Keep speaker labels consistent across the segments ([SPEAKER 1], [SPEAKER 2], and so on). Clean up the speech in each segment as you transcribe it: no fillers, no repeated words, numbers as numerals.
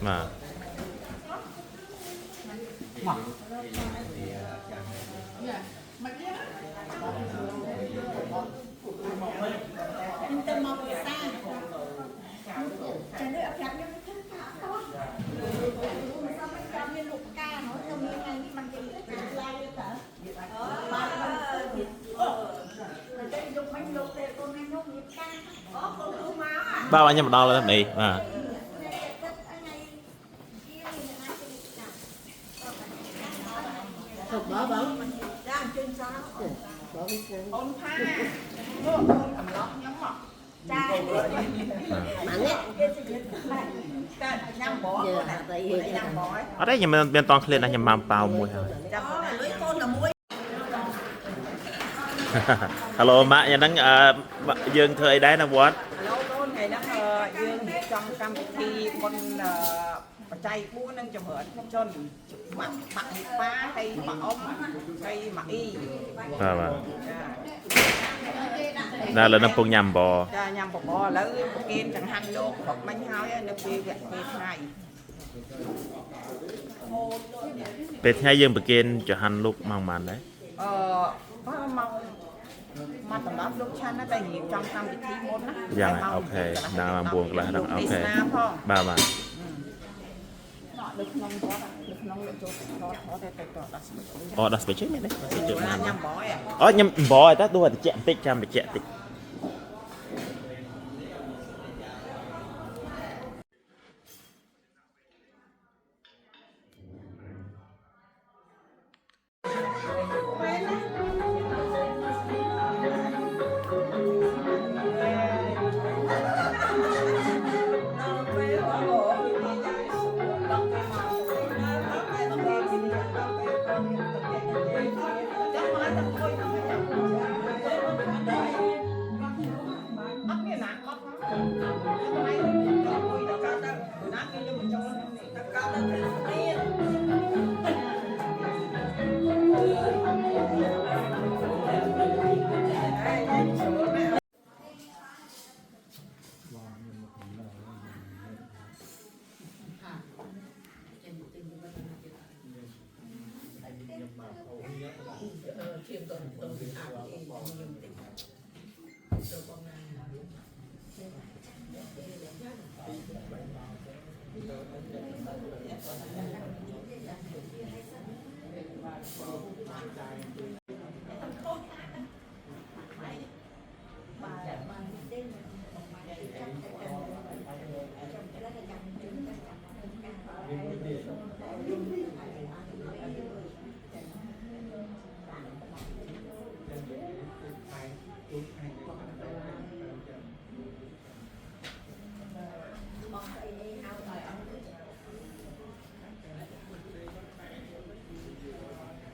[SPEAKER 1] បាទ
[SPEAKER 2] មក
[SPEAKER 3] ខ្ញុំទៅមកភាសាចានេះអត់ប្រាប់ខ្ញុំធ្វើថាអត់តោះមិនសមមិនចាំមានលោកផ្កាហ៎ទៅមានថ្ងៃនេះมันគេឡាយទៅបាទអូតែយកមិនលោកទេកូនខ្ញុំមានផ្កាអូកូនគ្រូមក
[SPEAKER 1] បាទខ្ញុំមកដល់ហើយមីបាទ
[SPEAKER 2] ទៅបងបង
[SPEAKER 3] ចាអញ្ជើញសោ
[SPEAKER 2] បងវិញទៅ
[SPEAKER 4] អូនផាលោកអូនកំឡោះខ្ញុំមក
[SPEAKER 3] ចា
[SPEAKER 2] ម៉ានេះ
[SPEAKER 3] គេជិះ
[SPEAKER 4] តែញ៉ាំប
[SPEAKER 2] យើ
[SPEAKER 4] រ
[SPEAKER 2] អត់អី
[SPEAKER 4] ញ៉ាំបរ
[SPEAKER 1] អត់ទេខ្ញុំមិនមានតង់ឃ្លានណាខ្ញុំមកប៉ាវមួយហើយ
[SPEAKER 4] ចាំ
[SPEAKER 3] អូលុយកូនតែមួយ
[SPEAKER 1] ហៅឡូម៉ាក់យ៉ាងហ្នឹងអឺយើងធ្វើអីដែរនៅវត្ត
[SPEAKER 4] ឡូកូនថ្ងៃហ្នឹងយើងរៀបចំកម្មវិធីបុណ្យបច្ច័យ4នឹងចម្រើនជនម៉ាក់ម៉ាក់មីប៉ាហើយម៉ាក់អ៊ំហើយម៉ាក់អ៊ី
[SPEAKER 1] បាទបាទ
[SPEAKER 4] ចា
[SPEAKER 1] ដល់ឥឡូវនៅពងញ៉ាំបរ
[SPEAKER 4] ចាញ៉ាំបបរឥឡូវប្រគិនចង្ហាន់លោកព្រឹកមិញហើយនៅពេលវគ្គពេលថ្ងៃ
[SPEAKER 1] ពេលថ្ងៃយើងប្រគេនចង្ហាន់លោកម៉ោងប៉ុន្មានដែរ
[SPEAKER 4] អឺបើមកមកតំណប់លោកឆាន់ណាតែរៀបចំកម្មវិធីមុនណា
[SPEAKER 1] យ៉ាងណា okay ដល់ម៉ោង9កន្លះដល់ okay
[SPEAKER 4] ទេសនាផង
[SPEAKER 1] បាទបាទ
[SPEAKER 4] នៅក្នុងវត្តនៅក្នុងលោកចូលថតថតតែទៅដល់ស្មិច
[SPEAKER 1] អូដល់ស្បិចមែនទេស្បិច
[SPEAKER 4] ណាញ៉ាំបយ
[SPEAKER 1] អូញ៉ាំបរតែដួសតិចបន្តិចចាំតិចតិច
[SPEAKER 4] ចាំមកតែអង្គុយហ្នឹងចាំអត់មានណាកត់ហ្នឹងថ្ងៃអង្គុយដល់កើតទៅណាគេយកបញ្ចូលនេះ
[SPEAKER 3] តកទៅគ្នា
[SPEAKER 4] ហើយ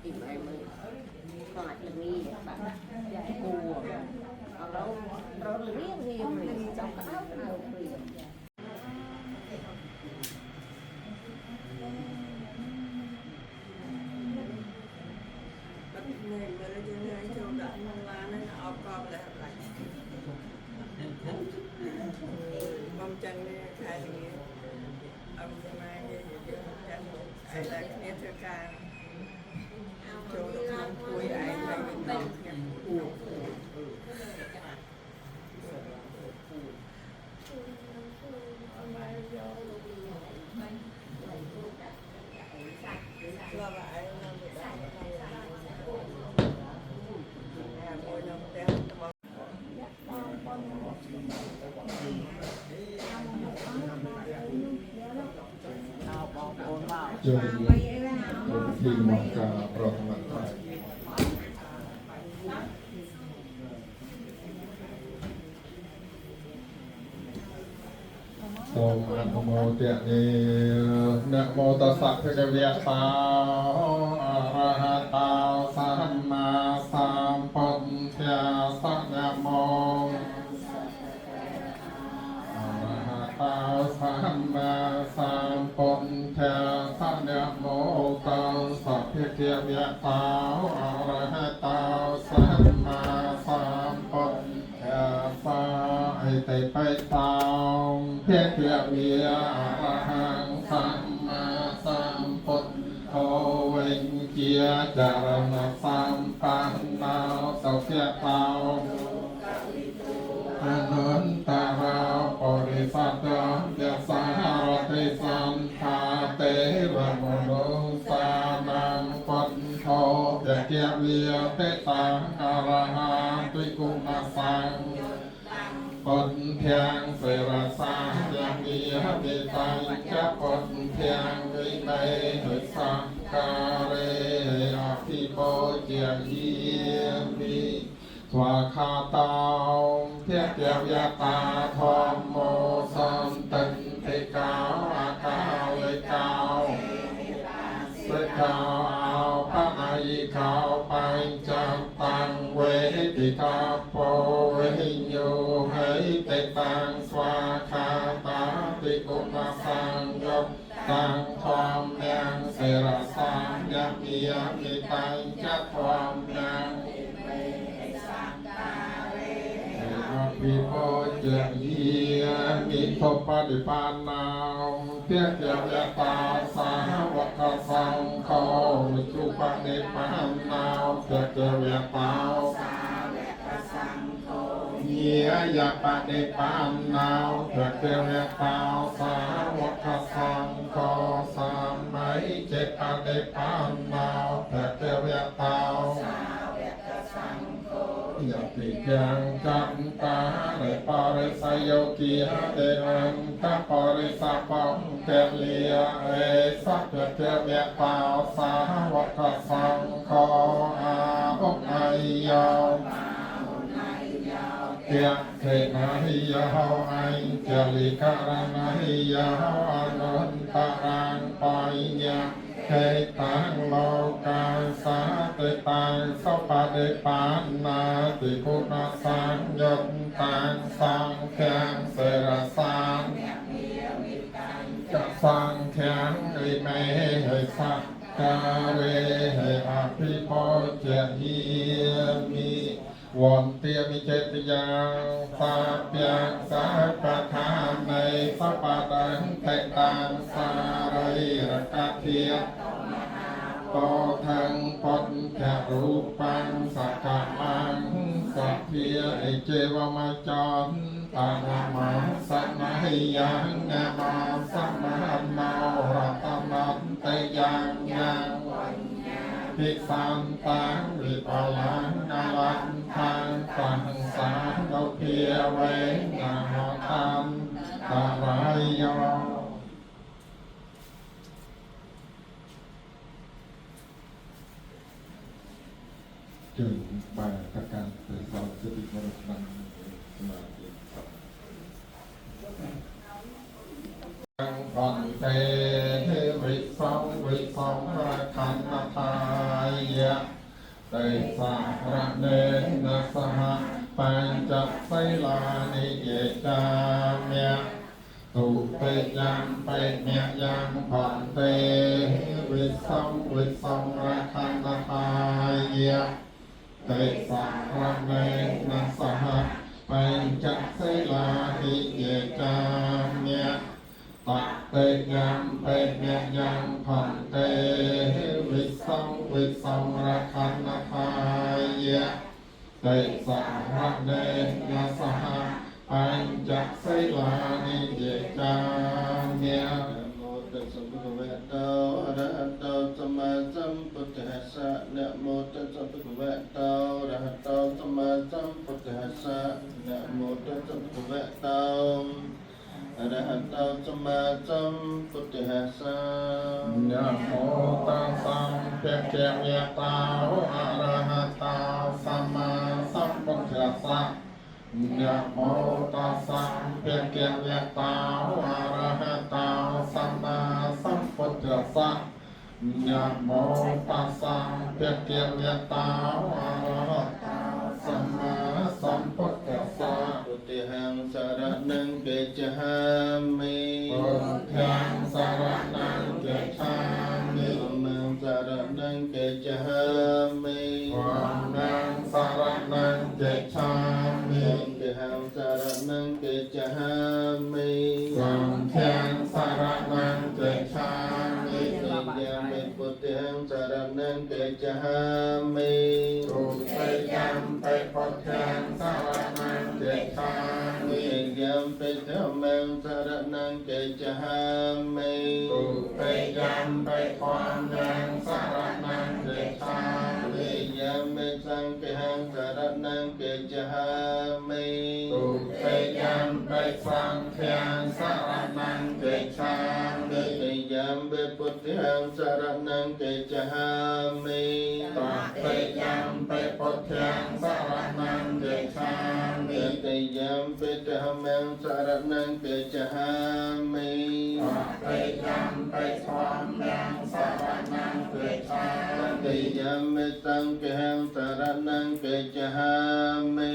[SPEAKER 2] ពីម៉ែមើលខ្លាចល្ងាបាទគួរឥឡូវត្រូវល្ងាងាចង់ក្តៅក្តៅព្រាម
[SPEAKER 3] នេះមើលយើងឲ្យចូលដាក់ក្នុងឡានហ្នឹងអបកបដែរខ្លាចបំចឹងនេះខែនេះអមម៉ែនេះយើងចឹងឯតែគ្នាធ្វើការចូលទៅក្នុងគួយឯងទៅវិញខ្ញុំធ្លាប់ឯងនៅម្ដងមួយនៅផ្ទះបង
[SPEAKER 4] បងប្អូនមក
[SPEAKER 5] ចូលរួមពិធីមកការប្រតិបត្តិត្រៃសូមអនុមោទនានមោតស្សៈភគវៈតោអរហតោសម្មាសម្ពុទ្ធាសនមោអរហតោសម្មាសម្ពុទ្ធាសនមោតស្សៈភគវៈតោអរហតោសម្មាសម្ពុទ្ធាសអិតិបិតោភគវៈអរហង្គ จารณสัมปันโนสุขะโตอนุตตราปริสัตตยสารติสันธาเตระมโนสานังปันโทยะเกวิยเตตังอรหันติกุณสัง ปนเทียงเสรสายามีหติตังจะปนเทียงวิเมหิสังกาเรอภิโปเจยีมิสวาคาตาเพียเกียวยตาธรรมโมสันติติกาอากาลิกาสกาเอาปะไอเขาไปจับตังเวติกาโปเวโยเหเตตังสวาคาตาติกุณสังยกตังทอมยังเสรสางยะมียมิตังจะทอมยังอภิโภเจยีมิโทปฏิปานนาวเพียเกียวยตาสาวกสังโฆจุปนิปานนาวเพียเกียวยตาเยียยปฏิปานนาวเพียเกียวยตาสาวกสังโฆสามัยเจปฏิปานนาวเพียเกียวยตา ยติยังจันตาในปริสโยกีหเดอันตปริสปังเตลียเอสัพเทเวตาสาวกสังโฆอาอุไอยเตียเทนะหิยาไอเจลิการนะหิยาอนุนตรังปอยะเทตังโลกาสาติตังสุปฏิปันนาติคุณสังยตตังสังเคียงเสรสานจะสังเคียงอิเมหิสักกาเรหิอภิโภเจหิมิวันเตียมิเจตยังสาเปียงสาประธานในสัพพะังเตตังสาริรกะเทียโตทังปนแทรูปังสักกะมังสัพเพียไอเจวมาจรตานามาสัมมาหิยังนามาสัมมาโนรัตนันเตยังยังพิสันตังวิปลังอลันทังตังสาโนเพียเวนะตันตารายโยจึงมาประการไปสอนสติมรณะสมาธิตังปันเตวิสังวิสังระคันทายะเตสารเนนะสหปัญจไสลานิเยจามยตุเตยังเปเมียยังปันเตวิสังวิสังระคันทายะเตสารเนนะสหปัญจไสลานิเยจามยตะเตยังเปเมียยังพันเตวิสังวิสังระคันทายะเตสารเนนะสหปัญจไสลานิเยจามย
[SPEAKER 6] นะโมตัสสะภะคะวะโตอะระหะโตสัมมาสัมพุทธัสสะนะโมตัสสะภะคะวะโตอะระหะโตสัมมาสัมพุทธัสสะนะโมตัสสะภะคะวะโตอะระหะโตสัมมาสัมพุทธัสสะ
[SPEAKER 5] นะโมตัสสะภะคะวะโตอะระหะโตสัมมาสัมพุทธัสสะนะโมตัสสะภะคะวะโตอะระหะโตสัมมาสัมพุทธัสสะนะโมตัสสะภะคะวะโตอะระหะโตสัมมาสัมพุทธัสสะ
[SPEAKER 6] พุทธังสรณังกัจฉามิ
[SPEAKER 5] พุทธังสรณังกัจฉามิ
[SPEAKER 6] ธัมมังสรณังกัจฉามิ
[SPEAKER 5] ธัมมังสรณังกัจฉามิ
[SPEAKER 6] สังฆังสรณังกัจฉามิ
[SPEAKER 5] สังฆังสรณังกัจฉามิ
[SPEAKER 6] ติยามิพุทธังสรณังกัจ
[SPEAKER 5] សរណង្កិច្ឆា
[SPEAKER 6] មិ យំពិធម្មងសរណង្កិច្ឆាមិ
[SPEAKER 5] ទុតិយំបិធម្មងសរណង្កិច្ឆា
[SPEAKER 6] មិ យំមិសង្ឃហੰសរណង្កិច្ឆាមិ
[SPEAKER 5] ទុតិយំបិសង្ឃាំសរណង្កិច្ឆា
[SPEAKER 6] ទតិយំបិពុទ្ធិងសរណង្កិច្ឆាមិ
[SPEAKER 5] តតិយំបិពុទ្ធាំសរណង្កិច្ឆាមិ
[SPEAKER 6] ទតិយំបិធម្មងសរណង្កិច្ឆាមិ
[SPEAKER 5] តតិយំបិធម្មងសរណង្កិច្ឆា
[SPEAKER 6] ទតិយំបិសង្ឃហੰសរណង្កិច្ឆាមិ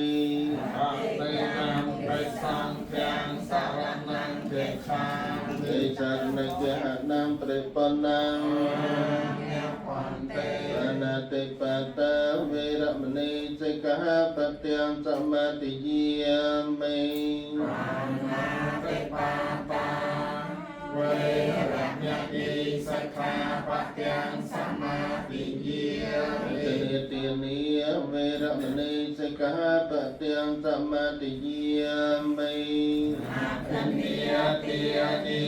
[SPEAKER 5] តតិយំបិសង្ឃាំសរណង្កិច្ឆា
[SPEAKER 6] ទិសរណគហណំប្រិបណ្ណំ
[SPEAKER 5] បន្តិ
[SPEAKER 6] បណាតិបតាវេរមណីសិក្ខាបទាំងសមាទិយាមិ
[SPEAKER 5] តិបាតាវេរមណីសិក្ខាបទាំងសមាទិយា
[SPEAKER 6] ទិទានីវេរមណីសិក្ខាបទាំងសមាទិយាមិ
[SPEAKER 5] ទនីទានី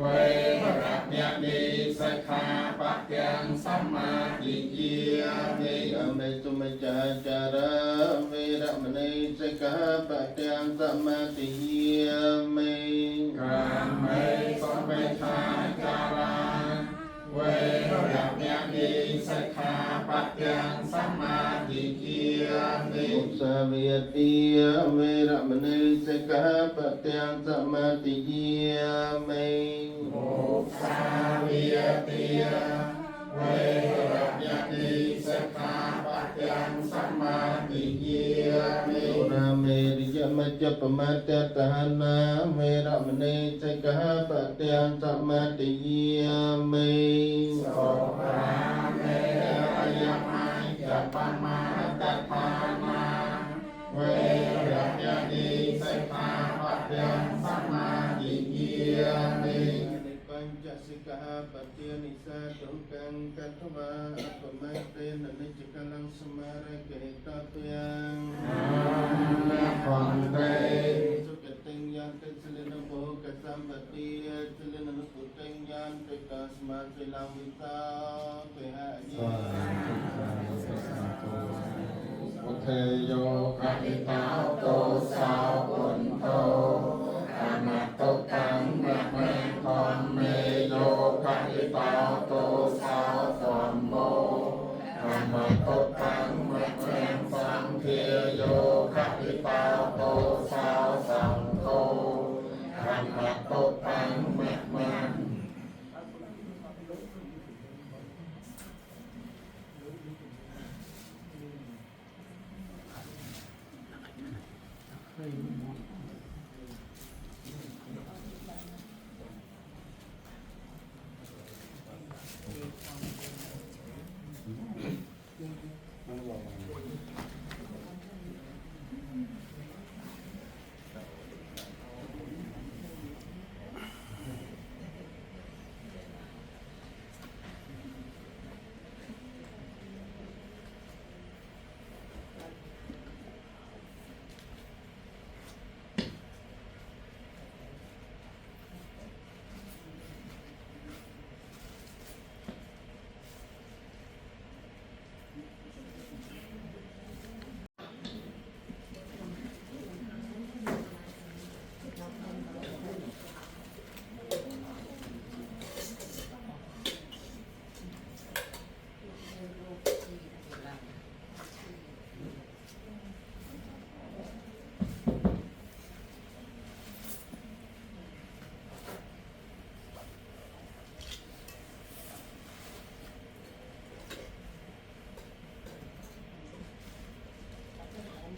[SPEAKER 5] វេរមណីសិក្ខាបទាំងសមាទិយា
[SPEAKER 6] និអមេសុមច្ចាចារាវេរមណីសិក្ខាបទាំងសមាទិយាមិ
[SPEAKER 5] កាមេសមេឆាចារាវេរមណីសិក្ខាបទាំងសមាទិយាមិ
[SPEAKER 6] ឧសាវិយតិវេរមណីសិក្ខាបទាំងសមាទិយាមិ
[SPEAKER 5] ឧសាវិយតិវេរមណីសិក្ខាបទាំងសមាទិយាមិ
[SPEAKER 6] ឧរាមេរិយមច្ចបមត្តតហនាវេរមណីសិក្ខាបទាំងសមាទិយាមិ
[SPEAKER 5] សុរាមេរយមច្ចបមត្តឋានាវេរមណីសិក្ខាបទាំងសមាទិយាមិ
[SPEAKER 6] បញ្ចសិក្ខាបទានិសាទុកੰកតវាអបមតេននិច្ចកលੰសមារកហេតពយ៉ាង
[SPEAKER 5] បន្តិ
[SPEAKER 6] សុគតិញ្ញតិសិលនបុកសម្បតិសិលននុពុតិញ្ញតិកាស្មាសិលវិតាទេហយ
[SPEAKER 5] ឧเทโยกหิตาโตสาวปุนโตธรรมตุตังมะเมธรรมเมโยกหิตาโตสาวธัมโมธรรมตุตังมะเมสังเทโยกหิตาโตสาวสังโฆธรรมตุตังมะเม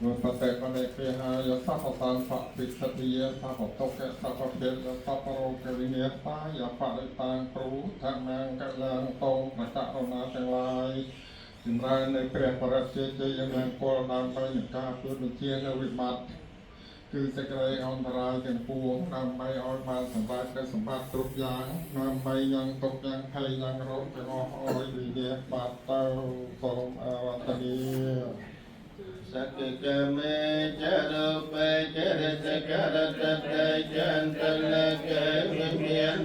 [SPEAKER 5] นุสเตปเนเปหายสัพพสันสะปิสติยสัพพตกะสัพพเพลสัพพโรกวิเนสายะปะริตังครูธรรมังกะลังโตมะกะโรนาทั้งหลายចម្រើននៃព្រះបរិទ្យជ័យមង្គលដើម្បីនឹងការធ្វើបញ្ជានៅវិបត្តិគឺសេចក្តីអន្តរាយទាំងពួងដើម្បីឲ្យបានសម្រេចនូវសម្បត្តិគ្រប់យ៉ាងដើម្បីយ៉ាងទុកយ៉ាងភ័យយ៉ាងរោគទាំងអស់ឲ្យវិនាសបាត់ទៅសូមអរតនី។
[SPEAKER 6] សកកមេចរូបេចរិសករតតេចន្តលកេវិញ្ញាណ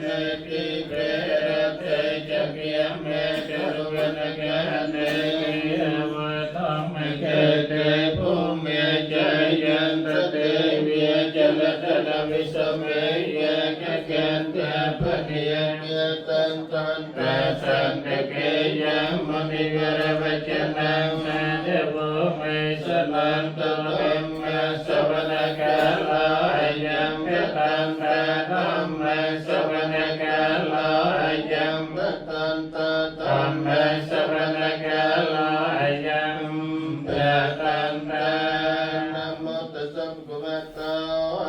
[SPEAKER 6] តិប្រេរតេចកិយមេចរុវនកនេ
[SPEAKER 5] វធម្ម
[SPEAKER 6] កេតេភូមិចយន្តទេវិចលតនវិសមេយកកន្តពនិយតន្តន្តសន្តកេយមនិវរវចនំ
[SPEAKER 5] សាធវមេស
[SPEAKER 6] សនន្តលមសវនកាលាយំកតន្តធម្មសវនកាលាយំកតន្តធម្មសវនកាលាយំកតន្តនមោតស្សភគវតោ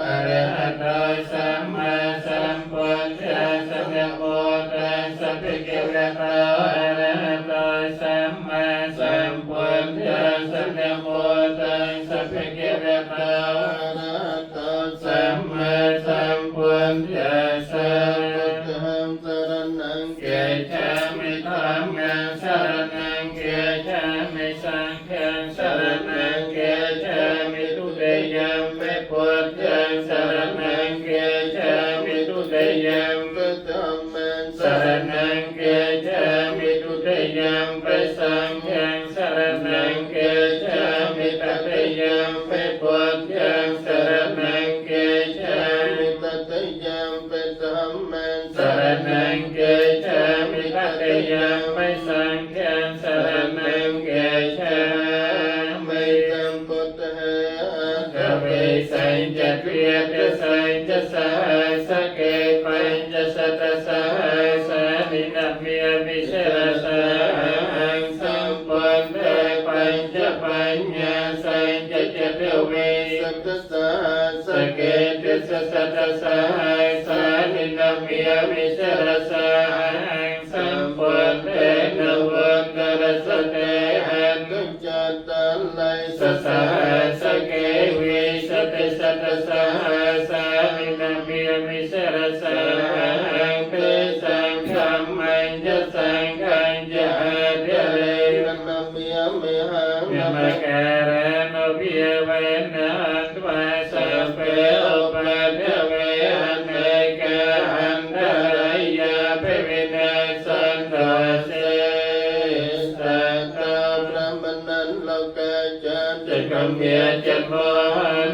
[SPEAKER 6] អ
[SPEAKER 5] អ
[SPEAKER 6] រ
[SPEAKER 5] រ
[SPEAKER 6] ហ
[SPEAKER 5] ហតោសម្មាសម្ពុទ្ធស្សនមោតស្សភិក្ខវតោអរហតោសម្មាសម្ពុទ្ធស្សនមោតស្សភិក្ខវតោ
[SPEAKER 6] អរហតោ
[SPEAKER 5] សម្មាសម្ពុទ្ធស្ស
[SPEAKER 6] ពុទ្ធហំសរណង្
[SPEAKER 5] គេ
[SPEAKER 6] គេ
[SPEAKER 5] ឆាមិធម្មងសរណង្គេឆាមិសង្ឃងសរណង្គេឆាមិទុតិយំមេពុទ្ធងសរណង្គេឆាមិទុតិយំ
[SPEAKER 6] ពុទ្ធម
[SPEAKER 5] សរណង្គេឆាមិទុតិយំបេសង្ឃងសរណង្គេឆាមិតតិយំមេពុទ្ធងសរណង្គេឆា
[SPEAKER 6] មិតតិយំពុទ្ធម
[SPEAKER 5] សរណង្គេឆាមិតតិយំបេសង្ឃងសរណង្គេឆា
[SPEAKER 6] មិ
[SPEAKER 5] មិ
[SPEAKER 6] តំពុទ្ធហេ
[SPEAKER 5] កវេសញ្ចទ្វេទសញ្ចសហសកេបញ្ចសតសហសានិនមេវិសេរសង្សម្ពុទ្ធេបញ្ចបញ្ញាសញ្ចចតវេ
[SPEAKER 6] សតសា
[SPEAKER 5] សកេទិសសតសហសានិនមេវិសេរសង្សម្ពុទ្ធេនវន្តរសតេអ
[SPEAKER 6] ទុចតលៃ
[SPEAKER 5] សសហសកេវិសតិសតសហសាមិនមេមិសរសង្ទេសង្ឃមញ្ញសង្ឃញ្ចអធិរិ
[SPEAKER 6] នមេមេហ
[SPEAKER 5] នមការណវិវេនអត្វាសពេឧបតវេអនេកអន្តរយាភិវិនាសន្តសេ
[SPEAKER 6] សតប្រមណលោកេច
[SPEAKER 5] ចកំយាចមោ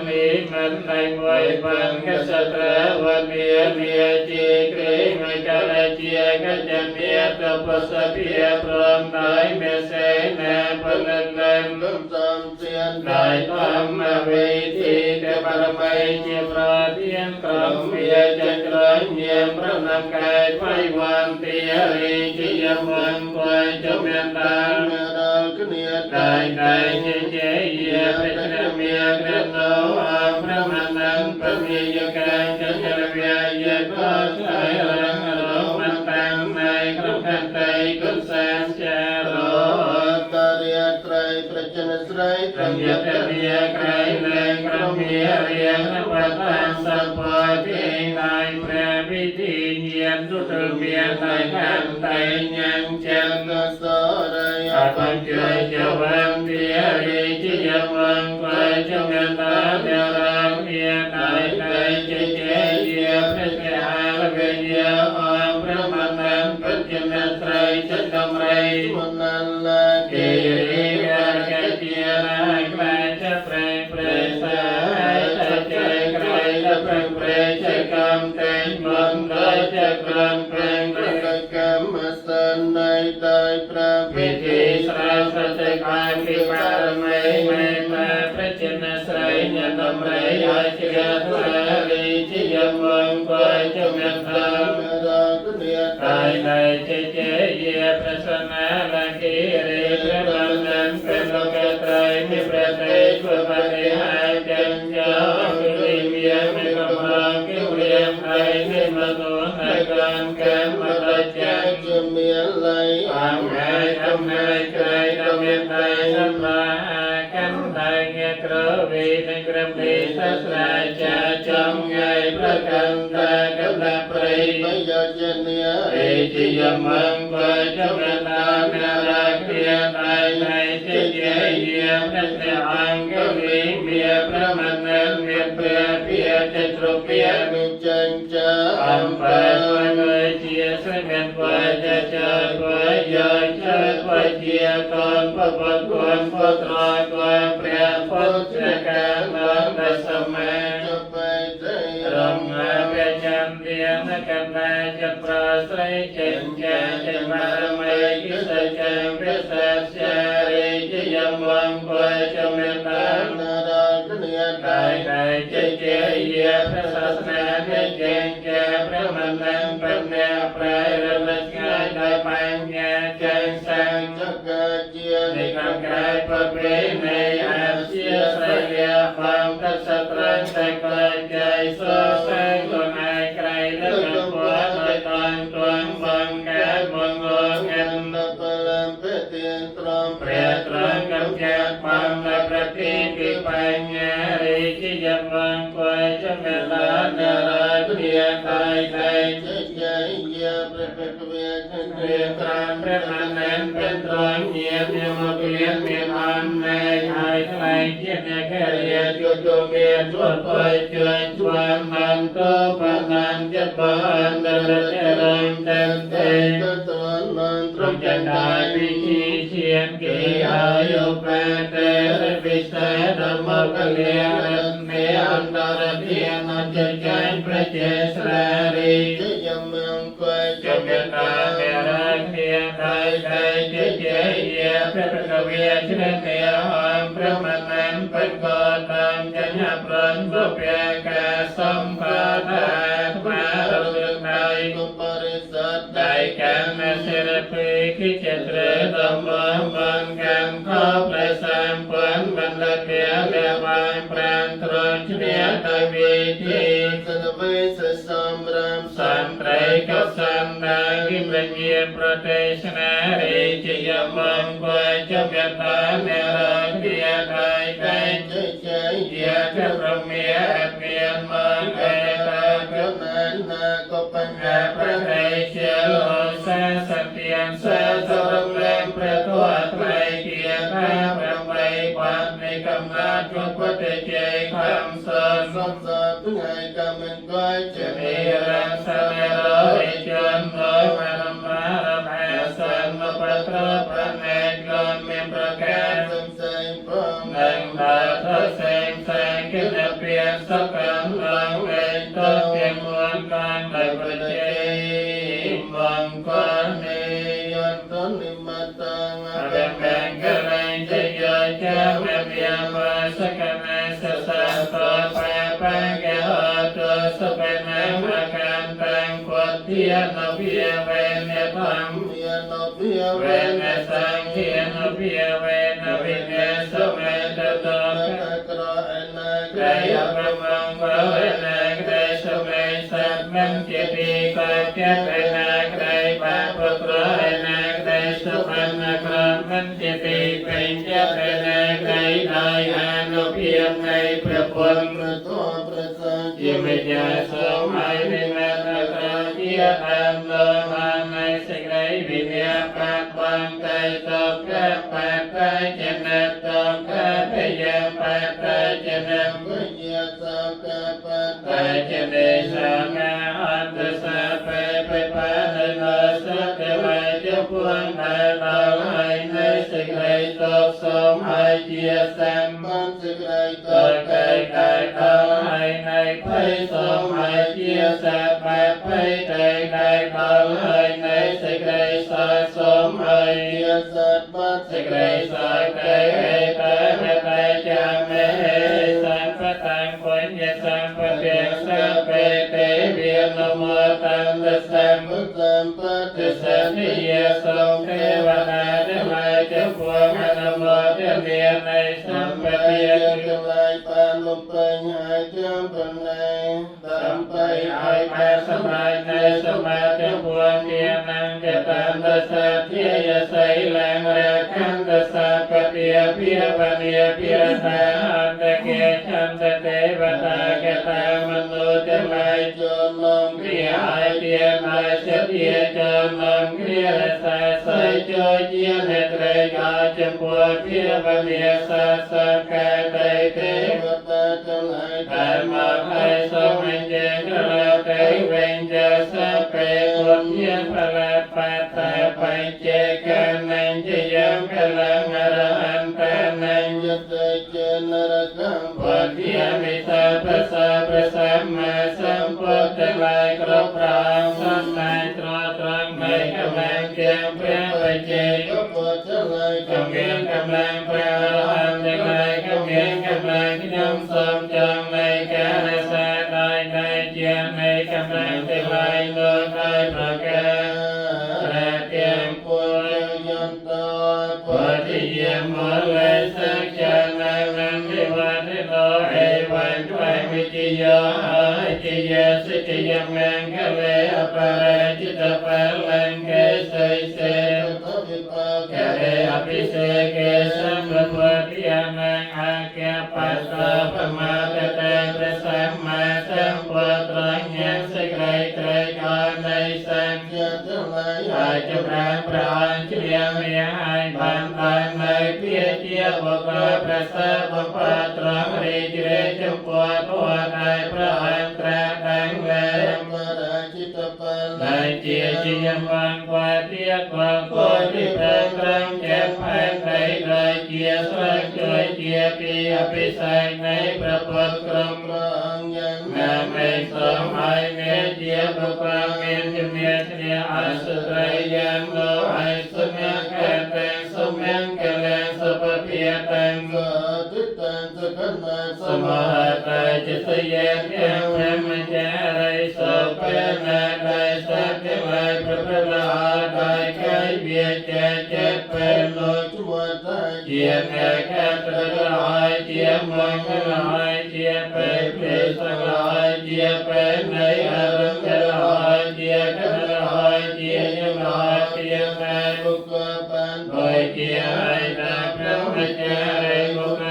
[SPEAKER 5] និមិនណៃមួយបង្កសត្រវនីនិជាក្រេមកលជាកចមេតបសភិព្រមដោយមេសេនាពលនំ
[SPEAKER 6] លំសំសៀន
[SPEAKER 5] ដោយធម្មវិធីទេបរមីជាប្រធានក្រុមវាចក្រញាមប្រណំកាយថ្វាយវន្តារីជាមង្គលជំនតា
[SPEAKER 6] មេរលគ្នា
[SPEAKER 5] ដៃដៃញជាយាព្រះជ្រមាក្រណោអប្រមនំប្រមេយកាចញ្ញរវាយកោឆៃរងរមតាំងនៃក្នុងខន្តីគុណសានចារោ
[SPEAKER 6] តរិយត្រៃប្រជនស្រី
[SPEAKER 5] ត្រយតរិយក្រៃលែងក្រមារៀងវតាសពតិណៃព្រះវិធីញាណទុតមានណៃខន្តីញញ្ចិន
[SPEAKER 6] នសរិយ
[SPEAKER 5] អបញ្ជយវន្តិរិជាមង្គលចមតានរាមាណៃណៃជាជាព្រះទេហាលវិយាអប្រមនំបច្ចនត្រៃចតំរៃ
[SPEAKER 6] មនលា
[SPEAKER 5] គិរិយាកជារាក្លែចប្រេប្រេសាតចេក្រៃតប្រេប្រេចកំតេមន្តចក្រំប្រេង
[SPEAKER 6] ប្រកម្មសន័យដោយព្រះ
[SPEAKER 5] វិធីស្រោសតិកាភិបារមីមេតាប្រជាណស្រីញតំរៃឲ្យជ្រះថ្លារីជាមង្គលជំនធម
[SPEAKER 6] រគ្នា
[SPEAKER 5] ដៃដៃជាជាយាប្រសនាលគិរិព្រះបណ្ឌិតព្រះលោកត្រៃមិប្រតិពុបរិហាចញ្ចោគិមាមិកំរងគិរៀមឯនិមនោណកម្មកម្មតចេ
[SPEAKER 6] ជាមានល័យ
[SPEAKER 5] អង្គហើយអំណាចក្រៃដ៏មានដៃសម្លាកាន់ដៃងាក្រវីនិងក្រមនេះសាស្ត្រាចារ្យចំថ្ងៃប្រកាន់តាកណ្ដាព្រៃ
[SPEAKER 6] បយោជនី
[SPEAKER 5] អេជាយមង្គលចំណានារាគ្រាដៃណៃជាជាយា ព្រះព្រះអង្គលីមានព្រះមនមានព្រះភិចិត្រពាមិចិញ្ចាអំបើជាស្រីមានវចចវយោចវជាកនពពគនពត្រកព្រះពុទ្ធកាលនសម័យរងវចន្ទានកណាចប្រស្រីចិញ្ចាចិមរមេគិសចាំព្រះសាស្យារិជយមងវចមេតានរកនិយតៃតៃជជយាព្រះសាសនានិចេងចាព្រះមនំបញ្ញាប្រៃរលឹកងាយដោយបញ្ញាចេងសាងចកជានិកំក្រៃប្រព្រៃនៃអាជាស្រីលាបងតសត្រឹងតែក្លែងចៃសរសែងខ្លួនឯងក្រៃលឹកពណ៌ដោយតាំងទួងបងកាយបងងងានពលំពទានត្រមព្រះត្រង់កំចាត់បងដោយប្រតិពីបញ្ញារិជាយមងគួយចមេលានរយគ្នាតៃតៃជ័យយាព្រះពកវេព្រះត្រាំព្រះមននเป็นត្រង់ញាមានមកលៀនមានអនណែហើយថ្លែងជាអ្នកខរិយជួជមានជួបយជួយជួមន្តបណានចបានដររងតែទេតននត្រង់ចន្ទាពិធីឈានគីអាយុបតេរវិសេធម្មកលារមេអន្តរធានចចាញ់ប្រជាស្រារីជយមង្គលចមេតាមេរគ្នាដៃដៃជាជាយាព្រះកវិជ្រនេអមព្រះមនំបកតាមចញ្ញាប្រនបុព្វកាសម្បតាថ្មរលឹកដៃគុបរិស័ទដៃកម្មសិរពេគិចត្រធម្មបង្កម្មខព្រះសម្ពន្ធបណ្ឌិតលវាយប្រានត្រង់ឈ្នះដោយវិធីសនវេសសំរាមសន្ត្រីកសន្តាគិមញាប្រទេសនារិជយមង្គលចកតានេរធាដៃដៃជជយាព្រះមេអមានមង្អេតាកណានាកបញ្ញព្រះរេជាលោសាសទានសាសរំលែងព្រះធម៌ថ្លៃគាថា8បាត់នៃកំណាចពុទ្ធជ័យខំសនសំសថ្ងៃកម្មង្គលជានិរន្តររយជនរយមរមរមអាសនបត្រប្រណេកលមានប្រការសំសែងផងនឹងដល់ថសេងសែងគិនព្រាសកម្មឡងវេតទាំងមួនកាងដោយប្រជាមង្គលនិយន្តនិមតងអរមង្គលជយចាមយាមសកមសសតបបកហតសុបនមកាន្តੰពុទ្ធានភិវេនធម្មយានភិវេនសង្ឃានភិវេនវិនេសវេតតក្រអនាក្រយប្រមងវេនក្រសវេសមន្តិតិកចតនាក្របាពុត្រអនាក្រសុបណ្ណក្រមន្តិតិបញ្ចតនាក្រដោយអនុភាពនៃព្រះពុទ្ធព្រះធម៌ព្រះសង្ឃជាមេយាសូមឲ្យនិមន្តក្រជាតាមលោបាននៃសេចក្តីវិន័យបាត់បង់តែតកបតចនតកភយបតចនវិញ្ញាសកបតចនេសងាអន្តសាបេបេបាននសតវេជពុនដែលដល់ហើយនៃសេចក្តីតបសូមឲ្យជាសម្បានសេចក្តីតបកែកែដល់ហើយនៃភ័យសូមឲ្យជាសត្វបែបភ័យតែដែលដល់ហើយនៃសេចក្តីសោយសូមឲ្យជាសត្វបាត់សេចក្តីសោយតែតែតែចាំមេសម្បតាំងបញ្ញសម្បតិសបេទេវិនមតន្តសម្ពុសម្បតិសនិយសូមទេវតាទាំងឡាយទាំងពួងអនុមោទនានៃសម្បត្តិទាំងឡាយបានលំពេញហើយទាំងប៉ុណ្ណេះដើម្បីឲ្យបានសម្រេចនៃសម្បត្តិទាំងពួងទានំកតន្តសទ្ធាយសីលង្រខន្តសពតិភិវនិភិរតាអន្តកេឆន្ទទេវតាកតាមនោទាំងឡាយចូលនំគ្រា ឲ្យទានឲ្យចិត្តជាចូលនឹងគ្រារក្សាសីចូលជាអ្នកត្រេកអរចំពោះភាវនាសាសកែតីទេវតាទាំងឡាយតែមកឲ្យសូមអញ្ជើញក្រឡទៅវិញជាសពេពុញ្ញាផលបតបច្ចេកនញ្ញយំកលងអរហន្តនញ្ញតេចេនរកម្មពុទ្ធាមិសាប្រសាប្រសម្មាសម្ពុទ្ធទាំងឡាយគ្រប់ព្រះអង្គសម្ដែងត្រត្រង់នៃកម្លាំងទាំងព្រះបច្ចេកពុទ្ធទាំងឡាយក៏មានកម្លាំងព្រះអរហន្តទាំងឡាយក៏មានកម្លាំងខ្ញុំសូមចងនៃការរក្សាដោយនៃជានៃកម្លាំងទាំងឡាយនោះដោយប្រការព្រះទាំងពលយន្តពុទ្ធិយមលេសច្ចនននិវតិโนเอวังไววิจิโยอาจิยสิจิยมังคะเลอปราจิตปะลังเกสเสกะเรอภิเสเกสัมภวติยมังอาเกปัสสะปมาตเตระสัมมาสัมพุทธังยังสกไรไตรกาในสังฆทั้งหลายอาจจะพระองค์เชียงเมียให้บานตายในเพียเจียบกประสาบปะตรังรีเจรจมปวดปวดในพระองค์ตรัสดังแลในเจียจียมังกว่าเทียกว่าโกที่พระตรังเจ็บแผ่นใดใดเจียสร้างช่วยเจียปีอภิเษกในพระพุทธกรมพระองค์ยังนาไม่สมหายเมเจียบกเมียนจะเมียเทียอาสุตรยังโลไอสุเมฆแตงสุเมฆกะเลสุปเปียตังตุตังสุขนาสมาตาจิตเยเพียงพระมจาริสุเปนาไดสัตว์ไวพระพระอาไดไกเบียเจเจเป็นโลจุวตาเจียเนแค่ตระลายเจียมังลายเจียเปเปสลายเจียเป็นในอารมณ์ลายเจียกลายเจียยมลายเจียแม่บุกปันโดยเจียไอตาพระมจาริบุก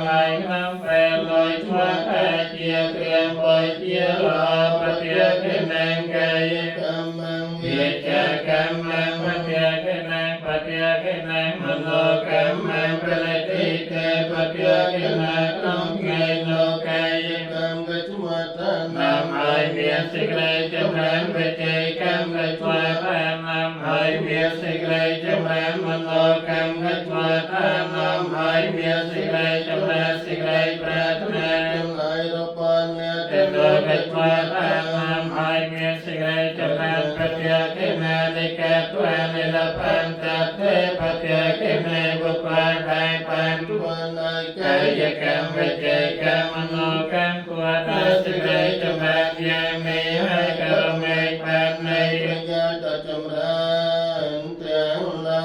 [SPEAKER 5] ลายน้ำเป็นลอยชั่วแค่เจียเตรียมปล่อยเจียลาปฏิเทนังกายกรรมังเวจากรรมังปฏิเทนังปฏิเทนังมโนกรรมังปฏิเตปฏิเทนังน้องไงโลกายกรรมกจุวัตนำให้เมียสิกเรจำเริญไปเจกรรมกจุวัตนำให้เมียสิกเรจำเริญมโนกรรมกจุวัตนำให้เมียสิกเรจำเริญสิกเรปรารถนาไหลรบนเนเตโลกจุวัตนำให้เมียสิกเรจำเริญปฏิเทนานิกตัวนิลปันตเทปฏิเทนาบุปผาไทยปันตุวนายกายกรรมวิจัยกรรมมโนกรรมตัวนาสิกเรจำเริญยังมีให้กรรมปันในปัญญาตจำเริญเตียงลา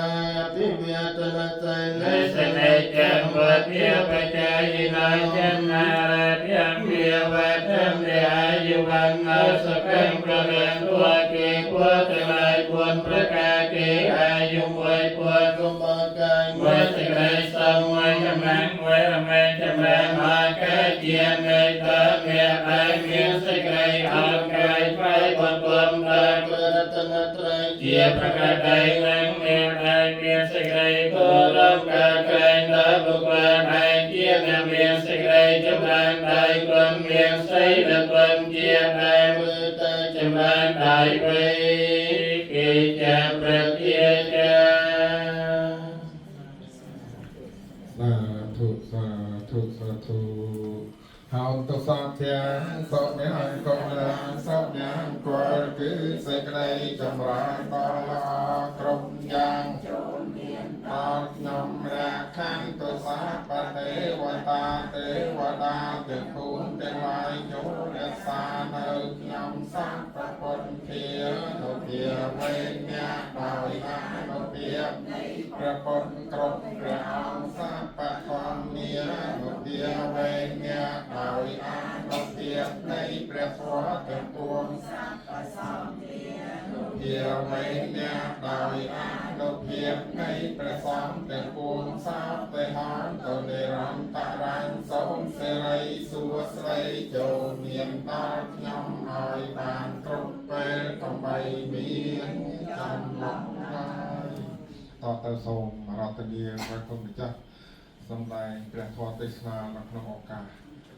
[SPEAKER 5] ทิเวทนาใจในสเนจังวัฏเยปจายนาจันนาราเทียมเบียวัฏเดียยุวันนาสกังประเรนตัวเกปัวตลายปวนประกาเกอายุวยปวนกุมกายวัสเกสมัยกำลังไว้ละเมจำเริญมาแก่เจียนในตาเมียไอเมียสเกยอังกายไฟบนกลมตาเกรัตนตรัยเจียประกาศใดลังเมียไอเมียสเกยโกรมกาไกตาบุกาไอเจียนเมียสเกยจำเริญใดกลมเมียใสตะกลมเจียนไอมือตาจำเริญใดไปกิจประเทียจา
[SPEAKER 7] สาธุสาธุสาธุหาวตุสัพยาสเนหังกลาสเนหังกวลคือเสกใดจำราตลากรมยังตอนนำราขันตุสัพพเทวตาเทวดาเดือดพูนเดลายโยเรสาเนินำสัพพปนเพียโนเพียเวเนียดอยอาโนเพียพระปนกรมพระองค์สัพพะธรรมเนียโนเพียเวเนียดอยอาโนเพียในพระสวัสดิ์ปวงเพียเวเนียดอยอาโนเพียในพระสงฆ์แต่ปวงทราบแต่หอนตัวในรันตะรันสมเสรีสัวใสโจเนียนตาคยำออยบานตรง
[SPEAKER 5] ពេលកំបីមានចាំឡំឡើយតទៅសូមរតនាព្រះគុណម្ចាស់សម្ដែងព្រះធម៌ទេសនានៅក្នុងឱកាស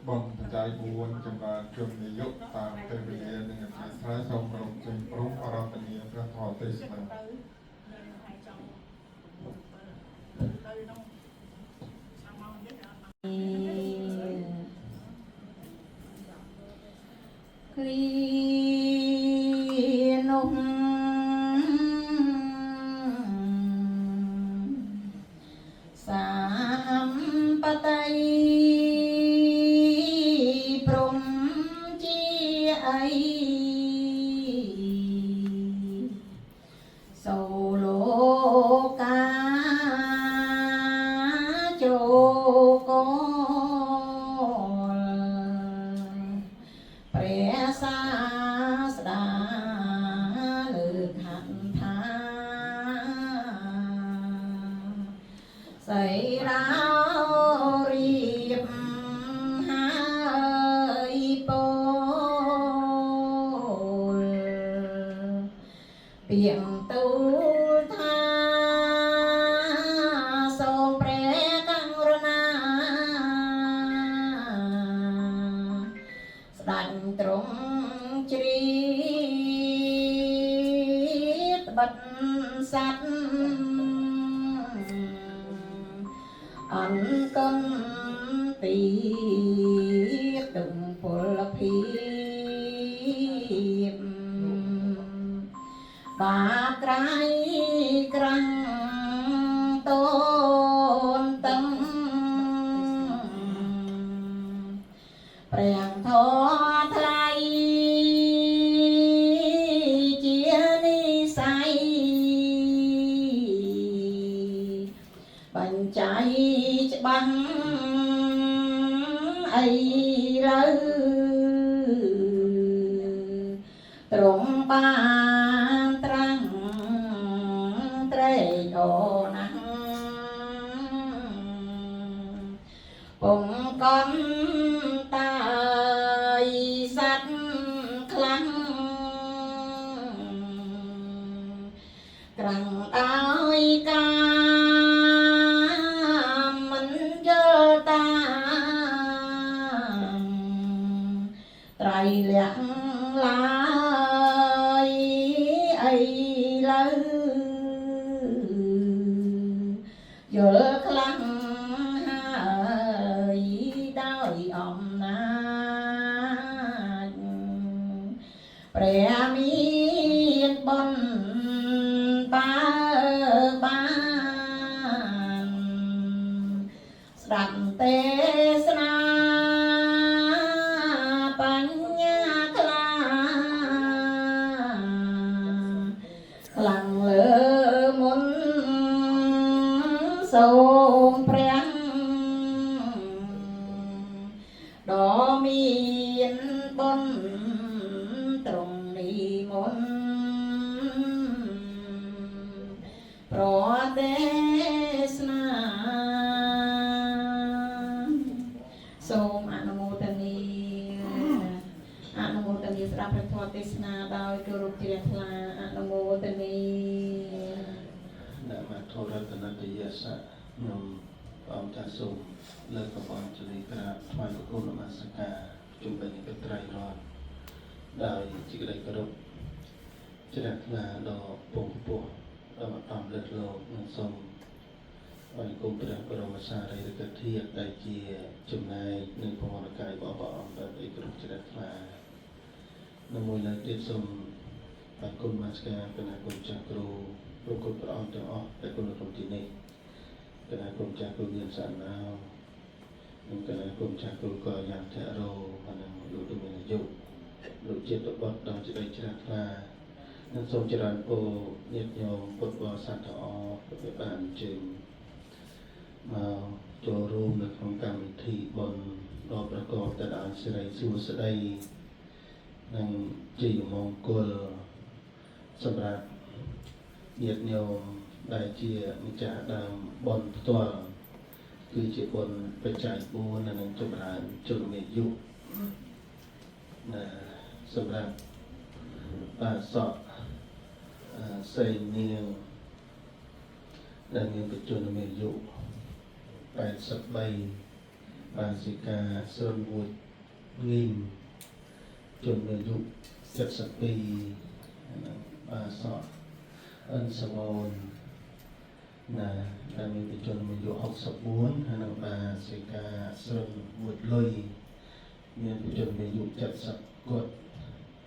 [SPEAKER 5] បុណ្យបច្ច័យ4ចម្រើនជននាយុតាមពេលវេលានិងអធិស្ឋានសូមគោរពជើញព្រំរតនាព្រះធម៌ទេសនា
[SPEAKER 3] ទៅហើយចង់ទៅក្នុងឆ្នាំមកនេះអត់
[SPEAKER 2] គ្រានោះសាមបតីព្រំជាអីសូលោកាចូលកល ព្រះសាស្តាលើកហន្ថាសីរារៀបហើយពោល ពាក្យទូលថាសូមព្រះករុណា ស្ដេចទ្រង់ជ្រាបត្បិតសัตว์អន្តនទីទុំពលភាពបាក្រៃក្រាំងតូនតឹង ព្រះធម៌ថ្លៃជានិស័យបញ្ចៃច្បាស់អីលើទ្រង់បានត្រាំងត្រេកអរណាស់ ពងកំតាយសត្វខ្លាំងក្រាំងដោយការមិនយល់តាមត្រៃលក្ខឡើយអីលើយល់ខ្លាំងហើយដោយអំណាចព្រះមានបុណ្យបើបានស្ដាប់ទេសនាបញ្ញាខ្លា ខ្លាំងលើមុនសូមព្រះដ៏មានបុណ្យត្រង់និមន្តប្រទេសនាសូមអនុមោទនាអនុមោទនាស្ដាប់ព្រះធម៌ទេសនាដោយគោរពជ្រះថ្លាអនុមោទនា
[SPEAKER 6] អ្នកមធរតនតយសៈខ្ញុំព្រះអង្គចាស់សូមលើកកំបងជលីក្រាបថ្វាយបង្គំនមស្ការជំវិញព្រះត្រៃរតន៍ដោយជាក្តីគោរពជ្រះថ្លាដ៏ពងពោះដល់ឧត្តមលើកលោកនិងសូមបង្គំព្រះបរមសារីរិកធាតុដែលជាចំណែកនៃពវនកាយរបស់ព្រះអង្គដែលឯករុជ្រះថ្លានិងមួយលើកទៀតសូមបង្គំនមស្ការគណៈគុណចាស់គ្រូ ប្រគុណព្រះអង្គទាំងអស់ដែលគង់នៅក្នុងទីនេះគណៈគុណចាស់គ្រូមានសាណៅនិងគណៈគុណចាស់គ្រូកយ៉ាងធរោនិងលោកទូមានអាយុលោកជាតិបុត្រដល់សេចក្តីជ្រះថ្លានិងសូមចម្រើនពរញាតិញោមពុទ្ធបរិស័ទទាំងអស់ដែលបានអញ្ជើញមកចូលរួមនៅក្នុងកម្មវិធីបុណ្យដ៏ប្រកបទៅដោយសិរីសួស្តីនិងជ័យមង្គលសម្រាប់ ញាតិញោមដែលជាម្ចាស់ដើមបុណ្យផ្ទាល់គឺជាបុណ្យបច្ច័យ4និងចម្រើនជនមាយុណាសម្រាប់ បាសកសេងនាងដែលមានបច្ចុប្បន្នអាយុ83បាសិកាសឿនវុចងីមជនមានអាយុ72និងបាសកអិនសវនណាដែលមានបច្ចុប្បន្នអាយុ64ហើយនិងបាសិកាស្រុនវុចលុយមានបច្ចុប្បន្នអាយុ70គាត់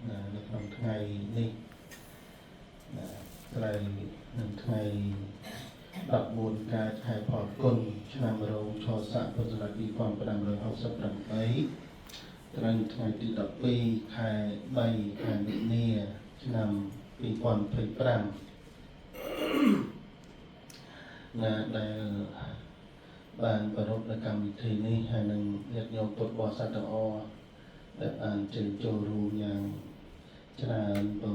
[SPEAKER 6] ណានៅក្នុងថ្ងៃនេះណាត្រូវនឹងថ្ងៃ14កើតខែផលគុណឆ្នាំរោងឆស័កពុទ្ធសករាជ2568ត្រូវថ្ងៃទី12ខែ3ខែមិនិនាឆ្នាំ2025ណាដែលបានប្រារព្ធនៅកម្មវិធីនេះហើយនឹងញាតិញោមពុទ្ធបរិស័ទទាំងអស់ដែលបានជើញចូលរួមយ៉ាងច្រើនបើ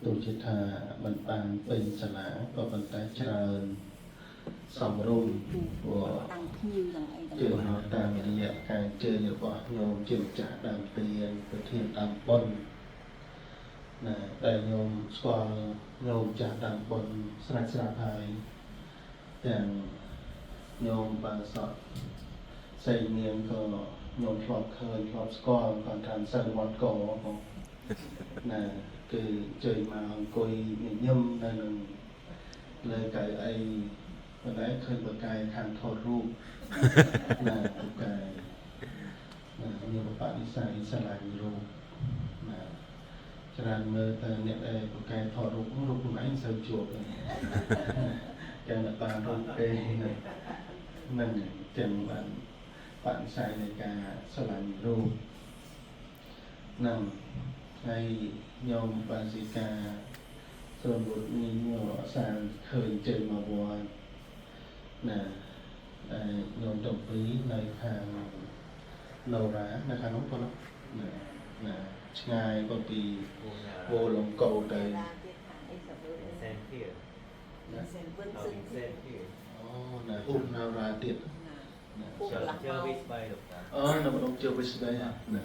[SPEAKER 6] ទោះជាថាមិនបានពេញសាលាក៏ប៉ុន្តែច្រើនសមរម្យព្រោះ
[SPEAKER 3] តាំងភ្ញៀវទាំងអីទាំង
[SPEAKER 6] ជើញមកតាមរយៈការអញ្ជើញរបស់ញោមជាម្ចាស់ដើមទានប្រធានដើមបុណ្យណាដែលញោមស្គាល់ញោមចាស់ដើមបុណ្យស្រាច់ស្រាប់ហើយទាំងញោមបាសកសេងនាងក៏ញោមធ្លាប់ឃើញធ្លាប់ស្គាល់គាត់តាមសិលវត្តកបងណាគឺអញ្ជើញមកអង្គុយញញឹមនៅនឹងលើកៅអីប៉ុន្តែឃើញបកាយខាងថតរូប ណាពូកែណាមានបបនិស័យស្រឡាញ់រូបណាច្រើនមើលទៅអ្នកដែលពូកែថតរូបរូបខ្លួនឯងសូវជួបទេចឹងតែបានរូបគេហ្នឹងចឹងបានបនិស័យនៃការស្រឡាញ់រូបហ្នឹងហើយញោមបាសិកាសូមបុត្រនេះញោមអសានឃើញចេញមកវត្តណាដែលញោមទាំងពីរនៅខាងណូរ៉ានៅខាងនោះប៉ុណ្ណោះណាណាឆ្ងាយក៏ពីវោលងកោទៅ
[SPEAKER 1] សែនភៀ
[SPEAKER 6] ណា
[SPEAKER 3] សិនវិន
[SPEAKER 1] អ
[SPEAKER 3] សិន
[SPEAKER 1] វិសេនភៀ
[SPEAKER 6] អូណាហ៊ូណូរ៉ាទៀតណា
[SPEAKER 1] ជើវិស្បៃលោកតា
[SPEAKER 6] អូនៅម្ដុំជើវិស្ដីណា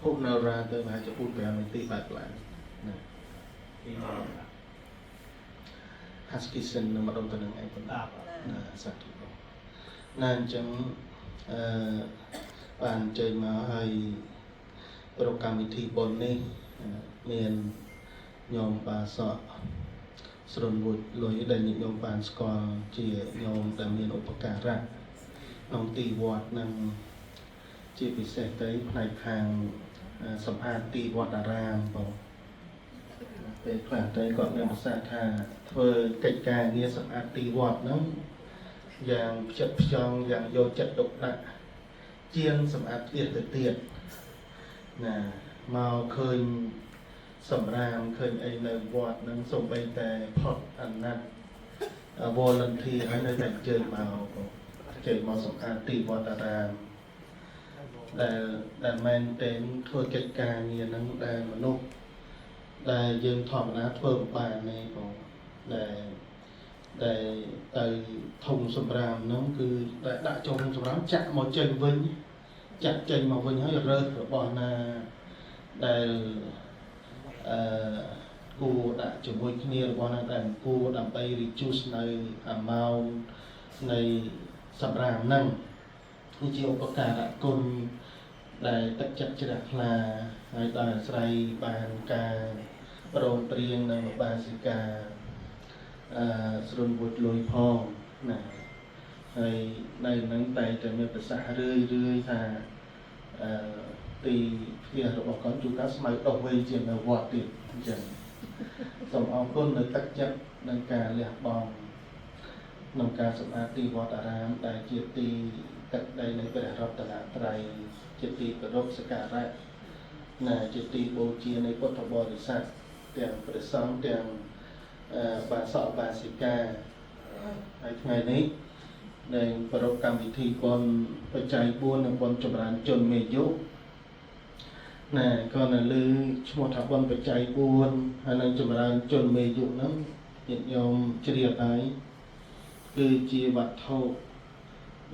[SPEAKER 6] ហ៊ូណូរ៉ាទៅប្រហែលជា4 5នាទីបែបឡើងណា
[SPEAKER 1] ពីមក
[SPEAKER 6] Huskisson នៅម្ដុំទៅនឹងឯងប៉ុណ្ណា
[SPEAKER 1] តាប
[SPEAKER 6] ណាសាធុណាអញ្ចឹងអឺបានអញ្ជើញមកហើយប្រកម្មវិធីបុណ្យនេះមានញោមបាសកស្រុនវុចលុយដែលញាតិញោមបានស្គាល់ជាញោមដែលមានឧបការៈក្នុងទីវត្តនិងជាពិសេសទៅផ្នែកខាងសម្អាតទីវត្តអារាមបងពេលខ្លះទៅគាត់មានប្រសាសន៍ថាធ្វើកិច្ចការងារសម្អាតទីវត្តហ្នឹងយ៉ាងផ្ចិតផ្ចង់យ៉ាងយកចិត្តទុកដាក់ជាងសម្អាតផ្ទះទៅទៀតណាមកឃើញសម្រាមឃើញអីនៅវត្តហ្នឹងសូម្បីតែផុតអាណត្តិ volunteer ហើយនៅតែអញ្ជើញមកបងអញ្ជើញមកសម្អាតទីវត្តអារាមដែលដែលមែនទែនធ្វើកិច្ចការងារហ្នឹងដែលមនុស្សដែលយើងធម្មតាធ្វើមិនបានទេបងដែលដែលទៅធុងសម្រាមហ្នឹងគឺដែលដាក់ចូលធុងសម្រាមចាក់មកចេញវិញចាក់ចេញមកវិញហើយរើសរបស់ណាដែលអឺគួរដាក់ជាមួយគ្នារបស់ណាដែលមិនគួរដើម្បី reduce នៅ amount នៃសម្រាមហ្នឹងនេះជាឧបការៈគុណដែលទឹកចិត្តជ្រះថ្លាហើយដោយអាស្រ័យបានការព្រមព្រៀងនឹងឧបាសិកាអឺស្រុនវុចលុយផងណាហើយនៅហ្នឹងតែតែមានប្រសាសន៍រឿយរឿយថាអឺទីផ្ទះរបស់គាត់ជួនកាលស្មៅដុះវែងជាងនៅវត្តទៀតអញ្ចឹងសូមអរគុណនៅទឹកចិត្តនិងការលះបង់ក្នុងការសម្អាតទីវត្តអារាមដែលជាទីទឹកដីនៃព្រះរតនត្រ័យជាទីគោរពសក្ការៈណាជាទីបូជានៃពុទ្ធបរិស័ទទាំងព្រះសង្ឃទាំងបាសកបាសិកាហើយថ្ងៃនេះដែលប្រារព្ធកម្មវិធីបុណ្យបច្ច័យ4និងបុណ្យចម្រើនជនមេយុណាក៏នៅលើឈ្មោះថាបុណ្យបច្ច័យ4ហើយនឹងចម្រើនជនមេយុហ្នឹងញាតិញោមជ្រាបហើយគឺជាវត្ថុ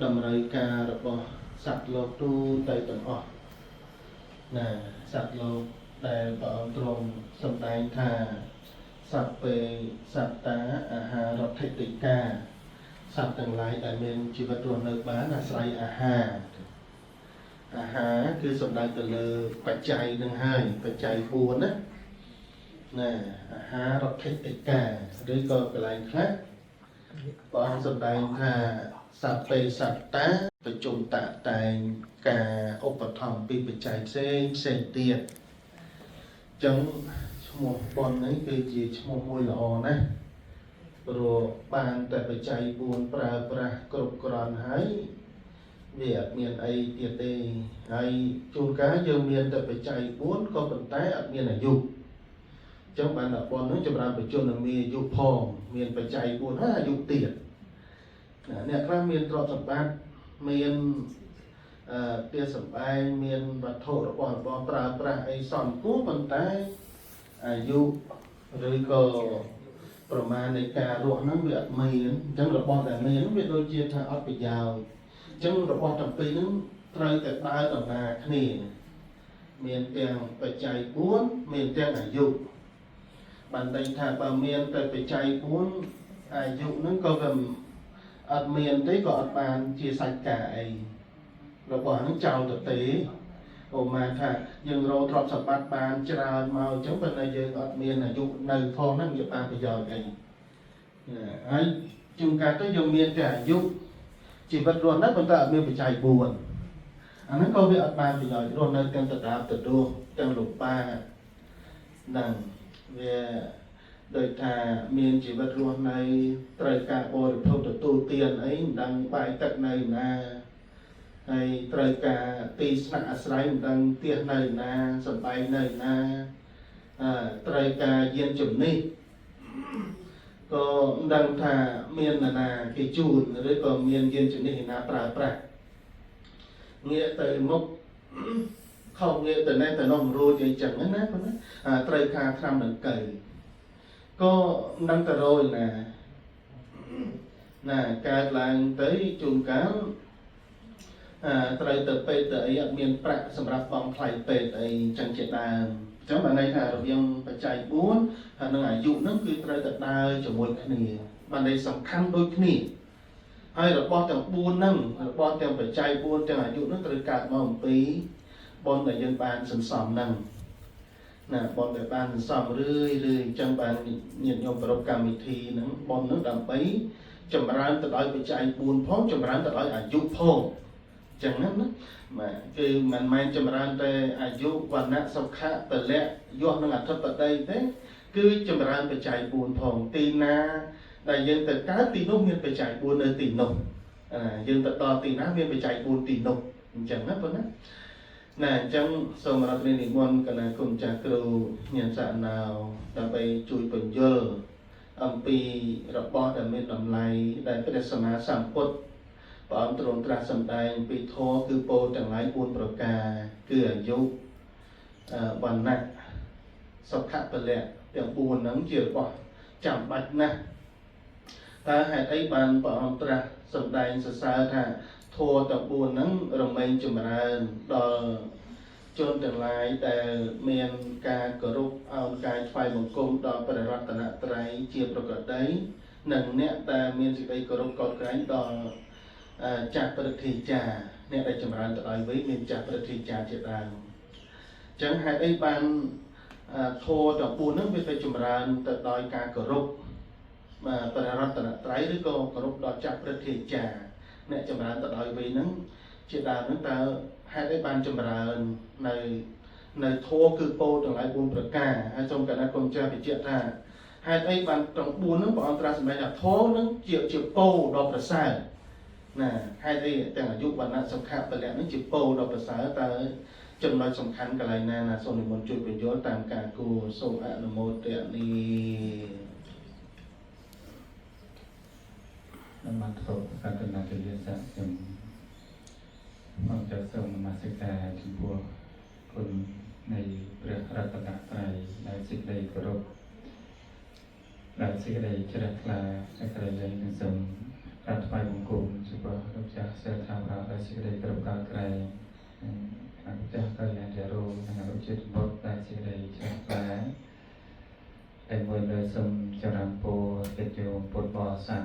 [SPEAKER 6] តម្រូវការរបស់សត្វលោកទូទៅទាំងអស់ណាសត្វលោក ដែលព្រះអង្គទ្រង់សម្ដែងថាសព្វេសត្តាអាហារដ្ឋិតិកាសត្វទាំងឡាយដែលមានជីវិតរស់នៅបានអាស្រ័យអាហារអាហារគឺសំដៅទៅលើបច្ច័យនឹងហើយបច្ច័យ4ណាណាអាហារដ្ឋិតិកាឬក៏កន្លែងខ្លះព្រះអង្គសម្ដែងថាសព្វេសត្តាប្រជុំតាក់តែងការឧបត្ថម្ភពីបច្ច័យផ្សេងផ្សេងទៀតអញ្ចឹងឈ្មោះប៉ុននេះគឺជាឈ្មោះមួយល្អណាស់ព្រោះបានតែបច្ច័យ4ប្រើប្រាស់គ្រប់គ្រាន់ហើយវាអត់មានអីទៀតទេហើយជួនកាលយើងមានតែបច្ច័យ4ក៏ប៉ុន្តែអត់មានអាយុអញ្ចឹងបានដល់ប៉ុនហ្នឹងចម្រើនបច្ចុប្បន្នមានអាយុផងមានបច្ច័យ4ហើយអាយុទៀតអ្នកខ្លះមានទ្រព្យសម្បត្តិមានផ្ទះសម្បែងមានវត្ថុរបស់របរប្រើប្រាស់អីសំគួរប៉ុន្តែអាយុឬក៏ប្រមាណនៃការរស់ហ្នឹងវាអត់មានអញ្ចឹងរបស់ដែលមានវាដូចជាថាអត់ប្រយោជន៍អញ្ចឹងរបស់ទាំងពីរហ្នឹងត្រូវតែដើរដំណើរគ្នាមានទាំងបច្ច័យ4មានទាំងអាយុបានន័យថាបើមានតែបច្ច័យ4អាយុហ្នឹងក៏វាអត់មានទេក៏អត់បានជាសាច់ការអីរបស់ហ្នឹងចោលទៅទេអូម៉ាថាយើងរកទ្រព្យសម្បត្តិបានច្រើនមកអញ្ចឹងប៉ុន្តែយើងអត់មានអាយុនៅផងហ្នឹងវាបានប្រយោជន៍អីហើយជួនកាលទៅយើងមានតែអាយុជីវិតរស់នៅប៉ុន្តែអត់មានបច្ច័យ4អាហ្នឹងក៏វាអត់បានប្រយោជន៍រស់នៅទាំងដដាបទៅដួសទាំងលំបាកហ្នឹងវាដូចថាមានជីវិតរស់នៅត្រូវការបរិភោគទទួលទានអីមិនដឹងបាយទឹកនៅណាហើយត្រូវការទីស្នាក់អាស្រ័យមិនដឹងផ្ទះនៅណាសំបែងនៅណាត្រូវការយានជំនិះក៏មិនដឹងថាមាននរណាគេជូនឬក៏មានយានជំនិះណាប្រើប្រាស់ងាកទៅមុខខុសងាកទៅនេះទៅនោះមិនរួចអីចឹងណាប៉ុន្តែត្រូវការថ្នាំដង្កូវក៏មិនដឹងទៅរយណាណាកើតឡើងទៅជួនកាលត្រូវទៅពេទ្យទៅអីអត់មានប្រាក់សម្រាប់បង់ថ្លៃពេទ្យអីចឹងជាដើមអញ្ចឹងបានន័យថារវាងបច្ច័យ4ហើយនឹងអាយុហ្នឹងគឺត្រូវតែដើរជាមួយគ្នាបានន័យសំខាន់ដូចគ្នាហើយរបស់ទាំង4ហ្នឹងរបស់ទាំងបច្ច័យ4ទាំងអាយុហ្នឹងត្រូវកើតមកអំពីបុណ្យដែលយើងបានសន្សំហ្នឹងណាបុណ្យដែលបានសន្សំរឿយរឿយអញ្ចឹងបានញាតិញោមប្រារព្ធកម្មវិធីហ្នឹងបុណ្យហ្នឹងដើម្បីចម្រើនទៅដោយបច្ច័យ4ផងចម្រើនទៅដោយអាយុផងចឹងណាបាទគឺមិនមែនចម្រើនតែអាយុវណ្ណៈសុខៈពលៈយសនិងអធិបតីទេគឺចម្រើនបច្ច័យ4ផងទីណាដែលយើងទៅកើតទីនោះមានបច្ច័យ4នៅទីនោះយើងទៅដល់ទីណាមានបច្ច័យ4ទីនោះអញ្ចឹងណាបងណាណាអញ្ចឹងសូមរដ្ឋនិមន្តគណៈគុណចាស់គ្រូញាណសាណៅដើម្បីជួយបញ្យល់អំពីរបស់ដែលមានតម្លៃដែលព្រះសម្មាសម្ពុទ្ធព្រះអង្គទ្រង់ត្រាស់សម្ដែងពីធម៌គឺពោលទាំងឡាយ4ប្រការគឺអាយុវណ្ណៈសុខៈពលៈទាំង4ហ្នឹងជារបស់ចាំបាច់ណាស់តើហេតុអីបានព្រះអង្គត្រាស់សម្ដែងសរសើរថាធម៌ទាំង4ហ្នឹងរមែងចម្រើនដល់ជនទាំងឡាយដែលមានការគោរពអោនកាយថ្វាយបង្គំដល់ព្រះរតនត្រ័យជាប្រក្រតីនិងអ្នកដែលមានសេចក្តីគោរពកោតក្រែងដល់ចាស់ព្រឹទ្ធាចារ្យអ្នកដែលចម្រើនទៅដោយវ័យមានចាស់ព្រឹទ្ធាចារ្យជាដើមអញ្ចឹងហេតុអីបានធម៌ទាំង4ហ្នឹងវាទៅចម្រើនទៅដោយការគោរពព្រះរតនត្រ័យឬក៏គោរពដល់ចាស់ព្រឹទ្ធាចារ្យអ្នកចម្រើនទៅដោយវ័យហ្នឹងជាដើមហ្នឹងតើហេតុអីបានចម្រើននៅធម៌គឺពោលទាំងឡាយ4ប្រការហើយសូមគណៈគុណចាស់បញ្ជាក់ថាហេតុអីបានទាំង4ហ្នឹងព្រះអង្គត្រាស់សម្ដែងថាធម៌ហ្នឹងជាពោលដ៏ប្រសើរណាហេតុអីទាំងអាយុវណ្ណៈសុខៈពលៈនេះជាពោលដ៏ប្រសើរតើចំណុចសំខាន់កន្លែងណាណាសូមនិមន្តជួយបញ្យល់តាមការគួរសូមអនុមោទនា
[SPEAKER 8] នមស្ការសតនកិរិយាស័កខ្ញុំមកចាត់សូមនមស្ការចំពោះគុណនៃព្រះរតនត្រ័យដែលសេចក្តីគោរពដែលសេចក្តីជ្រះថ្លាសេចក្តីលែងនឹងសូមក្រាបថ្វាយបង្គំចំពោះលោកចាស់សិលថាវរៈដែលសេចក្តីគោរពកោតក្រែងនិងគណៈចាស់កល្យាណចារោនិងលោកជាតិបុត្រដែលសេចក្តី តែមួយលើសូមចម្រើនពរញាតិញោមពុទ្ធបរិស័ទ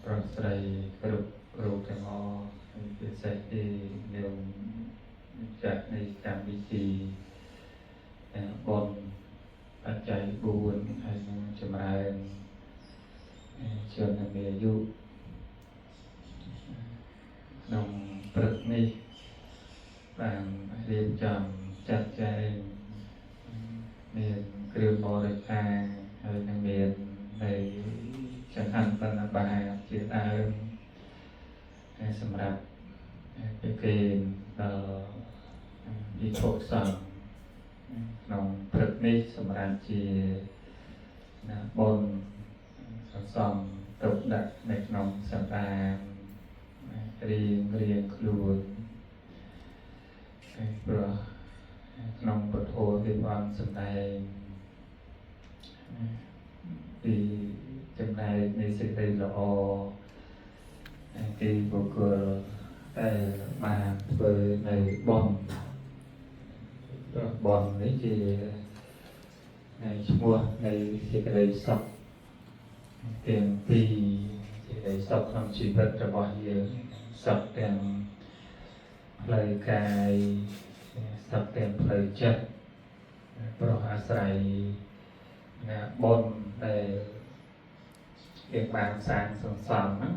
[SPEAKER 8] ប្រុសស្រីគ្រប់រូបទាំងអស់ហើយពិសេសទីញោមចាត់នៃកម្មវិធីបុណ្យបច្ច័យ4ហើយនឹងចម្រើនជនមានអាយុក្នុងព្រឹកនេះបានរៀបចំចាត់ចែងមានគ្រឿងបរិក្ខារហើយនឹងមាននៃចង្ហាន់បណ្ណាបាជាដើមហើយសម្រាប់ប្រគេនដល់ភិក្ខុសង្ឃក្នុងព្រឹកនេះសម្រាប់ជាណាបុណ្យសន្សំទុកដាក់នៅក្នុងសន្តានរៀងរៀងខ្លួនហើយព្រោះក្នុងពធที่បានសម្ដែងពីចំណែកនៃសេចក្តីល្អទីបុគ្គលដែលបានធ្វើនៅបុណ្យព្រោះបុណ្យនេះជានៃឈ្មោះនៃសេចក្តីសុខទាំងពីរសេចក្តីសុខក្នុងជីវិតរបស់យើងសុខទាំងផ្លូវកាយសុខទាំងផ្លូវចិត្តព្រោះអាស្រ័យណាបុណ្យដែលយើងបានសាងសន្សំហ្នឹង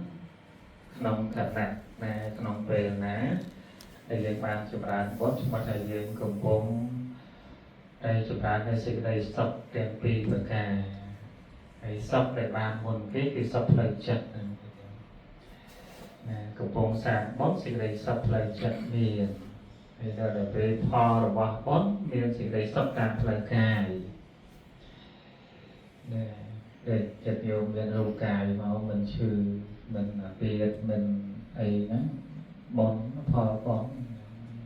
[SPEAKER 8] ក្នុងខណៈណាក្នុងពេលណាដែលយើងបានចម្រើនបុណ្យឈ្មោះថាយើងកំពុងតែចម្រើននៅសេចក្តីសុខទាំងពីរប្រការហើយសុខដែលបានមុនគេគឺសុខផ្លូវចិត្តហ្នឹងណាកំពុងសាងបុណ្យសេចក្តីសុខផ្លូវចិត្តមានហើយដល់ពេលផលរបស់បុណ្យមានសេចក្តីសុខតាមផ្លូវកាយណាដែលចិត្តញោមមានរូបកាយមកមិនឈឺមិនអាពាធមិនអីហ្នឹងបុណ្យផលបុណ្យ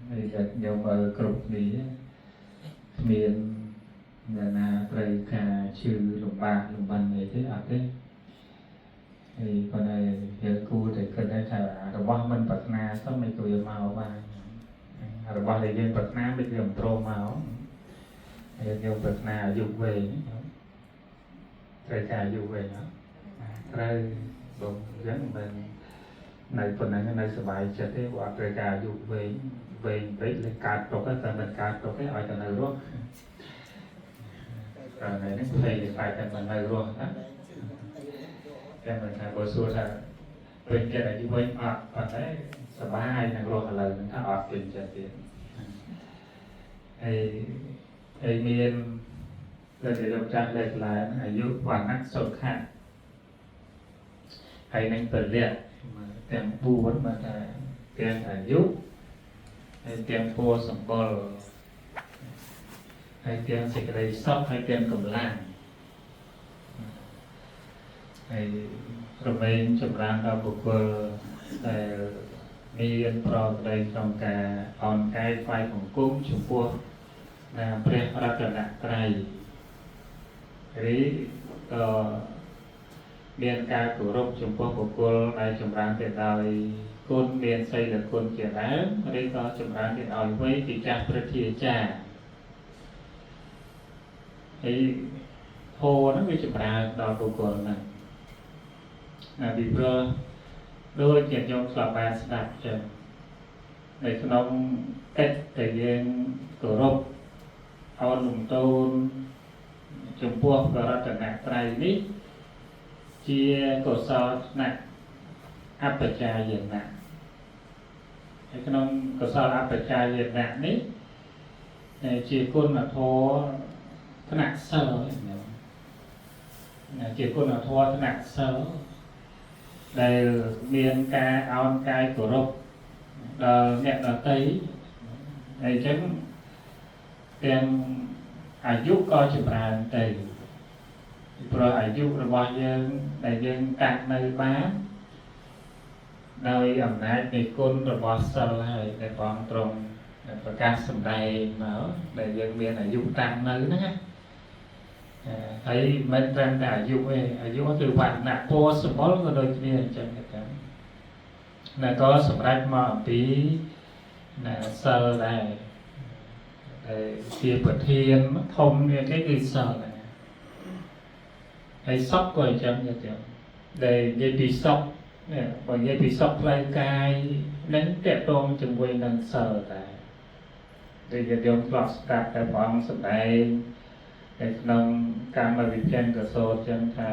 [SPEAKER 8] ហើយចិត្តញោមមើលគ្រប់គ្នាគ្មានអ្នកណាត្រូវការឈឺលំបាកលំបិនអីទេអត់ទេហើយប៉ុន្តែយើងគួរតែគិតថារបស់មិនប្រាថ្នាសោះមិនគួរមកបានរបស់ដែលយើងប្រាថ្នាមិនវាមិនព្រមមកហើយយើងប្រាថ្នាអាយុវែងត្រូវការអាយុវែងត្រូវបងអញ្ចឹងមិននៅប៉ុណ្ណឹងនៅសុបាយចិត្តទេព្រោះអត់ត្រូវការអាយុវែងវែងពេកលើកើតទុកតែមិនកើតទុកទេឲ្យតែនៅរស់តែថ្ងៃនេះភ័យខ្លាចតែមិននៅរស់ណាតែមិនថាបើសួរថាពេញចិត្តអាយុវែងអត់ប៉ុន្តែសប្បាយនឹងរស់ឥឡូវហ្នឹងថាអត់ពេញចិត្តទៀតហើយហើយមានដែលជាលោកចាស់លើកឡើងអាយុវណ្ណៈសុខៈហើយនឹងពលៈទាំង4មកថាទាំងអាយុហើយទាំងពណ៌សម្បុរហើយទាំងសេចក្តីសុខហើយទាំងកម្លាំងហើយរមែងចម្រើនដល់បុគ្គលដែលមានប្រក្តីក្នុងការអនកាយថ្វាយបង្គំចំពោះណាព្រះរតនត្រ័យឬក៏មានការគោរពចំពោះបុគ្គលដែលចម្រើនទៅដោយគុណមានសីលគុណជាដើមឬក៏ចម្រើនទៅដោយវ័យជាចាស់ព្រឹទ្ធាចារ្យហើយធម៌ហ្នឹងវាចម្រើនដល់បុគ្គលហ្នឹងណាពីព្រោះដូចជាខ្ញុំធ្លាប់បានស្ដាប់ចឹងនៅក្នុងកិច្ចដែលយើងគោរពអោនលំទោនចំពោះព្រះរតនត្រ័យនេះជាកុសលថ្នាក់អបជាយណៈហើយក្នុងកុសលអបជាយណៈនេះជាគុណធម៌ថ្នាក់សិលណាជាគុណធម៌ថ្នាក់សិលដែលមានការអោនកាយគោរពដល់អ្នកដទៃហើយអញ្ចឹងទាំងអាយុក៏ចម្រើនទៅព្រោះអាយុរបស់យើងដែលយើងតាំងនៅបានដោយអំណាចនៃគុណរបស់សិលហើយដែលបងទ្រង់ប្រកាសសម្ដែងមកដែលយើងមានអាយុតាំងនៅហ្នឹងណាហើយមិនត្រឹមតែអាយុទេអាយុគឺវណ្ណៈពណ៌សម្បុរក៏ដូចគ្នាអញ្ចឹងដែរណាក៏សម្រេចមកអំពីណាសិលដែរដែលជាប្រធានធំនេះគេគឺសិលដែរ ហើយសុខក៏អញ្ចឹងដែរដែលនិយាយពីសុខនេះបើនិយាយពីសុខផ្លូវកាយនឹងតកតងជាមួយនឹងសិលដែរដូចជាយើងធ្លាប់ស្ដាប់តែព្រះអង្គសម្ដែងនៅក្នុងកម្មវិជ្ជាកសោតចឹងថា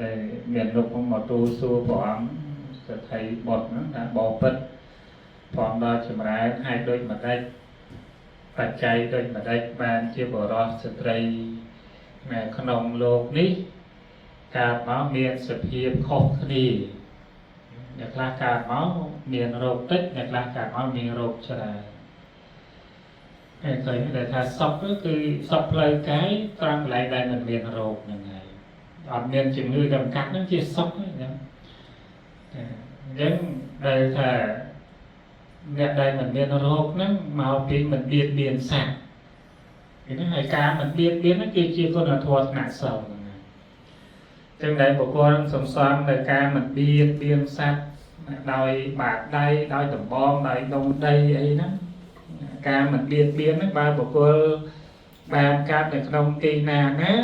[SPEAKER 8] ដែលមានលោកមកទូលសួរព្រះអង្គសទ្ធិបុត្រហ្នឹងថាបបិទ្ធព្រះអង្គដល់ចម្រើនហេតុដូចម្ដេចបច្ច័យដូចម្ដេចបានជាបុរសស្ត្រីនៅក្នុងលោកនេះកើតមកមានសភាពខុសគ្នាអ្នកខ្លះកើតមកមានរោគតិចអ្នកខ្លះកើតមកមានរោគច្រើនហើយឃើញដែលថាសុខគឺសុខផ្លូវកាយត្រង់កន្លែងដែលមិនមានរោគហ្នឹងហើយអត់មានជំងឺដំកាត់ហ្នឹងជាសុខហ្នឹងអញ្ចឹងដែលថាអ្នកដែលមិនមានរោគហ្នឹងមកពីមិនបៀតបៀនសត្វនេះហើយការមិនបៀតបៀនហ្នឹងគឺជាគុណធម៌ថ្នាក់សិលហ្នឹងចឹងដែលបុគ្គលសំសំនៅការមិនបៀតបៀនសត្វដោយបាតដៃដោយដំបងដោយដុំដីអីហ្នឹងការមិនបៀតបៀនហ្នឹងបើបុគ្គលបានកើតនៅក្នុងទីណាណា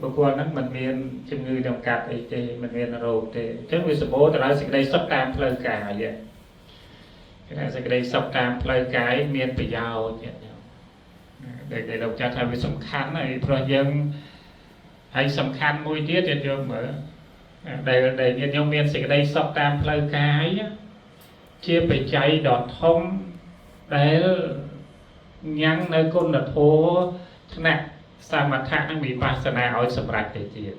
[SPEAKER 8] បុគ្គលហ្នឹងមិនមានជំងឺដង្កាត់អីទេមិនមានរោគទេអញ្ចឹងវាសម្បូរទៅដោយសេចក្តីសុខតាមផ្លូវកាយគេថាសេចក្តីសុខតាមផ្លូវកាយមានប្រយោជន៍ទៀតដែលលោកចាត់ថាវាសំខាន់ហើយព្រោះយើងហើយសំខាន់មួយទៀតទៀតយើងមើលដែលញាតិញោមមានសេចក្តីសុខតាមផ្លូវកាយជាបច្ច័យដ៏ធំដែលញ៉ាំងនៅគុណធម៌ថ្នាក់សមថៈនិងវិបស្សនាឲ្យសម្រេចទៅទៀត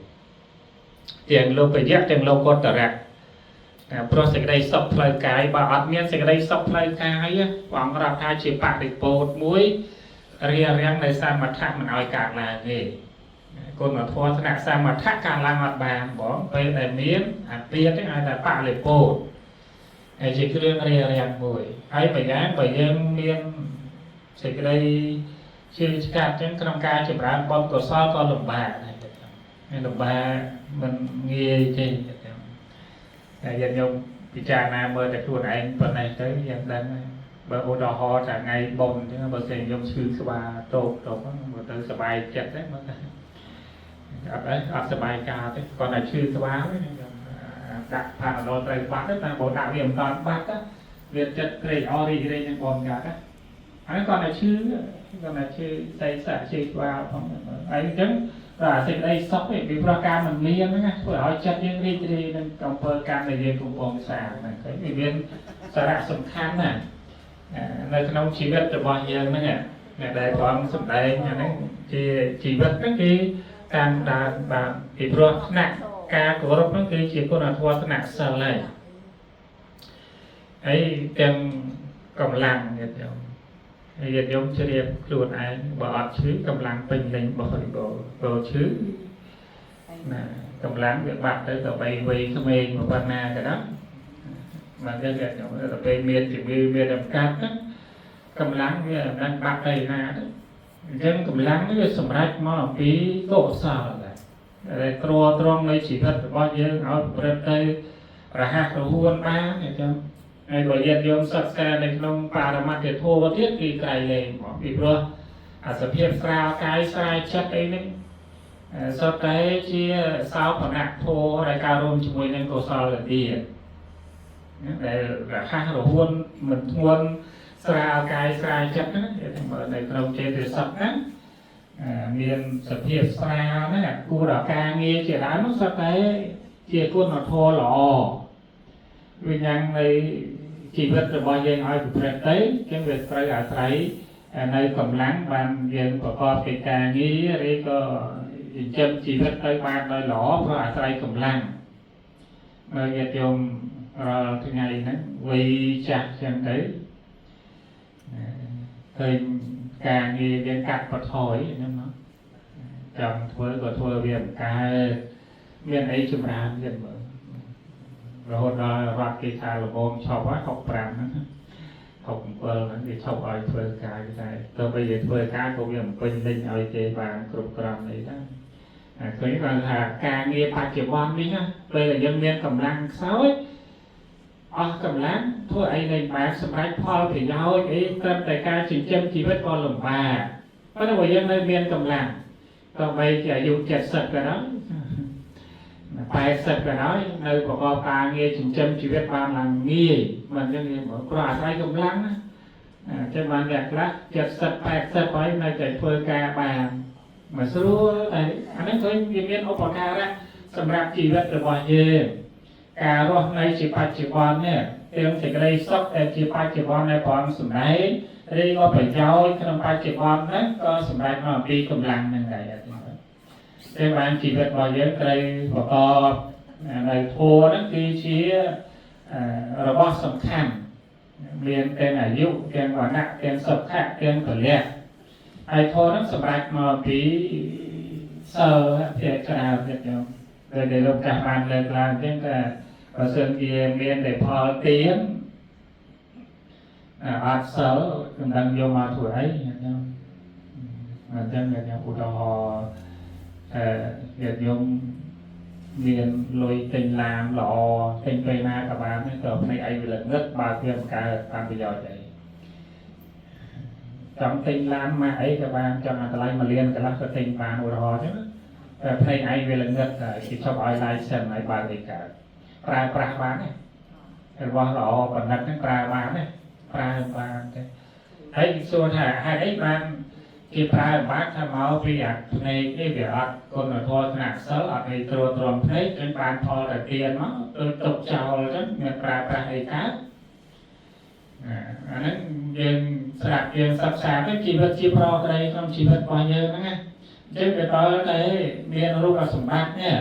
[SPEAKER 8] ទាំងលោកយៈទាំងលោកុត្តរៈព្រោះសេចក្តីសុខផ្លូវកាយបើអត់មានសេចក្តីសុខផ្លូវកាយព្រះអង្គរាប់ថាជាបរិពោធមួយរារាំងនៅសមថៈមិនឲ្យកើតឡើងទេគុណធម៌ថ្នាក់សមថៈកើតឡើងអត់បានបងពេលដែលមានអាពាធហ្នឹងឲ្យតែបរិពោធហើយជាគ្រឿងរារាំងមួយហើយម្យ៉ាងបើយើងមានសេចក្តីជឿឆ្កាត់ចឹងក្នុងការចម្រើនបុណ្យកុសលក៏លំបាកដែរលំបាកមិនងាយទេតែយើងខ្ញុំពិចារណាមើលតែខ្លួនឯងប៉ុណ្ណេះទៅយើងដឹងហើយបើឧទាហរណ៍ថាថ្ងៃបុណ្យចឹងបើសិនខ្ញុំឈឺក្បាលតោកតោកមើលទៅសប្បាយចិត្តទេមើលទៅអត់អីអត់សប្បាយការទេគាត់តែឈឺក្បាលទេដាក់ផាណាដុលត្រូវបាត់ទេតែបើដាក់វាមិនតាន់បាត់វាចិត្តត្រេកអររីករាយនឹងបងកាត់ហើយគាត់តែឈឺគាត់តែឈឺស្អីសាក់ឈឺក្បាលផងហើយអញ្ចឹងដល់សេចក្តីសុខឯងពីព្រោះការមិនមានហ្នឹងធ្វើឲ្យចិត្តយើងរីករាយនឹងអំពើកម្មដែលយើងកំពុងសាងហ្នឹងឃើញវាមានសារៈសំខាន់ណាស់នៅក្នុងជីវិតរបស់យើងហ្នឹងអ្នកដែលព្រះអង្គសម្ដែងហ្នឹងជាជីវិតហ្នឹងគឺតាមដានបានពីព្រោះថ្នាក់ការគោរពហ្នឹងគឺជាគុណធម៌ថ្នាក់សិលហើយហើយទាំងកម្លាំងញាតិញោមហើយញាតិញោមជ្រាបខ្លួនឯងបើអត់ឈឺកម្លាំងពេញលេញបរិបូរណ៍បើឈឺណាកម្លាំងវាបាត់ទៅទៅបីវ័យក្មេងប៉ុណ្ណាក៏ដោយបានទេញាតិញោមទៅពេលមានជំងឺមានដំកាត់ហ្នឹងកម្លាំងវាមិនដឹងបាត់ទៅណាទេអញ្ចឹងកម្លាំងនេះវាសម្រេចមកអំពីកុសលដែរដែលទ្រទ្រង់នៃជីវិតរបស់យើងឲ្យប្រព្រឹត្តទៅរហ័សរហួនបានអញ្ចឹងហើយបើញាតិញោមសិក្សានៅក្នុងបរមត្ថធម៌ទៀតគឺក្រៃលែងមកពីព្រោះអាសភាពស្រាលកាយស្រាលចិត្តអីហ្នឹងសុទ្ធតែជាសោភនៈធម៌ដែលកើតរួមជាមួយនឹងកុសលទានដែលរហ័សរហួនមិនធ្ងន់ស្រាលកាយស្រាលចិត្តហ្នឹងគេថាមើលនៅក្នុងចេតសិកហ្នឹងមានសភាពស្រាលហ្នឹងគួរដល់ការងារជាដើមនោះសុទ្ធតែជាគុណធម៌ល្អវាញ៉ាំងនៃជីវិតរបស់យើងឲ្យប្រព្រឹត្តទៅចឹងវាត្រូវអាស្រ័យនៅកម្លាំងបានយើងប្រកបកិច្ចការងារឬក៏ចិញ្ចឹមជីវិតទៅបានដោយល្អព្រោះអាស្រ័យកម្លាំងមើលញាតិញោមរាល់ថ្ងៃហ្នឹងវ័យចាស់ចឹងទៅឃើញការងារយើងកាត់បន្ថយហ្នឹងណាចង់ធ្វើក៏ធ្វើវាមិនកើតមានអីចម្រើនទៀតមើលរហូតដល់រដ្ឋគេថាល្មមឈប់ហើយ65ហ្នឹង67ហ្នឹងគេឈប់ឲ្យធ្វើការគេថាទៅពេលគេធ្វើការក៏វាមិនពេញលេញឲ្យគេបានគ្រប់គ្រាន់អីដែរឃើញគាត់ថាការងារបច្ចុប្បន្ននេះណាពេលដែលយើងមានកម្លាំងខ្សោយអស់កម្លាំងធ្វើអីលែងបានសម្រេចផលប្រយោជន៍អីត្រឹមតែការចិញ្ចឹមជីវិតក៏លំបាកប៉ុន្តែបើយើងនៅមានកម្លាំង ទោះបីជាអាយុ70ក៏ដោយ80ក៏ដោយនៅប្រកបការងារចិញ្ចឹមជីវិតបានឡើងងាយមិនអញ្ចឹងទេព្រោះអាស្រ័យកម្លាំងណាអញ្ចឹងបានអ្នកខ្លះ70 80ហើយនៅតែធ្វើការបានមកស្រួលតែអានេះឃើញវាមានឧបការៈសម្រាប់ជីវិតរបស់យើងការរស់នៅជាបច្ចុប្បន្ននេះទាំងសេចក្តីសុខដែលជាបច្ចុប្បន្នដែលព្រះអង្គសម្ដែងឬក៏ប្រយោជន៍ក្នុងបច្ចុប្បន្នហ្នឹងក៏សម្រាប់មកអំពីកម្លាំងហ្នឹងដែរតែបានជីវិតរបស់យើងត្រូវប្រកបនៅធម៌ហ្នឹងគឺជារបស់សំខាន់មានទាំងអាយុទាំងវណ្ណៈទាំងសុខៈទាំងពលៈហើយធម៌ហ្នឹងសម្រាប់មកពីសិលភាគច្រើនទៀតញោមដែលលោកចាស់បានលើកឡើងអញ្ចឹងថាបើសិនជាមានតែផលទានអត់សិលមិនដឹងយកមកធ្វើអីញោមអញ្ចឹងខ្ញុំឧទាហរណ៍អឺញាតិញោមមានលុយទិញឡានល្អទិញពេលណាក៏បានដែរក៏ភ្នែកឯងវាល្ងឹតបើវាមិនកើតបានប្រយោជន៍អីចង់ទិញឡានម៉ាកអីក៏បានចង់អាតម្លៃ1លានកន្លះក៏ទិញបានឧទាហរណ៍អញ្ចឹងតែភ្នែកឯងវាល្ងឹតគេឈប់ឲ្យ license ឲ្យបើកអីកើតប្រើប្រាស់បានទេរបស់ល្អប៉ុណ្ណឹងហ្នឹងប្រើបានទេប្រើបានទេហើយសួរថាហេតុអីបានគេប្រើបានថាមកពីអាភ្នែកនេះវាអត់គុណធម៌ថ្នាក់សិលអត់ឲ្យត្រួតត្រងភ្នែកចឹងបានផលតែទៀនមកដូចទុកចោលចឹងមានប្រើប្រាស់អីកើតអាហ្នឹងយើងស្រាប់យើងសិក្សាទៅជីវិតជាប្រក្តីក្នុងជីវិតរបស់យើងហ្នឹងណាអញ្ចឹងវាដល់តែមានរូបសម្បត្តិនេះ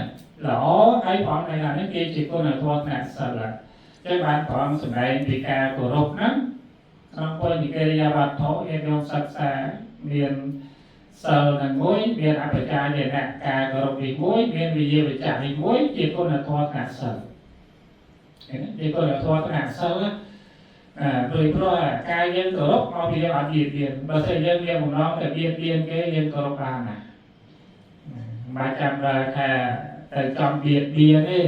[SPEAKER 8] ល្អហើយព្រះអង្គថានេះគេជាគុណធម៌ថ្នាក់សិលចឹងបានព្រះអង្គសម្ដែងពីការគោរពហ្នឹងក្នុងពលនិកិរិយាវត្ថុយើងខ្ញុំសិក្សាមានសិលនឹងមួយមានអបិកាយណៈការគោរពនេះមួយមានវិយាវិចៈនេះមួយជាគុណធម៌ថ្នាក់សិលឃើញទេជាគុណធម៌ថ្នាក់សិលអឺដោយព្រោះការយើងគោរពមកពីយើងអត់បៀតបៀនបើស្អីយើងមានបំណងតែបៀតបៀនគេយើងគោរពបានណាមិនបាច់ចាំដល់ថាទៅចង់បៀតបៀនទេ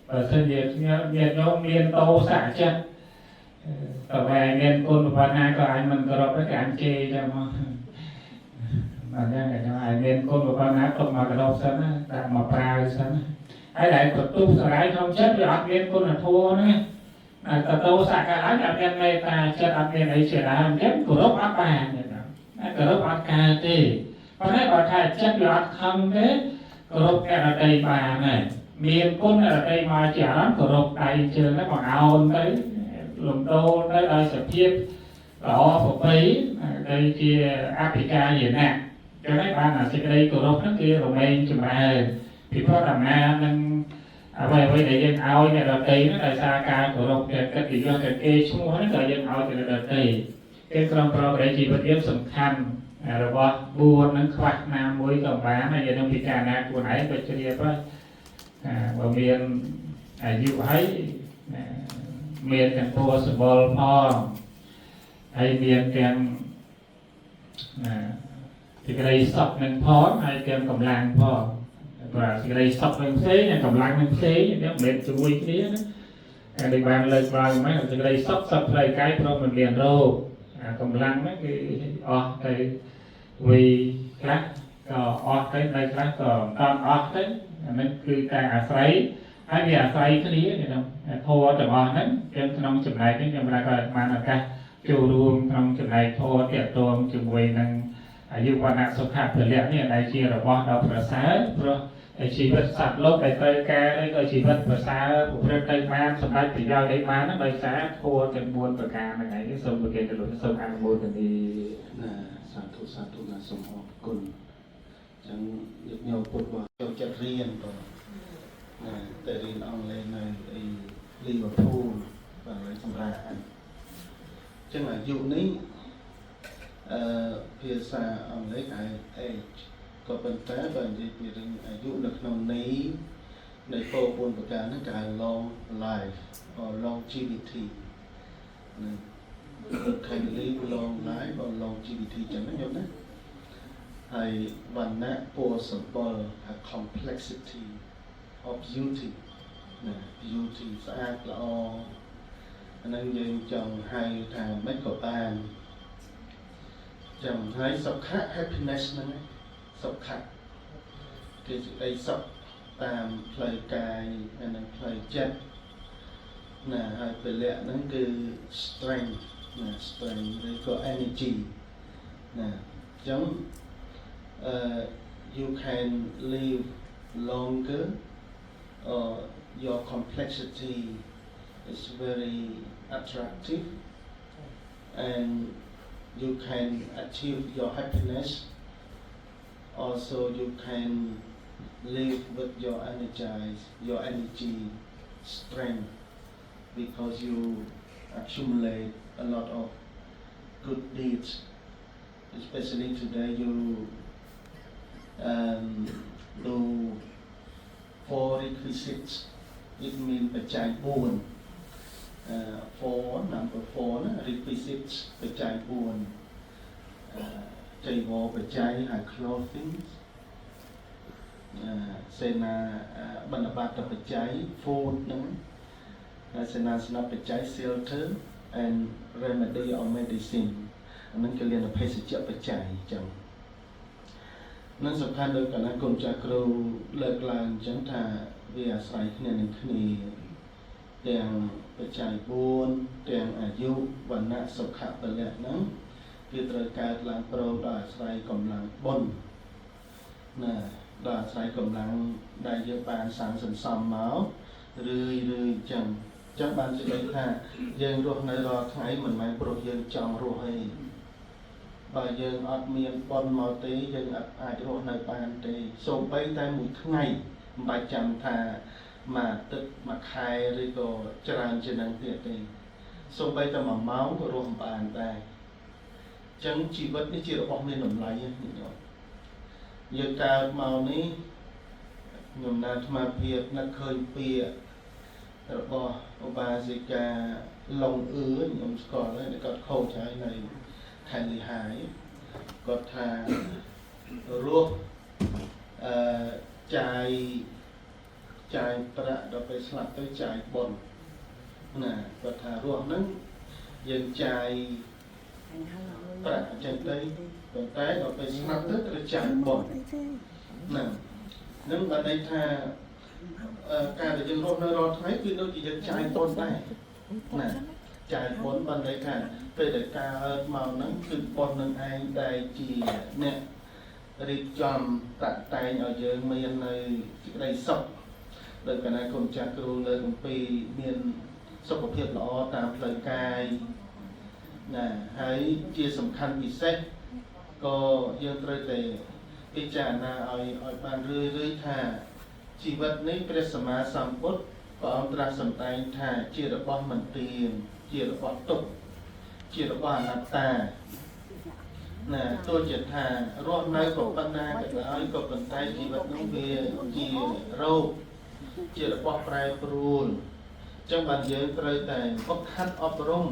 [SPEAKER 8] បើសិនជាញាតិញោមមានតោសៈចិត្តតើតែមានគុណប៉ុណ្ណាក៏អញមិនគោរពដែរគេអញជេរចឹងមកអញ្ចឹងខ្ញុំឲ្យមានគុណប៉ុណ្ណាទុកមកគោរពសិនណាដាក់មកប្រើសិនណាហើយដែលបន្ទុះសរាយក្នុងចិត្តវាអត់មានគុណធម៌ណាតតោសៈកាលអត់មានមេត្តាចិត្តអត់មានអីជាដើមអញ្ចឹងគោរពអត់បានទេណាគោរពអត់កើតទេប៉ុន្តែបើថាចិត្តវាអត់ខឹងទេគោរពអ្នកដទៃបានហើយមានគុណអ្នកដទៃមកជាអារម្មណ៍គោរពដៃជើងហ្នឹងមកអោនទៅលំដូលទៅដោយសភាពល្អប្រពៃដែលជាអភិកាយណៈចឹងហើយបានអាសេចក្តីគោរពហ្នឹងគឺរមែងចម្រើនពីព្រោះដំណើរនឹងអ្វីអ្វីដែលយើងឲ្យអ្នកដទៃហ្នឹងដោយសារការគោរពកិត្តិយសទៅគេឈ្មោះហ្នឹងក៏យើងឲ្យទៅអ្នកដទៃគេក្នុងប្រកបជីវិតយើងសំខាន់របស់4ហ្នឹងខ្វះណាមួយក៏បានហើយយើងនឹងពិចារណាខ្លួនឯងក៏ជ្រាបហើយបើមានអាយុហើយមានទាំងពណ៌សម្បុរផងហើយមានទាំងសេចក្តីសុខនឹងផងហើយទាំងកម្លាំងផងបាទសេចក្តីសុខនឹងផ្សេងនិងកម្លាំងនឹងផ្សេងហ្នឹងមិនមែនជាមួយគ្នាណាតែដូចបានលើកឡើងមកសេចក្តីសុខសុខផ្លូវកាយព្រមមិនមានរោគអាកម្លាំងហ្នឹងគឺអស់ទៅវីខ្លះក៏អស់ទៅនៅខ្លះក៏មិនអស់ទៅអាហ្នឹងគឺតែអាស្រ័យហើយវាអាស្រ័យគ្នាក្នុងធម៌ទាំងអស់ហ្នឹងចឹងក្នុងចំណែកនេះខ្ញុំបានក៏បានឱកាសចូលរួមក្នុងចំណែកធម៌ទាក់ទងជាមួយនឹងអាយុវណ្ណៈសុខៈពលៈនេះដែលជារបស់ដ៏ប្រសើរព្រោះជីវិតសត្វលោកដែលត្រូវការឬក៏ជីវិតប្រសើរប្រព្រឹត្តទៅបានសម្រាប់ប្រយោជន៍អីបានហ្នឹងដោយសារធម៌ទាំង4ប្រការហ្នឹងឯងសូមប្រគេនទៅលោកសូមអនុមោទនា
[SPEAKER 6] ណាសាធុសាធុណាសូមអរគុណអញ្ចឹងញាតិញោមពុទ្ធរបស់ចូលចិត្តរៀនបងណាទៅរៀនអង់គ្លេសនៅអីលីវើពូលបាទហើយសម្រាប់អញ្ចឹងអាយុនេះអឺភាសាអង់គ្លេសហៅ age ក៏ប៉ុន្តែបើនិយាយពីរឿងអាយុនៅក្នុងន័យនៃពោ4ប្រការហ្នឹងគេហៅ long life or longevity ណា can live long life or longevity ចឹងណាញោមណាហើយវណ្ណៈពណ៌សម្បុរហៅ complexity of beauty ណា beauty ស្អាតល្អអាហ្នឹងយើងចង់ហៅថាមិនក៏បានចឹងហើយសុខៈ happiness ហ្នឹងសុខៈ គឺសេចក្តីសុខតាមផ្លូវកាយហើយនិងផ្លូវចិត្តណាហើយពលៈហ្នឹងគឺ strength ណា strength ឬក៏ energy ណាអញ្ចឹងអឺ you can live longer or your complexity is very attractive and you can achieve your happiness. Also, you can live with your energize your energy, strength, because you accumulate a lot of good deeds. Especially today, you do four requisites. It means បច្ច័យ4 four, number 4ណា requisites បច្ច័យ4ចីវរបច្ច័យហើយ clothing អឺសេនាបណ្ឌបាតបច្ច័យ food ហ្នឹងហើយសេនាសនបច្ច័យ shelter and remedy or medicine អាហ្នឹងគេរៀនភេសជ្ជបច្ច័យអញ្ចឹងនឹងសំខាន់ដោយកណ្ណាគុណចាស់គ្រូលើកឡើងអញ្ចឹងថាវាអាស្រ័យគ្នានឹងគ្នាទាំងបច្ច័យ4ទាំងអាយុវណ្ណៈសុខៈពលៈហ្នឹងគឺត្រូវកើតឡើងព្រមដោយអាស្រ័យកម្លាំងបុណ្យណាដោយអាស្រ័យកម្លាំងដែលយើងបានសាងសន្សំមករឿយរឿយអញ្ចឹងអញ្ចឹងបានសេចក្តីថាយើងរស់នៅរាល់ថ្ងៃមិនមែនព្រោះយើងចង់រស់ទេបើយើងអត់មានបុណ្យមកទេយើងអត់អាចរស់នៅបានទេសូម្បីតែមួយថ្ងៃមិនបាច់ចាំថាមួយអាទិត្យមួយខែឬក៏ច្រើនជាងនឹងទៀតទេសូម្បីតែមួយម៉ោងក៏រស់មិនបានដែរអញ្ចឹងជីវិតនេះជារបស់មានតម្លៃណាញាតិញោមយើងកើតមកនេះខ្ញុំណាអាត្មាភាពនឹកឃើញពាក្យរបស់ឧបាសិកាឡុងអឺខ្ញុំស្គាល់ហើយគាត់ខូចហើយនៅខេត្តលីហាយគាត់ថារស់អឺចាយចាយប្រាក់ដល់ពេលស្លាប់ទៅចាយបុណ្យណាគាត់ថារស់ហ្នឹងយើងចាយប្រាក់អញ្ចឹងទៅប៉ុន្តែដល់ពេលស្លាប់ទៅត្រូវចាយបុណ្យណានឹងបានន័យថាការដែលយើងរស់នៅរាល់ថ្ងៃគឺដូចជាយើងចាយបុណ្យដែរណាចាយបុណ្យបានន័យថាពេលដែលកើតមកហ្នឹងគឺបុណ្យនឹងឯងដែលជាអ្នករៀបចំតាក់តែងឲ្យយើងមាននៅសេចក្តីសុខដោយកណាគុណចាស់គ្រូលើកអំពីមានសុខភាពល្អតាមផ្លូវកាយណាហើយជាសំខាន់ពិសេសក៏យើងត្រូវតែពិចារណាឲ្យឲ្យបានរឿយរឿយថាជីវិតនេះព្រះសម្មាសម្ពុទ្ធព្រះអង្គត្រាស់សម្ដែងថាជារបស់មិនទៀងជារបស់ទុក្ខជារបស់អនត្តាណាទោះជាថារស់នៅក៏ប៉ុណ្ណាក៏ដោយក៏ប៉ុន្តែជីវិតនោះវាជារោគជារបស់ប្រែប្រួលអញ្ចឹងបានយើងត្រូវតែហ្វឹកហាត់អប់រំ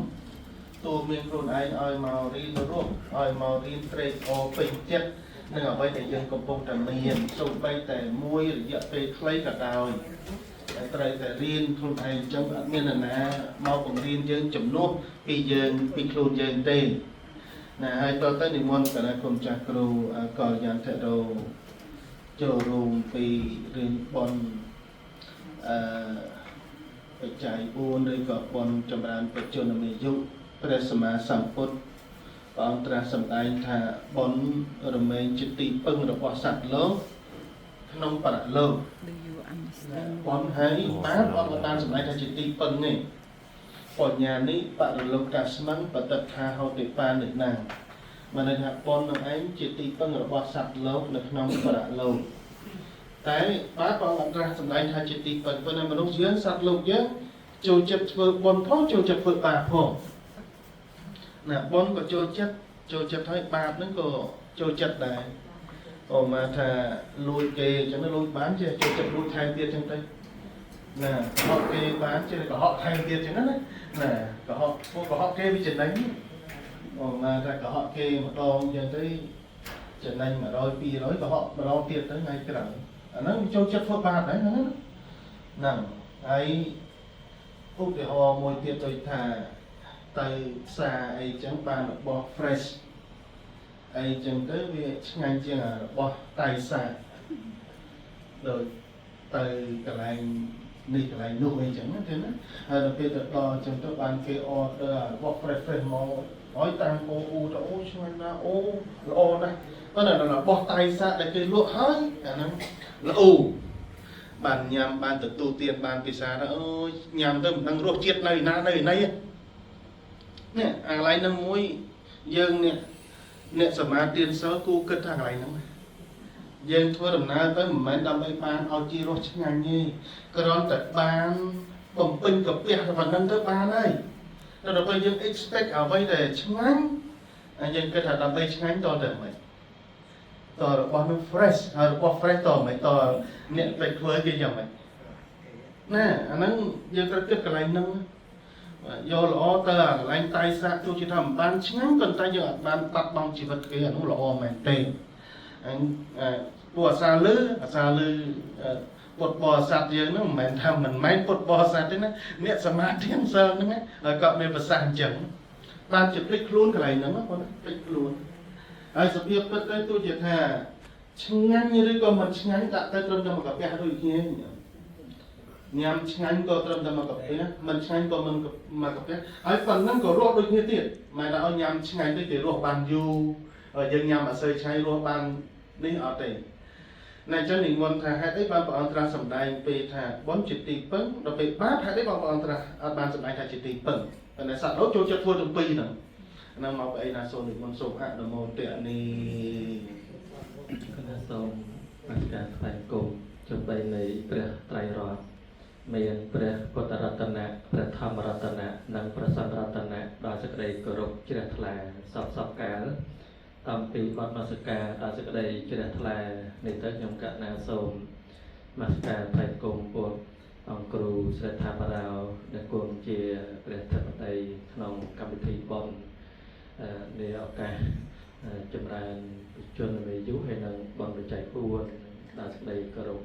[SPEAKER 6] ទូមានខ្លួនឯងឲ្យមករៀនរស់ឲ្យមករៀនត្រេកអរពេញចិត្តនឹងអ្វីដែលយើងកំពុងតែមានសូម្បីតែមួយរយៈពេលខ្លីក៏ដោយតែត្រូវតែរៀនខ្លួនឯងអញ្ចឹងអត់មាននរណាមកបង្រៀនយើងជំនួសពីយើងពីខ្លួនយើងទេណាហើយតទៅនិមន្តគណៈគុំចាស់គ្រូកល្យានធរោចូលរួមពីរឿងបុណ្យអឺបច្ច័យ4ឬក៏បុណ្យចម្រើនបច្ចុប្បន្នអាយុព្រះសម្មាសម្ពុទ្ធព្រះអង្គត្រាស់សម្ដែងថាបុណ្យរមែងជាទីពឹងរបស់សត្វលោកក្នុងបរលោក
[SPEAKER 4] Do you understand?
[SPEAKER 6] បុណ្យហើយបានព្រះអង្គបានសម្ដែងថាជាទីពឹងនេះបញ្ញានេះបរលោកកាស្មិងបតិដ្ឋាហោតិបានិណាមានន័យថាបុណ្យនឹងឯងជាទីពឹងរបស់សត្វលោកនៅក្នុងបរលោកតែបាទព្រះអង្គបានត្រាស់សម្ដែងថាជាទីពឹងប៉ុន្តែមនុស្សយើងសត្វលោកយើងចូលចិត្តធ្វើបុណ្យផងចូលចិត្តធ្វើបាបផងណាបុណ្យក៏ចូលចិត្តចូលចិត្តហើយបាបហ្នឹងក៏ចូលចិត្តដែរអូមកថាលួចគេអញ្ចឹងលួចបានចេះចូលចិត្តលួចថែមទៀតអញ្ចឹងទៅណាកុហកគេបានចេះកុហកថែមទៀតអញ្ចឹងណាណាកុហកពួកកុហកគេវាចំណេញអូមកថាកុហកគេម្ដងអញ្ចឹងទៅចំណេញ100 200កុហកម្ដងទៀតទៅថ្ងៃក្រោយអាហ្នឹងវាចូលចិត្តធ្វើបាបដែរហ្នឹងហ្នឹងហើយឧទាហរណ៍មួយទៀតដូចថាទៅផ្សារអីចឹងបានរបស់ fresh អីចឹងទៅវាឆ្ងាញ់ជាងរបស់តៃសា ដូចទៅកន្លែងនេះកន្លែងនោះអីចឹងណាទេណាហើយដល់ពេលទៅដល់អញ្ចឹងទៅបានគេ order របស់ fresh fresh មកហើយតាំងអូអ៊ូទៅអូឆ្ងាញ់ណាស់អូល្អណាស់ប៉ុន្តែដល់របស់តៃសាក់ដែលគេលក់ហើយអាហ្នឹងល្អបានញ៉ាំបានទទួលទានបានពិសាទៅអូយញ៉ាំទៅមិនដឹងរសជាតិនៅណានៅណីនេះអាកន្លែងហ្នឹងមួយយើងនេះអ្នកសមាទានសិលគូគិតថាកន្លែងហ្នឹងយើងធ្វើដំណើរទៅមិនមែនដើម្បីបានឲ្យជារសឆ្ងាញ់ទេគ្រាន់តែបានបំពេញកាពះប៉ុណ្ណឹងទៅបានហើយដល់ពេលយើង expect អ្វីដែលឆ្ងាញ់ហើយយើងគិតថាដើម្បីឆ្ងាញ់តតែមិនតរបស់នោះ fresh ហើយរបស់ fresh តមិនតអ្នកទៅធ្វើគេយ៉ាងម៉េចណាអាហ្នឹងយើងត្រូវគិតកន្លែងហ្នឹងយកល្អទៅអាកន្លែងតៃសាក់ទោះជាថាមិនបានឆ្ងាញ់ប៉ុន្តែយើងអត់បានបាត់បង់ជីវិតគេអានោះល្អមែនទេអញពួកអាសាលឺអាសាលឺពុទ្ធបរិស័ទយើងហ្នឹងមិនមែនថាមិនមែនពុទ្ធបរិស័ទទេណាអ្នកសមាធិសិលហ្នឹងហើយក៏មានប្រសាសន៍អញ្ចឹងបានជាភ្លេចខ្លួនកន្លែងហ្នឹងបងភ្លេចខ្លួនហើយសភាពពិតទៅទោះជាថាឆ្ងាញ់ឬក៏មិនឆ្ងាញ់ដាក់ទៅត្រឹមតែមកកាពះដូចគ្នាញ៉ាំឆ្ងាញ់ក៏ត្រឹមតែមកកាពះមិនឆ្ងាញ់ក៏មិនមកកាពះហើយប៉ុណ្ណឹងក៏រស់ដូចគ្នាទៀតមិនថាឲ្យញ៉ាំឆ្ងាញ់ទៅគេរស់បានយូរយើងញ៉ាំអត់សូវឆ្ងាញ់រស់បាននេះអត់ទេណែអញ្ចឹងនិមន្តថាហេតុអីបានព្រះអង្គត្រាស់សម្ដែងពេលថាបុណ្យជាទីពឹងដល់ពេលបាបហេតុអីបានព្រះអង្គត្រាស់អត់បានសម្ដែងថាជាទីពឹងប៉ុន្តែសត្វលោកចូលចិត្តធ្វើទាំងពីរហ្នឹងហ្នឹងមកអីណាសូមនិមន្តសូមអនុមោទនី
[SPEAKER 8] គណៈសូមអស្ការថ្លែងគុំជំបីនៃព្រះត្រៃរតន៍មានព្រះពុទ្ធរតនៈព្រះធម្មរតនៈនិងព្រះសង្ឃរតនៈដោយសេចក្តីគោរពជ្រះថ្លាសពសពកាលអំពីបទនមស្ការដោយសេចក្តីជ្រះថ្លានេះទៅខ្ញុំកណាសូមនមស្ការថ្លែងគុំពោលអង្គគ្រូស្រីថាបរោដែលគង់ជាព្រះធិបតីក្នុងកម្មវិធីបុណ្យនៃឱកាសចម្រើនជនអាយុហើយនឹងបុណ្យបច្ច័យ4ដោយសេចក្តីគោរព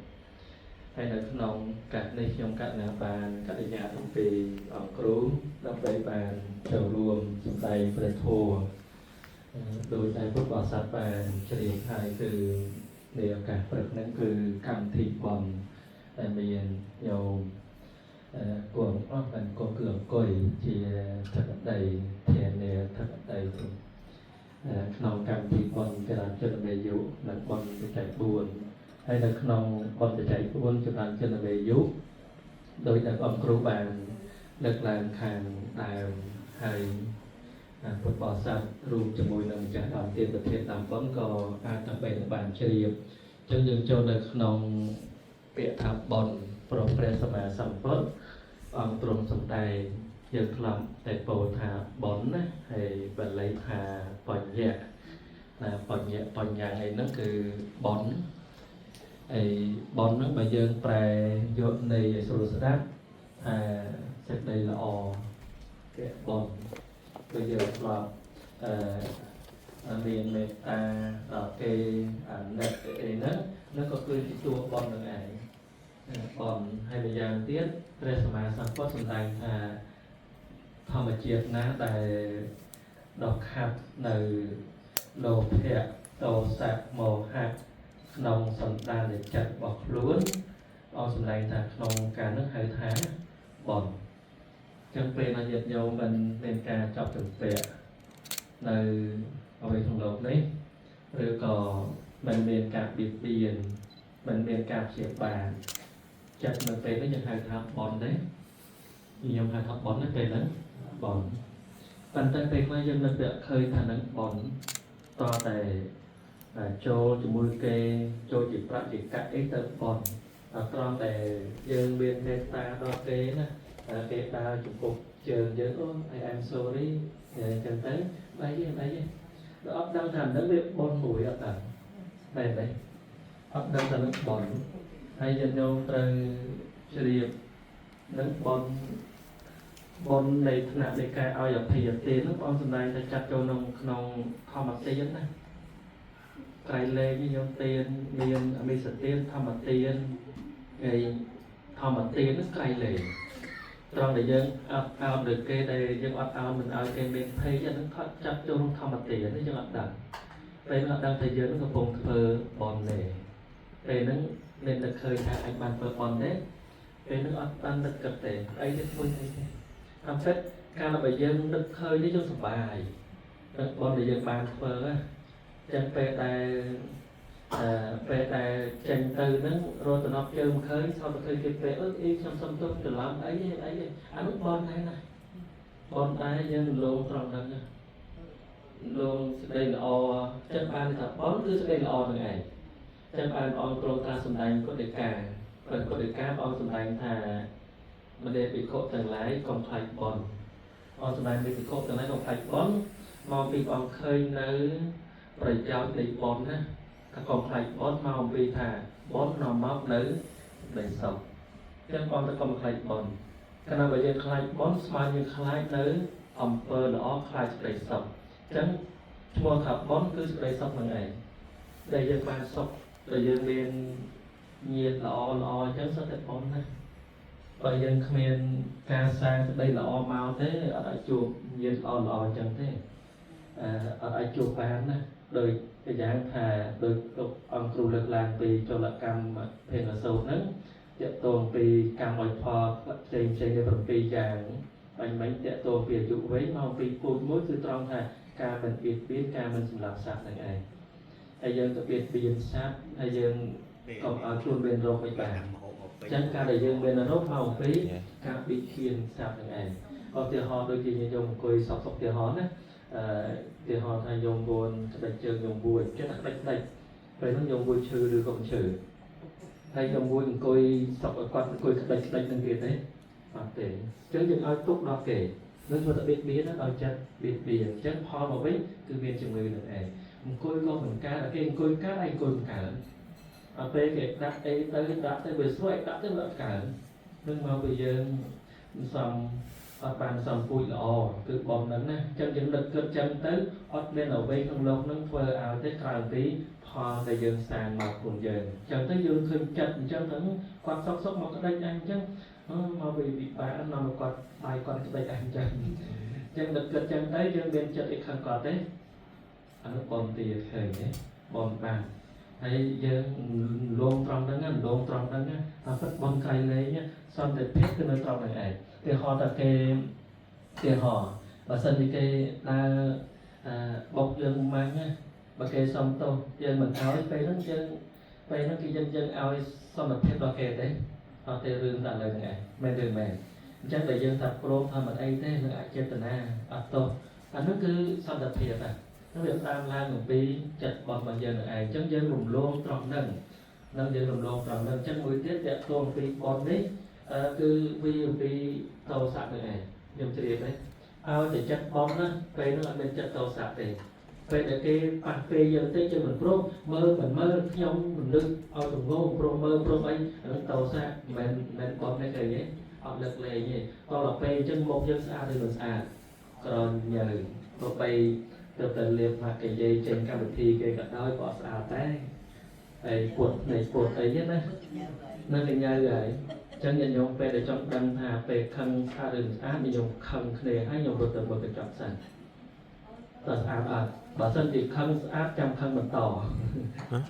[SPEAKER 8] ហើយនៅក្នុងកាសនេះខ្ញុំកណាបានករិយាអំពីអង្គគ្រូដើម្បីបានចូលរួមសម្ដែងព្រះធម៌ដោយតែពុទ្ធបរិស័ទបានជ្រាបហើយគឺនៃឱកាសព្រឹកហ្នឹងគឺកម្មវិធីបុណ្យដែលមានញោមគង់អស់បានគង់គឺអង្គុយជាធិបតីធានាធិបតីក្នុងកម្មវិធីបុណ្យចរាចរណ៍យុនិងបុណ្យបច្ច័យ4ហើយនៅក្នុងបុណ្យបច្ច័យ4ចម្រើនជនវេយុដោយដែលអង្គគ្រូបានលើកឡើងខាងដើមហើយពុទ្ធបរិស័ទរួមជាមួយនឹងម្ចាស់ដើមទានប្រធានដើមបុណ្យក៏អាចដើម្បីបានជ្រាបអញ្ចឹងយើងចូលនៅក្នុងពាក្យថាបុណ្យប្រព្រះសម្មាសម្ពុទ្ធអង្គទ្រង់សម្ដែងយើងធ្លាប់តែពោលថាបុណ្យណាហើយបាលីថាបញ្ញៈណាបញ្ញៈបញ្ញអីហ្នឹងគឺបុណ្យហើយបុណ្យហ្នឹងបើយើងប្រែយកនៃឲ្យស្រួលស្ដាប់ថាសេចក្តីល្អពាក្យបុណ្យគឺយើងធ្លាប់មានមេត្តាដល់គេអាណិតអីហ្នឹងហ្នឹងក៏គឺជាតួបុណ្យនឹងឯងបុណ្យហើយម្យ៉ាងទៀតព្រះសម្មាសម្ពុទ្ធសម្ដែងថាធម្មជាតិណាដែលដកខាត់នៅលោភៈទោសៈមោហៈក្នុងសន្តានចិត្តរបស់ខ្លួនអង្គសម្ដែងថាក្នុងការនោះហៅថាបុណ្យចឹងពេលណាញាតិញោមមិនមានការចាប់ជំពាក់នៅអ្វីក្នុងលោកនេះឬក៏មិនមានការបៀតបៀនមិនមានការព្យាបាទចិត្តនៅពេលនេះយើងហៅថាបុណ្យទេខ្ញុំហៅថាបុណ្យទេពេលហ្នឹងបុណ្យប៉ុន្តែពេលខ្លះយើងនៅតែឃើញថានឹងបុណ្យតតែចូលជាមួយគេចូលជាប្រាក់ជាកាក់អីទៅបុណ្យត្រង់តែយើងមានមេត្តាដល់គេណាគេដើរចំពោះជើងយើងអូ I am sorry អញ្ចឹងទៅបែរទេបែរទេដល់អត់ដឹងថានឹងវាបុណ្យមួយអត់ដឹងបែរទេអត់ដឹងថានឹងបុណ្យហើយញាតិញោមត្រូវជ្រាបនឹងបុណ្យបុណ្យនៃថ្នាក់នៃការឲ្យអភ័យទាននោះបងសម្ដែងថាចាត់ចូលក្នុងធម្មទានណាក្រៃលែងញោមទានមានអមិសទានធម្មទានហើយធម្មទាននោះក្រៃលែងត្រង់ដែលយើងអត់អោនដូចគេដែលយើងអត់អោនមិនឲ្យគេមានភ័យអានឹងថត់ចាប់ចូលក្នុងធម្មទាននេះយើងអត់ដឹងពេលអត់ដឹងថាយើងនឹងកំពុងធ្វើបុណ្យទេ ពេលហ្នឹងមានតែឃើញថាអញបានធ្វើបុណ្យទេពេលហ្នឹងអត់បាននឹកគិតទេអីទេធ្វើអីទេតាមពិតកាលបើយើងនឹកឃើញនេះយើងសប្បាយនឹងបុណ្យដែលយើងបានធ្វើណាចឹងពេលដែលពេលដែលចេញទៅហ្នឹងរត់តំណប់ជើងឃើញសោតទៅឃើញគេពេលអឺអីខ្ញុំសុំទោសច្រឡំអីអីអានោះបុណ្យដែរណាបុណ្យដែរយើងលងត្រង់ហ្នឹងលងសេចក្តីល្អចឹងបានថាបុណ្យគឺសេចក្តីល្អហ្នឹងឯងចឹងបានព្រះអង្គទ្រង់ត្រាស់សម្ដែងគុណដីកាព្រះគុណដីកាព្រះអង្គសម្ដែងថាមនេភិក្ខុទាំងឡាយកុំខ្លាចបុណ្យអង្គសម្ដែងភិក្ខុទាំងឡាយកុំខ្លាចបុណ្យមកពីព្រះអង្គឃើញនៅប្រយោជន៍នៃបុណ្យណាថាកុំខ្លាចបុណ្យមកអំពីថាបុណ្យនាំមកនៅសេចក្តីសុខចឹងព្រះអង្គទៅកុំខ្លាចបុណ្យកាលណាបើយើងខ្លាចបុណ្យស្មើយើងខ្លាចនៅអំពើល្អខ្លាចសេចក្តីសុខចឹងឈ្មោះថាបុណ្យគឺសេចក្តីសុខហ្នឹងឯងដែលយើងបានសុខដែលយើងមានញាតិល្អល្អអញ្ចឹងសុទ្ធតែបុណ្យណាបើយើងគ្មានការសាងសេចក្តីល្អមកទេអត់អាចជួបញាតិល្អល្អអញ្ចឹងទេអត់អាចជួបបានណាដោយយ៉ាងថាដោយលោកអង្គគ្រូលើកឡើងពីចលកម្មភេនសូត្រហ្នឹងទាក់ទងពីកម្មឲ្យផលផ្សេងផ្សេងនៃ7យ៉ាងបាញ់មិញទាក់ទងពីអាយុវ័យមកពីពូជមួយគឺត្រង់ថាការមិនបៀតបៀនការមិនសម្លាប់សត្វហ្នឹងឯងហើយយើងទៅបៀតបៀនសត្វហើយយើងកុំឲ្យខ្លួនមានរោគមិនបានអញ្ចឹងការដែលយើងមានរោគមកពីការបៀតបៀនសត្វហ្នឹងឯងឧទាហរណ៍ដូចជាញោមអង្គុយសពសុខឧទាហរណ៍ណាឧទាហរណ៍ថាញោមបួនក្តិចជើងញោមបួនចឹងក្តិចក្តិចពេលហ្នឹងញោមបួនឈឺឬក៏មិនឈឺហើយញោមបួនអង្គុយសពឲ្យគាត់អង្គុយក្តិចក្តិចនឹងទៀតទេអត់ទេអញ្ចឹងយើងឲ្យទុកដល់គេនឹងធ្វើតែបៀតបៀនដល់ចិត្តបៀតបៀនអញ្ចឹងផលមកវិញគឺមានជំងឺនឹងឯងអង្គុយក៏មិនកើតគេអង្គុយកើតឯងអង្គុយមិនកើតដល់ពេលគេដាក់អីទៅដាក់ទៅវាស្រួយដាក់ទៅវាអត់កើតនឹងមកពីយើងមិនសមអត់បានសំពូជល្អគឺបំហ្នឹងណាអញ្ចឹងយើងនឹកគិតចឹងទៅអត់មានអ្វីក្នុងលោកហ្នឹងធ្វើឲ្យទេក្រៅពីផលដែលយើងសាងមកខ្លួនយើងអញ្ចឹងទៅយើងឃើញចិត្តអញ្ចឹងទៅគាត់សុកសុកមកក្តិចអញអញ្ចឹងមកពីវិបាកនាំមកគាត់បាយគាត់ក្តិចអញអញ្ចឹងអញ្ចឹងនឹកគិតចឹងទៅយើងមានចិត្តអីខឹងគាត់ទេអានោះបំទៀតឃើញទេបំបានហើយយើងលងត្រង់ហ្នឹងលងត្រង់ហ្នឹងថាពិតបំក្រៃលែងសន្តិភាពគឺនៅត្រង់ហ្នឹងឯងឧទាហរណ៍ថាគេឧទាហរណ៍បើសិនជាគេដើរបុកយើងម៉ាញ់ណាបើគេសុំទោសយើងមិនឲ្យពេលហ្នឹងយើងពេលហ្នឹងគឺយើងឲ្យសន្តិភាពដល់គេទេអត់ទេរឿងតែលើហ្នឹងឯងមែនឬមែនអញ្ចឹងដែលយើងថាព្រមថាមិនអីទេនឹងអចេតនាអត់ទោសអាហ្នឹងគឺសន្តិភាពហ្នឹងវាតាមឡើងអំពីចិត្តរបស់យើងនឹងឯងអញ្ចឹងយើងរំលងត្រង់ហ្នឹងនឹងយើងរំលងត្រង់ហ្នឹងអញ្ចឹងមួយទៀតទាក់ទងពីបុណ្យនេះគឺវាអំពីតោសៈនឹងឯងខ្ញុំជ្រាបទេឲ្យតែចិត្តបុណ្យណាពេលហ្នឹងអត់មានចិត្តតោសៈទេពេលដែលគេប៉ះពេលយើងទេយើងមិនព្រមមើលមិនមើលខ្ញុំមនុស្សឲ្យទំងងព្រមមើលព្រមអីអាហ្នឹងតោសៈមិនមែនបុណ្យទេគេទេអត់លើកលែងទេតដល់ពេលអញ្ចឹងមុខយើងស្អាតឬមិនស្អាតក្រញើទោះបីទៅតែលាបមកគេនិយាយចេញកម្មវិធីគេក៏ដោយក៏ស្អាតដែរហើយពួតនៃពួតអីណានៅកញ្ញាហើយអញ្ចឹងញាតិញោមពេលដែលចង់ដឹងថាពេលខឹងស្អាតឬមិនស្អាតញាតិញោមខឹងគ្នាហើយញោមរត់ទៅមើលកញ្ចក់សិនតើស្អាតអត់បើសិនជាខឹងស្អាតចាំខឹងបន្ត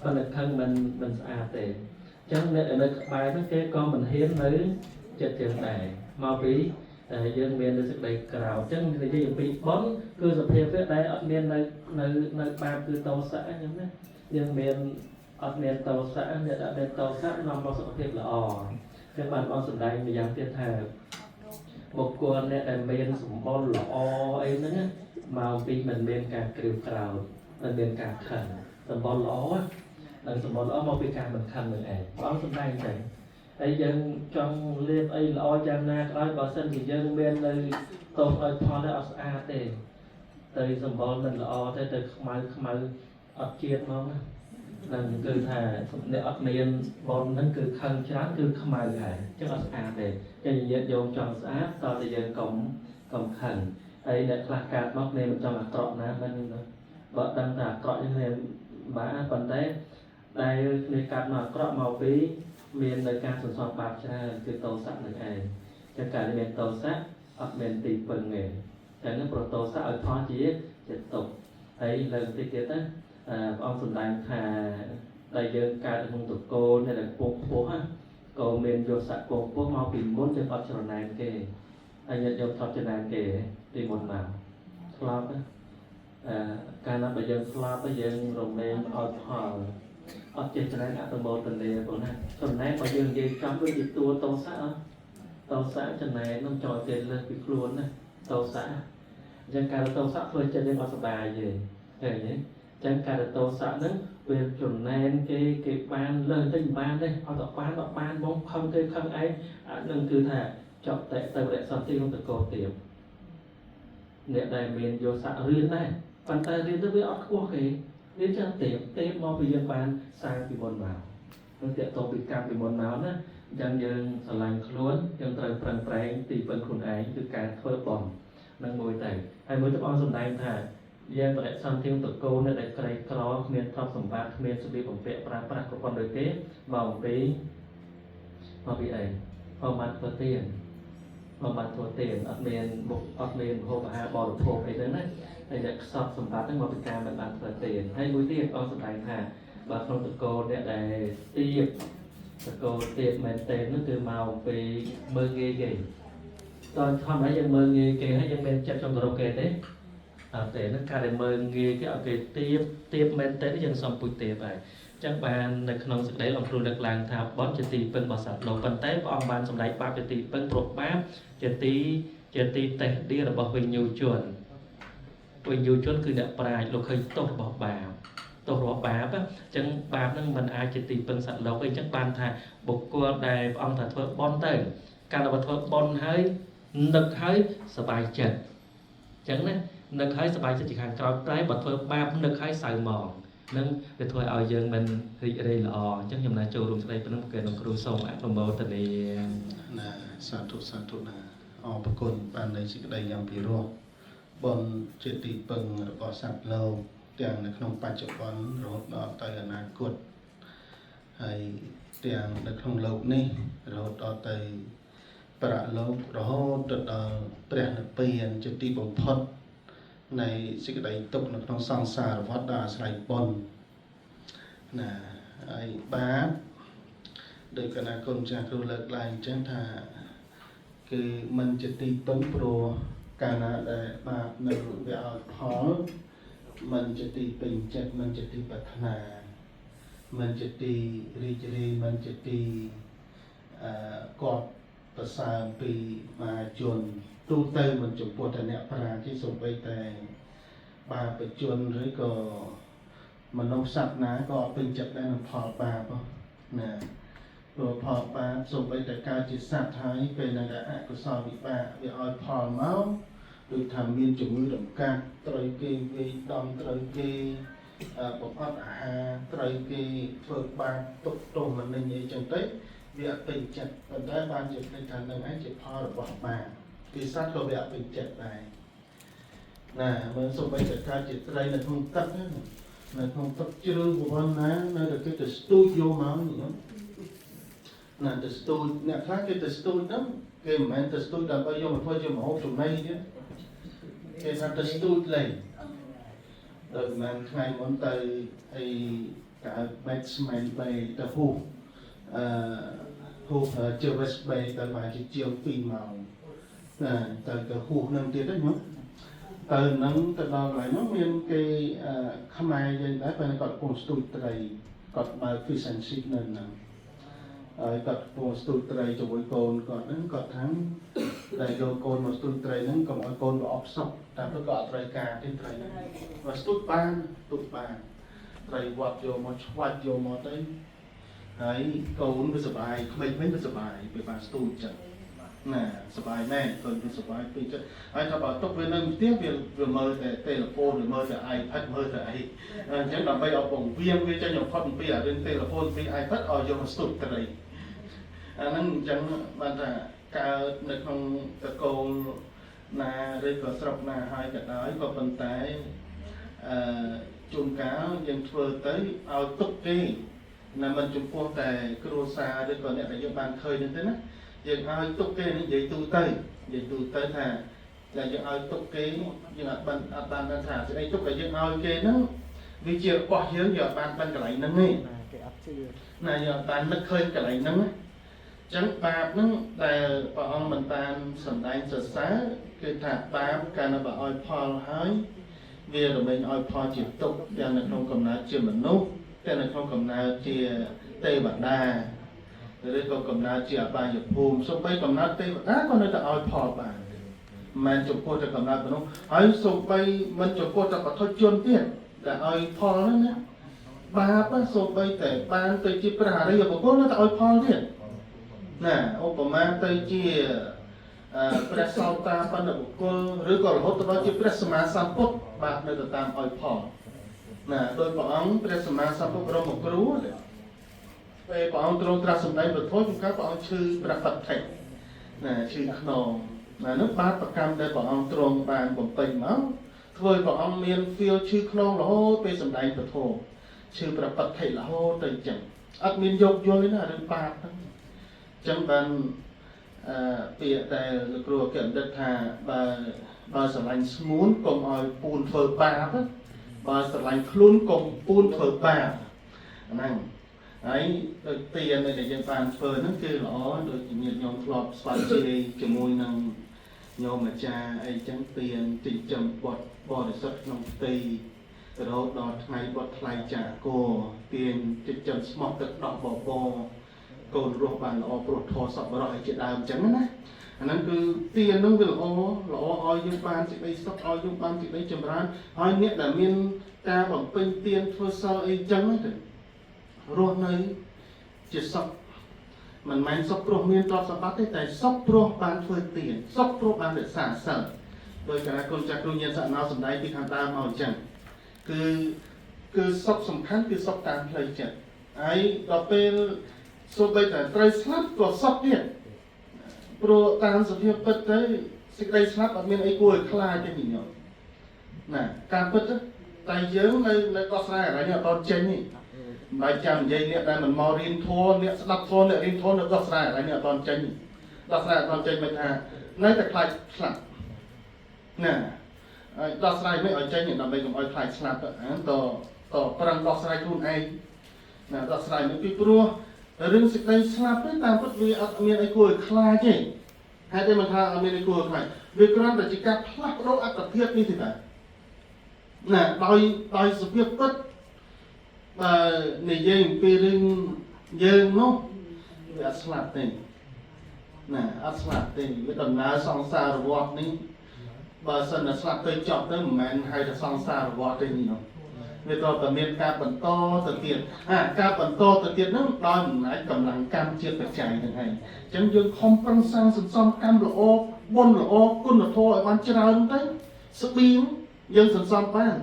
[SPEAKER 8] ប៉ុន្តែខឹងមិនស្អាតទេអញ្ចឹងអ្នកនៅក្បែរហ្នឹងគេក៏មិនហ៊ាននៅចិត្តយើងដែរមកពីតែយើងមាននៅសេចក្តីក្រោធអញ្ចឹងនិយាយអំពីបុណ្យគឺសភាវៈដែលអត់មាននៅនៅនៅបាបគឺតោសៈអញ្ចឹងណាយើងមានអត់មានតោសៈអ្នកអត់មានតោសៈនាំមកសុខភាពល្អចឹងបានបងសម្ដែងម្យ៉ាងទៀតថាបុគ្គលអ្នកដែលមានសម្បុរល្អអីហ្នឹងមកពីមិនមានការគ្រៀវក្រោធមិនមានការខឹងសម្បុរល្អនិងសម្បុរល្អមកពីការមិនខឹងនឹងឯងបងសម្ដែងចឹងហើយយើងចង់លេបអីល្អយ៉ាងណាក៏ដោយបើសិនជាយើងមាននៅទោសឲ្យផលអត់ស្អាតទេទៅសម្បុរមិនល្អទេទៅខ្មៅខ្មៅអត់ជាតិហ្មងណានឹងគឺថាអ្នកអត់មានបុណ្យហ្នឹងគឺខឹងច្រើនគឺខ្មៅហើយអញ្ចឹងអត់ស្អាតទេចឹងញាតិញោមចង់ស្អាតតើតែយើងកុំខឹងហើយអ្នកខ្លះកើតមកគ្នាមិនចង់អាក្រក់ណាមិនបើដឹងថាអាក្រក់ហ្នឹងបាទប៉ុន្តែដែលគ្នាកើតមកអាក្រក់មកពីមាននៅការសន្សំបាបច្រើនគឺតោសៈនឹងឯងចឹងការមានតោសៈអត់មានទីពឹងទេចឹងព្រោះតោសៈឲ្យផលជាចិត្តទុក្ខហើយលើកតិចទៀតណាព្រះអង្គសម្ដែងថា ដែលយើងកើតក្នុងតកូលនៅដែលពោះពោះណាក៏មានយកស័កពោះពោះមកពីមុនយើងអត់ច្រណែនគេហើយញាតិញោមធ្លាប់ច្រណែនគេពីមុនមកធ្លាប់ណាអឺកាលណាបើយើងធ្លាប់ទៅយើងរមែងឲ្យផលអត់ចេះច្រណែនអនុមោទនាបងណាចំណែនបើយើងនិយាយចំដូចជាតួតោសៈតោសៈចំណែននឹងចោលគេលើសពីខ្លួនណាតោសៈអញ្ចឹងការតោសៈធ្វើចិត្តយើងអត់សប្បាយទេឃើញទេអញ្ចឹងការតោសៈហ្នឹងវាចំណែនគេគេបានលើសតិចមិនបានទេអត់ទៅបានអត់បានបងខឹងគេខឹងឯងអានឹងគឺថាចប់តែទៅរកសន្តិក្នុងតកោទៀបអ្នកដែលមានយោសៈរៀនដែរប៉ុន្តែរៀនទៅវាអត់ខ្ពស់គេរៀនចឹងទៀបទៀបមកពីយើងបានសាងពីមុនមកនឹងតាក់ទងពីកម្មពីមុនមកណាអញ្ចឹងយើងស្រឡាញ់ខ្លួនយើងត្រូវប្រឹងប្រែងទីពឹងខ្លួនឯងគឺការធ្វើបុណ្យនឹងមួយទៅហើយមួយទៅបងសម្ដែងថាយើងបរិសន្ធិតកូននៅដែលក្រីក្រគ្មានទ្រព្យសម្បត្តិគ្មានសម្លៀកបំពាក់ប្រើប្រាស់គ្រប់គ្រាន់ដូចទេមកអំពីមកពីអីមកបានធ្វើទានមកបានធ្វើទានអត់មានមុខអត់មានម្ហូបអាហារបរិភោគអីហ្នឹងណាហើយអ្នកខ្សត់សម្បត្តិហ្នឹងមកពីការមិនបានធ្វើទានហើយមួយទៀតអង្គសម្ដែងថាបើក្នុងតកូនអ្នកដែលទៀបតកូនទៀបមែនទេហ្នឹងគឺមកអំពីមើលងាយគេតើធម្មតាយើងមើលងាយគេហើយយើងមានចិត្តចង់គោរពគេទេអត់ទេហ្នឹងការដែលមើលងាយគេឲ្យគេទៀបទៀបមែនទេយើងសំពុជទៀបហើយអញ្ចឹងបាននៅក្នុងសេចក្តីលោកគ្រូលើកឡើងថាបុណ្យជាទីពឹងរបស់សត្វលោកប៉ុន្តែព្រះអង្គបានសម្ដែងបាបជាទីពឹងព្រោះបាបជាទីតេះឌីរបស់វិញ្ញូជនវិញ្ញូជនគឺអ្នកប្រាជ្ញលោកឃើញទោសរបស់បាបទោសរបស់បាបអញ្ចឹងបាបហ្នឹងមិនអាចជាទីពឹងសត្វលោកទេអញ្ចឹងបានថាបុគ្គលដែលព្រះអង្គថាធ្វើបុណ្យទៅកាលបើធ្វើបុណ្យហើយនឹកហើយសប្បាយចិត្តអញ្ចឹងណានឹកហើយសប្បាយចិត្តជាខាងក្រោយតែបើធ្វើបាបនឹកហើយសៅហ្មងនឹងវាធ្វើឲ្យយើងមិនរីករាយល្អអញ្ចឹងខ្ញុំណាចូលរួមស្ដីប៉ុណ្ណឹងគេនឹងគ្រូសូមអនុមោទនា
[SPEAKER 6] ណាសាធុសាធុណាអរគុណបាននៃសេចក្តីយ៉ាងពិរោះបុណ្យជាទីពឹងរបស់សត្វលោកទាំងនៅក្នុងបច្ចុប្បន្នរហូតដល់ទៅអនាគតហើយទាំងនៅក្នុងលោកនេះរហូតដល់ទៅប្រលោករហូតទៅដល់ព្រះនិព្វានជាទីបំផុតនៃសេចក្តីទុក្ខនៅក្នុងសង្សារវដ្តដែលអាស្រ័យបុណ្យណាហើយបាបដោយកណាគុណចាស់គ្រូលើកឡើងអញ្ចឹងថាគឺមិនជាទីពឹងព្រោះកាលណាដែលបាបនៅវាឲ្យផលមិនជាទីពេញចិត្តមិនជាទីប្រាថ្នាមិនជាទីរីករាយមិនជាទីកប់ប្រសើរពីមហាជនទូទៅមិនចំពោះតែអ្នកប្រាជ្ញទេសូម្បីតែបាបជនឬក៏មនុស្សសត្វណាក៏អត់ពេញចិត្តដែរនឹងផលបាបណាព្រោះផលបាបសូម្បីតែកើតជាសត្វហើយពេលណាដែលអកុសលវិបាកវាឲ្យផលមកដូចថាមានជំងឺរំកាត់ត្រូវគេវាយដំត្រូវគេបំអត់អាហារត្រូវគេធ្វើបាបទុកទោសមនិញអីចឹងទៅវាអត់ពេញចិត្តប៉ុន្តែបានជាភ្លេចថានឹងឯងជាផលរបស់បាបពីសត្វក៏វាអត់ពេញចិត្តដែរណាមើលសូម្បីតែកើតជាត្រីនៅក្នុងទឹកហ្នឹងនៅក្នុងទឹកជ្រៅប្រហែលណានៅតែគេទៅស្ទូចយកមកនេះណាទៅស្ទូចអ្នកខ្លះគេទៅស្ទូចហ្នឹងគេមិនមែនទៅស្ទូចដើម្បីយកមកធ្វើជាម្ហូបចំណីទេគេថាទៅស្ទូចលេងដោយមិនថ្ងៃមុនទៅអីកៅ Batsman Bay ទៅហូបហូប Jervis Bay ទៅប្រហែលជាជាង2ម៉ោងណាទៅហូបនឹងទៀតហ្នឹងទៅនឹងទៅដល់កន្លែងនោះមានគេខ្មែរយើងដែរពេលគាត់កំពុងស្ទូចត្រីគាត់បើក fish and chip នៅហ្នឹងហើយគាត់កំពុងស្ទូចត្រីជាមួយកូនគាត់ហ្នឹងគាត់ថាដែលយកកូនមកស្ទូចត្រីហ្នឹងកុំឲ្យកូនវាអបសក់តែព្រោះក៏អត់ត្រូវការទេត្រីហ្នឹងបើស្ទូចបានស្ទូចបានត្រីវត្តយកមកឆ្វាច់យកមកទៅហើយកូនវាសប្បាយក្មេងៗវាសប្បាយវាបានស្ទូចចឹងណាសប្បាយមែនកូនវាសប្បាយពេកចិត្តហើយថាបើទុកវានៅផ្ទះវាមើលតែទូរស័ព្ទវាមើលតែ iPad មើលតែអីអញ្ចឹងដើម្បីឲ្យពងវៀងវាចេញឲ្យផុតពីអារឿងទូរស័ព្ទពី iPad ឲ្យយកមកស្ទូចត្រីអាហ្នឹងអញ្ចឹងបានថាកើតនៅក្នុងតកូលណាឬក៏ស្រុកណាហើយក៏ដោយក៏ប៉ុន្តែអឺជួនកាលយើងធ្វើទៅឲ្យទុកគេណាមិនចំពោះតែគ្រួសារឬក៏អ្នកដែលយើងបានឃើញហ្នឹងទេណាយើងឲ្យទុកគេនេះនិយាយទូទៅនិយាយទូទៅថាតែយើងឲ្យទុកគេយើងអត់បានដឹងថាស្អីទុកដែលយើងឲ្យគេហ្នឹង វាជារបស់យើងយកបានដឹងកន្លែងហ្នឹងទេ
[SPEAKER 9] ណាគេអត់ជឿ
[SPEAKER 6] ណាយកបាននឹកឃើញកន្លែងហ្នឹងណាអញ្ចឹងបាបហ្នឹងដែលព្រះអង្គមិនបានសម្ដែងសរសើរគឺថាបាបកាលណាបើឲ្យផលហើយវារមែងឲ្យផលជាទុក្ខទាំងនៅក្នុងកំណើតជាមនុស្សទាំងនៅក្នុងកំណើតជាទេវតាឬក៏កំណើតជាអបាយភូមិសូម្បីកំណើតទេវតាក៏នៅតែឲ្យផលបានទេមិនមែនចំពោះតែកំណើតមនុស្សហើយសូម្បីមិនចំពោះតែបុថុជនទៀតដែលឲ្យផលហ្នឹងណា បាបសូម្បីតែបានទៅជាព្រះអរិយបុគ្គលនៅតែឲ្យផលទៀតណាឧបមាទៅជាអឺព្រះសោតាបណ្ឌបុគ្គលឬក៏រហូតទៅដល់ជាព្រះសម្មាសម្ពុទ្ធបាបនៅតែតាមឲ្យផលណាដោយព្រះអង្គព្រះសម្មាសម្ពុទ្ធបរមគ្រូពេលព្រះអង្គទ្រង់ត្រាស់សម្ដែងពធជួនកាលព្រះអង្គឈឺព្រះបត្តិណាឈឺខ្នងណានោះបាបកម្មដែលព្រះអង្គទ្រង់បានបំពេញមកធ្វើឲ្យព្រះអង្គមាន feel ឈឺខ្នងរហូតពេលសម្ដែងពធ ឈឺប្របត្តិរហូតទៅអញ្ចឹងអត់មានយកយល់ទេណារឿងបាបហ្នឹងអញ្ចឹងបានអឺពាក្យដែលលោកគ្រូអគ្គបណ្ឌិតថាបើបើស្រឡាញ់ស្ងួនកុំឲ្យពូនធ្វើបាបណាបើស្រឡាញ់ខ្លួនកុំពូនធ្វើបាបហ្នឹងហើយដូចទានដែលយើងបានធ្វើហ្នឹងគឺល្អដូចញាតិញោមធ្លាប់ស្វាគមន៍ជាមួយនឹងញោមអាចារ្យអីចឹងទានចិញ្ចឹមបុត្របរិសុទ្ធក្នុងផ្ទៃ រហូតដល់ថ្ងៃបត់ថ្លៃចាគោទាញចិញ្ចឹមស្មោះទឹកដោះបបរកូនរស់បានល្អព្រោះធម៌សប្បុរសឲ្យជាដើមអញ្ចឹងណាអាហ្នឹងគឺទានហ្នឹងវាល្អល្អឲ្យយើងបានសេចក្តីសុខឲ្យយើងបានសេចក្តីចម្រើនហើយអ្នកដែលមានការបំពេញទានធ្វើសិលអីអញ្ចឹងទៅរស់នៅជាសុខមិនមែនសុខព្រោះមានទ្រព្យសម្បត្តិទេតែសុខព្រោះបានធ្វើទានសុខព្រោះបានរក្សាសិលដោយការគុណចាស់គ្រូញាណសណោសម្ដែងពីខាងដើមមកអញ្ចឹង គឺគឺសុខសំខាន់គឺសុខតាមផ្លូវចិត្តហើយដល់ពេលសូម្បីតែត្រូវស្លាប់ក៏សុខទៀតព្រោះតាមសភាពពិតទៅសេចក្តីស្លាប់អត់មានអីគួរឲ្យខ្លាចទេញោមណាការពិតតែយើងនៅនៅដោះស្រាយអានេះអត់ចេញទេមិនបាច់ចាំនិយាយអ្នកដែលមិនមករៀនធម៌អ្នកស្ដាប់ធម៌អ្នករៀនធម៌នៅដោះស្រាយអានេះអត់ចេញដោះស្រាយអត់ចេញមិនថានៅតែខ្លាចស្លាប់ណា ហើយដោះស្រាយមិនឲ្យចេញដើម្បីកុំឲ្យខ្លាចស្លាប់អាតតប្រឹងដោះស្រាយខ្លួនឯងណាដោះស្រាយមិនពីព្រោះរឿងសេចក្តីស្លាប់ទេតាមពិតវាអត់មានអីគួរឲ្យខ្លាចទេហេតុអីមិនថាអត់មានអីគួរឲ្យខ្លាចវាគ្រាន់តែជាការផ្លាស់ប្ដូរអត្តភាពនេះទេតាណាដោយដោយសភាពពិតបើនិយាយអំពីរឿងយើងនោះវាអត់ស្លាប់ទេណាអត់ស្លាប់ទេវាដំណើរសង្សារវដ្តនេះ បើសិនតែស្លាប់ទៅចប់ទៅមិនមែនហៅថាសង្សារវដ្តទេនេះវាក៏តែមានការបន្តទៅទៀតអាការបន្តទៅទៀតហ្នឹងដោយអំណាចកម្លាំងកម្មជាបច្ច័យហ្នឹងឯងអញ្ចឹងយើងខំប្រឹងសាងសន្សំកម្មល្អបុណ្យល្អគុណធម៌ឲ្យបានច្រើនទៅស្បៀងយើងសន្សំបាន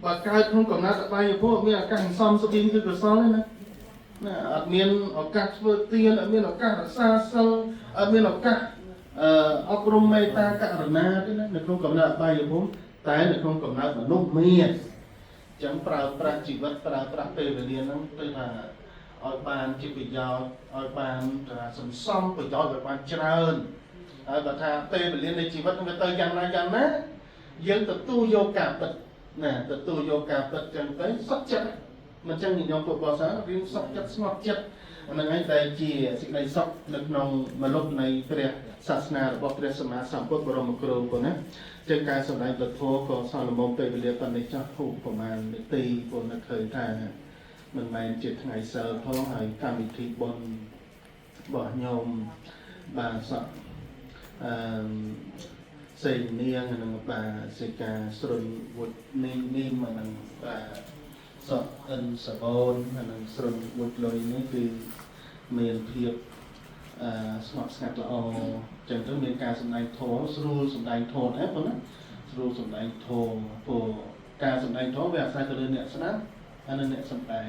[SPEAKER 6] បើកើតក្នុងកំណត់អបាយភពមានឱកាសសន្សំស្បៀងគឺកុសលទេណាណាអត់មានឱកាសធ្វើទានអត់មានឱកាសរក្សាសិលអត់មានឱកាស អឺអប់រំមេត្តាករុណាទេណានៅក្នុងកំណើតអបាយភូមិតែនៅក្នុងកំណើតមនុស្សមានអញ្ចឹងប្រើប្រាស់ជីវិតប្រើប្រាស់ពេលវេលាហ្នឹងទៅថាឲ្យបានជាប្រយោជន៍ឲ្យបានថាសន្សំប្រយោជន៍ឲ្យបានច្រើនហើយបើថាពេលវេលានៃជីវិតវាទៅយ៉ាងណាយ៉ាងណាយើងទទួលយកការពិតណាទទួលយកការពិតចឹងទៅសុខចិត្តមិនចឹងញោមពុទ្ធបរិស័ទរៀនសុខចិត្តស្ងប់ចិត្តហ្នឹងឯងតែជាសេចក្តីសុខនៅក្នុងមលុបនៃព្រះសាសនារបស់ព្រះសម្មាសម្ពុទ្ធបរមគ្រូប៉ុណ្ណាជាងការសម្ដែងពធក៏សន្មមពេលវេលាប៉ុណ្នេះចោះហូបប្រហែលនាទីប៉ុណ្ណាឃើញថាមិនមែនជាថ្ងៃសិលផងហើយកម្មវិធីបុណ្យរបស់ញោមបាទសក់អឺសេងនាងនិងបាទសេកាស្រុនវុតនេះនេះមកនឹងបាទសក់អិនសបូននិងស្រុនវុតលុយនេះគឺមានភាពអឺស្ងប់ស្ងាត់ល្អចឹងទៅមានការសម្ដែងធម៌ស្រួលសម្ដែងធម៌ដែរប៉ុណ្ណាស្រួលសម្ដែងធម៌ព្រោះការសម្ដែងធម៌វាអាស្រ័យទៅលើអ្នកស្ដាប់ហើយនិងអ្នកសម្ដែង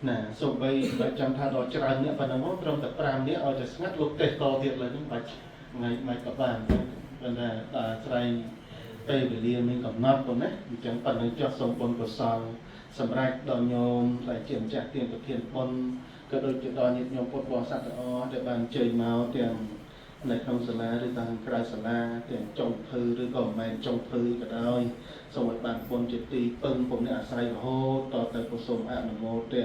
[SPEAKER 6] ណាសូម្បីបើចាំថាដល់ច្រើនអ្នកប៉ុណ្ណឹងមកត្រឹមតែ5នាក់ឲ្យតែស្ងាត់លោកទេសតទៀតលើហ្នឹងបាច់ថ្ងៃមិនក៏បានប៉ុន្តែអាស្រ័យពេលវេលាមានកំណត់ប៉ុណ្ណាអញ្ចឹងប៉ុណ្ណឹងចុះសូមបុណ្យកុសលសម្រាប់ដល់ញោមដែលជាម្ចាស់ទានប្រធានបុណ្យក៏ដូចជាដល់ញាតិញោមពុទ្ធបរិស័ទទាំងអស់ដែលបានអញ្ជើញមកទាំង នៅក្នុងសាលាឬក៏ខាងក្រៅសាលាទាំងចុងភៅឬក៏មិនមែនចុងភៅក៏ដោយសូមឲ្យបានបុណ្យជាទីពឹងពុំអ្នកអាស្រ័យរហូតតទៅក៏សូមអនុមោទនា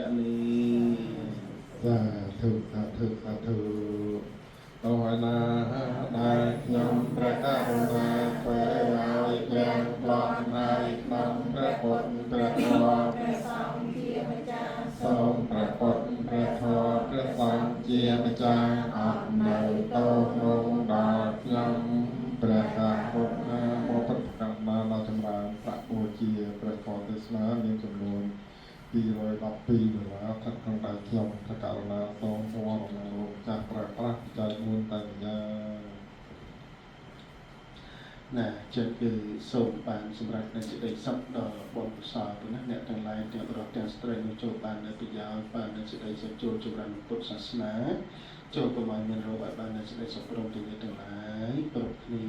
[SPEAKER 5] សាធុសាធុសាធុតោះណាដែលខ្ញុំព្រះករុណាធ្វើឲ្យយ៉ាងប្លន់ណៃក្នុងព្រះពុទ្ធព្រះធម៌
[SPEAKER 3] ព្រះសង្ឃជាម្ចាស់
[SPEAKER 5] សូមព្រះពុទ្ធព្រះធម៌ព្រះសង្ឃជាម្ចាស់អត់នៅទោសរងដល់ខ្ញុំព្រះករុណាបពុទ្ធកម្មដល់ចម្រើនប្រាក់បូជាព្រះធម៌ទេសនាមានចំនួន212ដុល្លារស្ថិតក្នុងដៃខ្ញុំព្រះករុណាសូមវរណាលោកចាស់ប្រើប្រាស់ចែក4តែម្យ៉ាង
[SPEAKER 6] ណាចឹងគឺសូមបានសម្រាប់នៅសេចក្តីសុខដល់បុណ្យកុសលប៉ុណ្ណាអ្នកទាំងឡាយទាំងប្រុសទាំងស្រីនោះចូលបាននៅប្រយោជន៍បាននៅសេចក្តីសុខចូលចម្រើនពុទ្ធសាសនាចូលកុំឲ្យមានរោគឲ្យបាននៅសេចក្តីសុខព្រមទាំងអ្នកទាំងឡាយគ្រប់គ្នា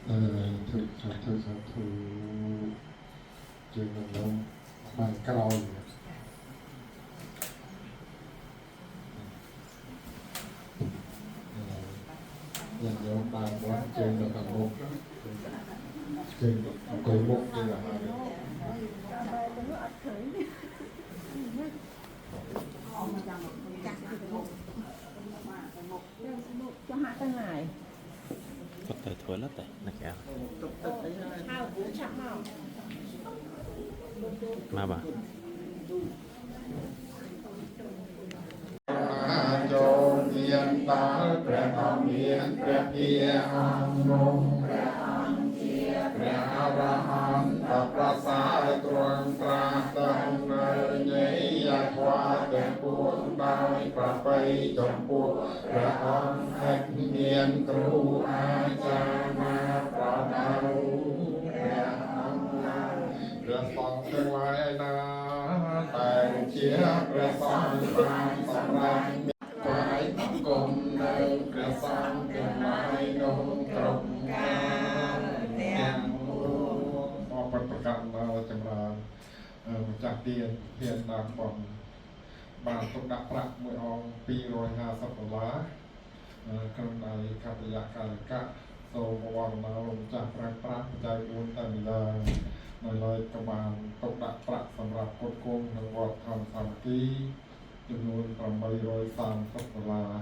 [SPEAKER 5] អឺធុសាធុសាធុជាងនឹងបានក្រោយ ញាតិញោមបានវត្តជើងនៅខាងមុខជើងអង្គុយមុខជើងអាហារ
[SPEAKER 3] បែរទៅអត់ឃើញចាស់ទៅមុខមុខចុះហាក់ទៅណាយ
[SPEAKER 1] គាត់ទៅធ្វើលត់តែណាគេ
[SPEAKER 3] ហៅពូឆាប់មក
[SPEAKER 1] មកបាទ
[SPEAKER 5] ណាចូលមានដល់ព្រះអង្គមានព្រះជាអង្គនោះព្រះអង្គជាព្រះអរហន្តប្រសើរទ្រង់ត្រាស់ដឹងនៅនៃយធម៌ទាំងពួងដោយប្រពៃចំពោះព្រះអង្គឯកមានគ្រូអាចារ្យណាប្រដៅព្រះអង្គណាព្រះសង្ឃទាំងឡាយឯណាតែជាព្រះសង្ឃបានសម្រាប់ថ្វាយបង្គំនៅព្រះសង្ឃទាំងឡាយនោះគ្រប់កាលទាំងពួងអបប្រកាសដល់ចម្រើនម្ចាស់ទានធានដើមបងបានទុកដាក់ប្រាក់មួយអង្គ250ដុល្លារក្នុងដៃកតយកាលកៈសូមវរណាលោកម្ចាស់ប្រើប្រាស់បច្ច័យ4តែម្យ៉ាងនៅឡើយក៏បានទុកដាក់ប្រាក់សម្រាប់គុតគង់ក្នុងវត្តធម្មសាមគ្គីចំនួន830ដុល្លារ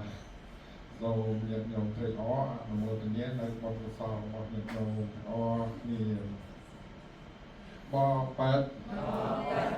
[SPEAKER 5] សូមញាតិញោមត្រេកអរអនុមោទនានៅបុណ្យកុសលរបស់ញាតិញោមទាំងអស់គ្នាបបិទ្ធ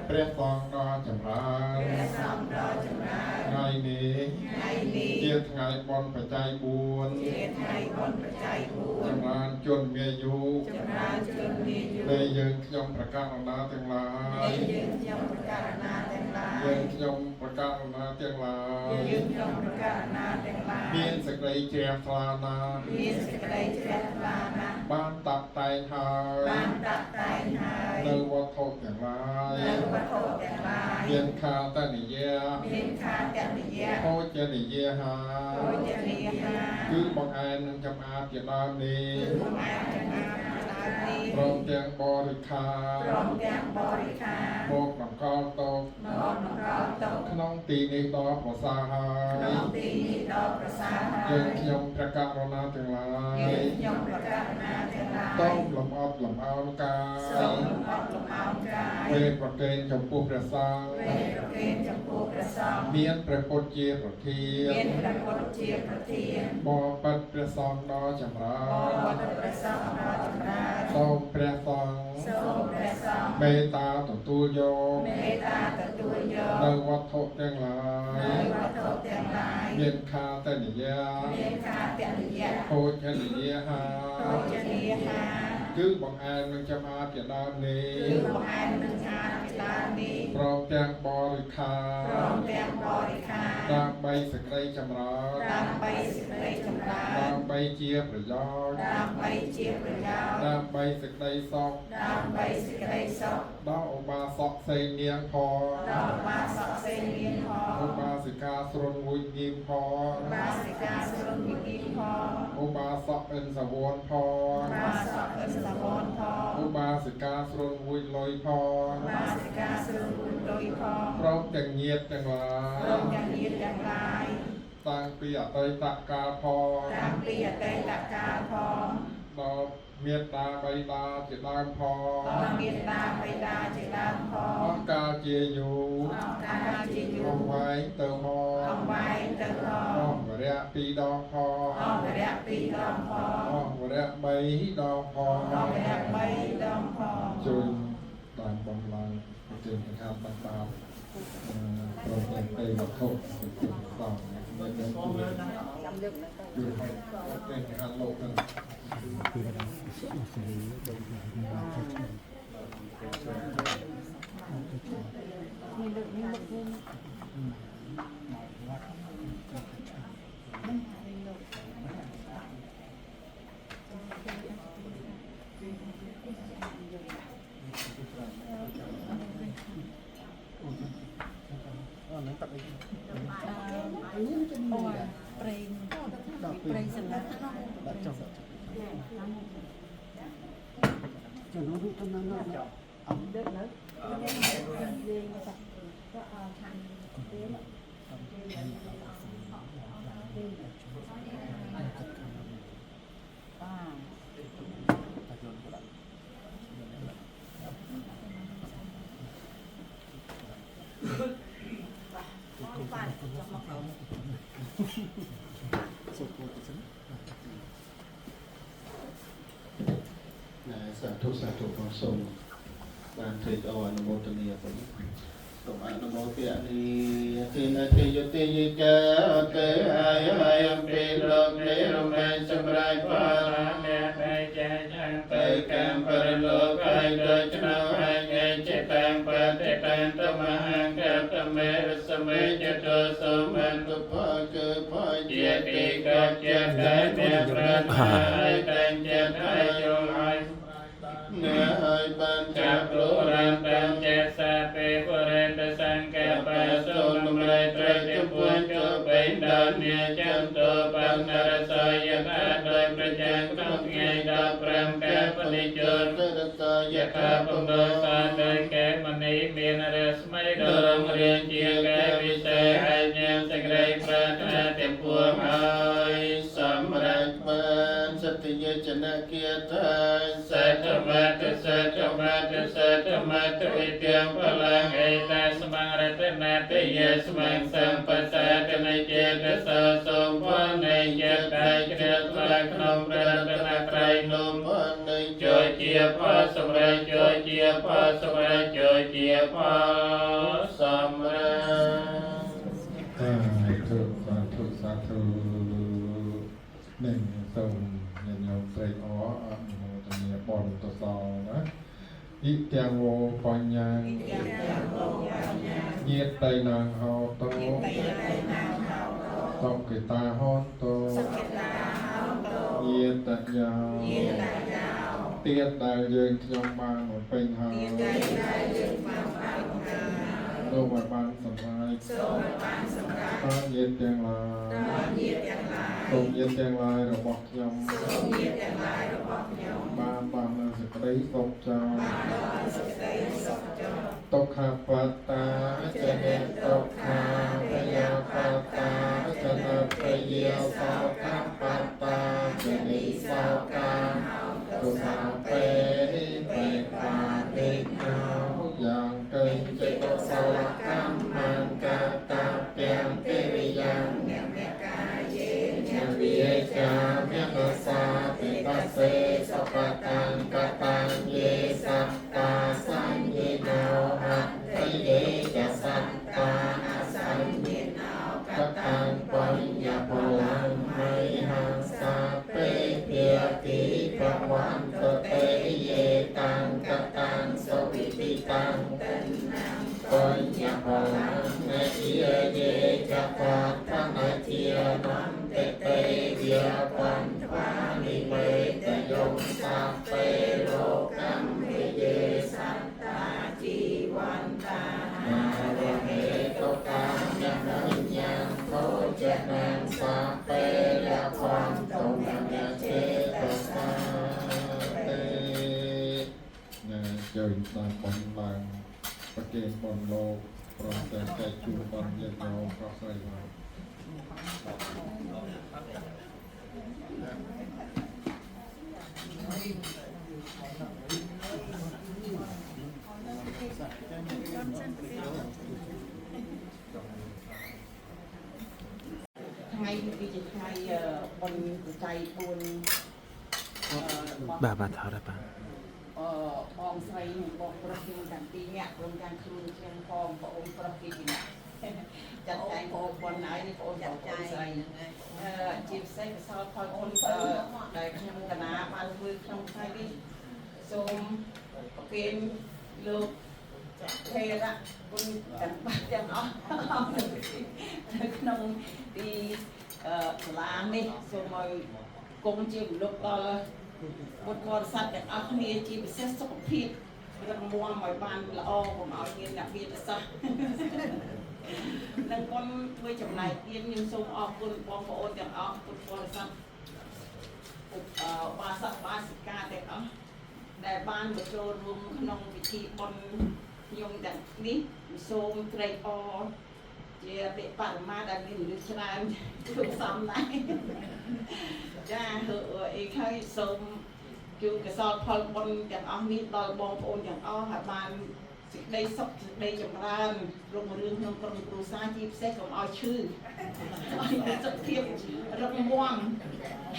[SPEAKER 5] ព្រះសង្ឃដ៏ចម្រើន
[SPEAKER 4] ព្រះសង្ឃដ៏ចម្រើន
[SPEAKER 5] ថ្ងៃនេះ
[SPEAKER 4] ថ្ងៃនេះ
[SPEAKER 5] ជាថ្ងៃបុណ្យបច្ច័យ4
[SPEAKER 4] ជាថ្ងៃបុណ្យបច្ច័យ4
[SPEAKER 5] ចម្រើនជនមានអាយុ
[SPEAKER 4] ចម្រើនជនមានអាយុ
[SPEAKER 5] ដែលយើងខ្ញុំប្រកាសអនាទាំងឡាយ
[SPEAKER 4] ដែលយើងខ្ញុំប្រកាសណាទាំងឡាយ
[SPEAKER 5] យើងខ្ញុំប្រកាសណាទាំងឡាយ
[SPEAKER 4] យើងខ្ញុំប្រកាសណាទាំងឡាយ
[SPEAKER 5] មានសេចក្តីជ្រះថ្លាណាស់
[SPEAKER 4] មានសេចក្តីជ្រះថ្លាណាស់
[SPEAKER 5] បានតាក់តែងហើយ
[SPEAKER 4] បានតាក់តែងហើយ
[SPEAKER 5] នៅវត្ថុទាំងឡាយ
[SPEAKER 4] នៅវត្ថុទាំងឡាយ
[SPEAKER 5] មានខាតនិយៈ
[SPEAKER 4] មានខាតនិយៈ
[SPEAKER 5] ភោជនិយហា
[SPEAKER 4] ភោជនីយហា
[SPEAKER 5] គឺបង្អែមនឹងចំអាបជាដើមនេះ
[SPEAKER 4] គឺបង្អែមចំអាបជាដើមនេះ
[SPEAKER 5] ព្រមទាំងបរិខា
[SPEAKER 4] ព្រមទាំងបរិខា
[SPEAKER 5] មកតម្កល់ទុក
[SPEAKER 4] មកតម្កល់ទុក
[SPEAKER 5] ក្នុងទីនេះដ៏ប្រសើរហើ យ
[SPEAKER 4] ក្នុងទីនេះដ៏ប្រសើរហើយ
[SPEAKER 5] យើងខ្ញុំព្រះករុណាទាំងឡាយ
[SPEAKER 4] យើងខ្ញុំប្រកាសណាទាំងឡាយ
[SPEAKER 5] សូមលំអត់លំអោនកា
[SPEAKER 4] សូ
[SPEAKER 5] យ
[SPEAKER 4] មលំអត់លំអោនកាយ
[SPEAKER 5] វេប្រកេនចំពោះព្រះសង្ឃ
[SPEAKER 4] វេប្រគេនចំពោះព្រះសង្ឃ
[SPEAKER 5] មានព្រះពុទ្ធជាប្រធាន
[SPEAKER 4] មានព្រះពុទ្ធជាប្រធាន
[SPEAKER 5] បបិទ្ធព្រះសង្ឃដ៏ចម្រើ
[SPEAKER 4] ប
[SPEAKER 5] ន
[SPEAKER 4] បិទ្ធព្រះសង្ឃដ៏ចម្រើន
[SPEAKER 5] សូមព្រះសង្ឃ
[SPEAKER 4] សូមព្រះសង្ឃ
[SPEAKER 5] មេត្តាទទួលយក
[SPEAKER 4] មេត្តាទទួលយក
[SPEAKER 5] នៅវត្ថុទាំងឡា
[SPEAKER 4] នៅ
[SPEAKER 5] យ
[SPEAKER 4] វត្ថុទាំងឡាយ
[SPEAKER 5] មានខាតនិយៈ
[SPEAKER 4] មានខាតនិយៈ
[SPEAKER 5] ភោជនិយហា
[SPEAKER 4] ភោជនីយហា
[SPEAKER 5] គឺបង្អែមនឹងចំអាបជាដើមនេះ
[SPEAKER 4] គឺបង្អែមនឹងឆាជាដើមនេះ
[SPEAKER 5] ព្រមទាំងបរិខា
[SPEAKER 4] ព្រមទាំងបរិខា
[SPEAKER 5] ដើម្បីសេចក្តីចម្រើន
[SPEAKER 4] ដើម្បីសេចក្តីចម្រើន
[SPEAKER 5] ដើម្បីជាប្រយោជន៍
[SPEAKER 4] ដើម្បីជាប្រយោជន៍
[SPEAKER 5] ដើម្បីសេចក្តីសុខ
[SPEAKER 4] ដើម្បីសេចក្តីសុខ
[SPEAKER 5] ដល់ឧបាសកសេងនាងផង
[SPEAKER 4] ដល់ឧបាសកសេងនាងផង
[SPEAKER 5] ឧបាសិកាស្រុនវុយញីមផង
[SPEAKER 4] ឧបាសិកាស្រុនវិគីផង
[SPEAKER 5] ឧបាសកអិនសវនផង
[SPEAKER 4] ឧបាសកអិនសវនផង
[SPEAKER 5] ឧបាសិកាស្រុនវុយលុយផង
[SPEAKER 4] ឧបាសិកាស្រុនវិលុយផង
[SPEAKER 5] ព្រមទាំងញាតិទាំងឡា
[SPEAKER 4] ព្រ
[SPEAKER 5] យ
[SPEAKER 4] មទាំងញាតិទាំងឡាយ
[SPEAKER 7] តាំងពីអតីតកាលផង
[SPEAKER 4] តាំងពីអតីតកាលផង
[SPEAKER 7] ដល់មេត្តាបិតាជាដើមផង
[SPEAKER 4] ដល់មេត្តាបិតាជាដើមផង
[SPEAKER 7] អស់កាលជាយូរ
[SPEAKER 4] អស់កាលជាយូរ
[SPEAKER 7] អង្វែងទៅមក
[SPEAKER 4] អង្វែងទៅផង
[SPEAKER 7] អស់វរៈពីរដងផង
[SPEAKER 4] អស់វរៈពីរដងផង
[SPEAKER 7] អស់វរៈបីដងផង
[SPEAKER 4] អស់វរៈបីដងផង
[SPEAKER 7] ជួយតាមបំឡើងប្រទានកថាបាតាប្រពៃវត្ថុទីសងនៅនឹងជួយជួយឲ្យប្រទានកថាលោកហ្នឹង
[SPEAKER 3] ប្រេងប្រេងសម្រាប់
[SPEAKER 6] ណាសាធុសាធុផងសូមបានត្រេកអរអនុមោទនាផងសូមអនុមោទនាទីនតិយុតិយិកាតេអាយអាយអំពីលោកនេះរមែងសម្រាប់បារា
[SPEAKER 8] អ្នកដែលចែកឆាន
[SPEAKER 6] ទៅកម្មបរលោកហើយដោយឆ្នោហើយញែកចេតាំបតិតាំតមហង្កតមេរសមេចតោសូមអនុផលគឺផល
[SPEAKER 8] ជាទីកជាតែអ្នកប្រាថ្នាឲ្យតែងចិត្តឲ្យយល់ឲ្យ
[SPEAKER 6] អ្នកឲ្យបាន
[SPEAKER 8] ចាប់
[SPEAKER 6] ចាប់
[SPEAKER 8] ព្រោះរានតាមចេសាពេបុរេតសង្កបសូមតម្រៃត្រៃចំពោះចូលបេងដល់អ្នកចាំតបណ្ណរសយថាដោយប្រចាំក្នុងថ្ងៃ15កែបនិជន
[SPEAKER 6] ទៅរសាយ
[SPEAKER 8] យថា
[SPEAKER 6] ថា
[SPEAKER 8] ពំរសាដោយកែមនីមានរស្មីដ៏រុងរឿងជាកែវិសេសហើយញ៉ាំសេចក្តីប្រាថ្នាទាំងពួងហើយ
[SPEAKER 6] សម្រាប់បានសតិយចនគាថា
[SPEAKER 8] សេតមតសេតមតសេតមតវិទ្យាបលាំងអេតាស្មងរតនតយស្មងសម្បសាតនិចេតសោសូមផលនៃចិត្តតែជ្រះថ្លាក្នុងព្រះរតនត្រ័យនោះ
[SPEAKER 6] ផលនៃ
[SPEAKER 8] ចូលជាផលសម្រាប់ចូលជាផលសម្រាប់ចូលជាផល
[SPEAKER 6] សម្រាប់
[SPEAKER 7] សាធុសាធុសាធុនឹងសូមញាតិញោមត្រេកអរអនុមោទនាបុណ្យកុសលណាអ៊ីទាំងវោបញ្ញាញាតិណងហោតោសុគិតាហនតោញាតយោទៀតដែលយើងខ្ញុំបានបំពេញហើយសូមឲ្យបានសម្រេចសូមឲ្យបានសម្រេចតញាតិទាំងឡាយសូមញាតិទាំងឡាយរបស់ខ្ញុំសូមញាតិទាំងឡាយរបស់ខ្ញុំបានបាននូវសេចក្តីសុខចោបានសេចក្តីសុខចោទុក្ខបត្តាចនិទុក្ខាពយាបត្តាចនពយាសោកបត្តាចនិសោកាទុសាពេបេកាតិកោយ៉ាងកេចកុសលកម្មង្កតាពាំកិរិយ៉ាងវិកាមេនសាតិតសេសពតាំងកតាំងយេសត្តាសញ្ញេណោអតិយេចសត្តាអសញ្ញេណោកតាំងបញ្ញពលំមៃហង្សាពេភាតិបវន្តតេយេតាំងកតាំងសុវិតិតាំងបញ្ញពលំមេយេចបតនជានន្តិតេយាបញ្វានិមេតយងសាពេលោកំវិយេសត្តាជីវន្តានាវហេតុកាមនញ្ញាភោចនាងសាពេលខន្តុមនចេតសាទេណាជួយតាមបំឡើងប្រគេនបុណ្យលោកប្រសើរតែជួបបុណ្យញាតិញោមប្រុសស្រីឡើយ
[SPEAKER 4] ថ្ងៃនេះគឺជាថ្ងៃបុណ្យបច្ច័យ4របស់
[SPEAKER 1] បាទបាទថតហើយបាទ
[SPEAKER 4] អឺបងស្រីនិងបងប្រុសខ្ញុំទាំងពីរនាក់ព្រមទាំងខ្លួនខ្ញុំផងបងអូនប្រុសគេពីរនាក់ចាត់ចែងបងប្អូនហើយនេះបងចាត់ចែងស្រីអឺជាពិសេសកសលផលបុណ្យដែលខ្ញុំកណាបានធ្វើក្នុងថ្ងៃនេះសូមប្រគេនលោកថេរៈគុណទាំងបាទាំងអស់នៅក្នុងទីសាលានេះសូមឲ្យគង់ជាមលុបដល់ ពុទ្ធបរិស័ទទាំងអស់គ្នាជាពិសេសសុខភាពរឹងមាំឲ្យបានល្អកុំឲ្យមានអ្នកមានប្រសាសន៍និងគុំធ្វើចំណែកទៀតខ្ញុំសូមអរគុណបងប្អូនទាំងអស់ពុទ្ធបរិស័ទឧបបាសកបាសិកាទាំងអស់ដែលបានមកចូលរួមក្នុងពិធីបុណ្យខ្ញុំទាំងនេះសូមត្រេកអរជាអតិបរមាដែលមានមនុស្សច្រើនគ្រប់សំដែរចាអីហើយសូម ជូនកសលផលបុណ្យទាំងអស់នេះដល់បងប្អូនទាំងអស់ឲ្យបានសេចក្តីសុខសេចក្តីចម្រើនរុងរឿងក្នុងក្រុមគ្រួសារជាពិសេសកុំឲ្យឈឺឲ្យមានសុខភាពរឹងមាំ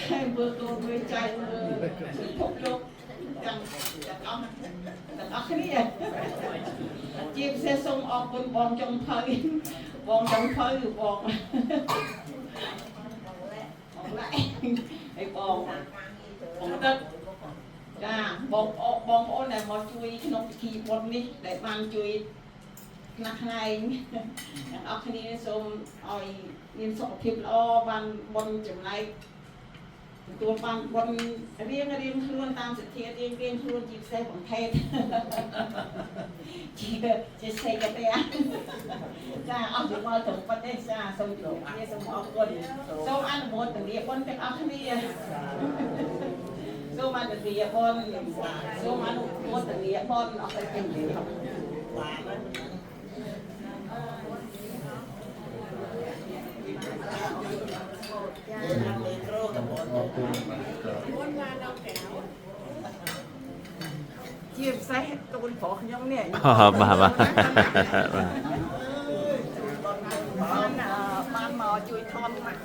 [SPEAKER 4] ហើយមើលកូនមើលចៅមើលពិភពលោកទាំងទាំងអស់ទាំងអស់គ្នាជាពិសេសសូមអរគុណបងចុងភៅបងចុងភៅបងបងឡែហើយបងបងទឹក ចាបងប្អូនបងប្អូនដែលមកជួយក្នុងពិធីបុណ្យនេះដែលបានជួយខ្នះខ្នែងទាំងអស់គ្នាសូមឲ្យមានសុខភាពល្អបានបុណ្យចំណែកទទួលបានបុណ្យរៀងរៀងខ្លួនតាមសទ្ធារៀងរៀងខ្លួនជាពិសេសបង្ថេតជាជាសេកតាចាអស់យោបល់ត្រឹមប៉ុណ្ណេះចាសូមជម្រាបលាសូមអរគុណសូមអនុមោទនាបុណ្យទាំងអស់គ្នា សូមអនុទាបុណ្យសូមអនុមោទនាបុណ្យអស់ទៅជំរាប
[SPEAKER 7] អរគុណ
[SPEAKER 4] ជាពិសេសកូនប្រុសខ្ញុំនេះ
[SPEAKER 1] បាទបាទបាទ
[SPEAKER 4] បានបានមកជួយថនម៉ាក់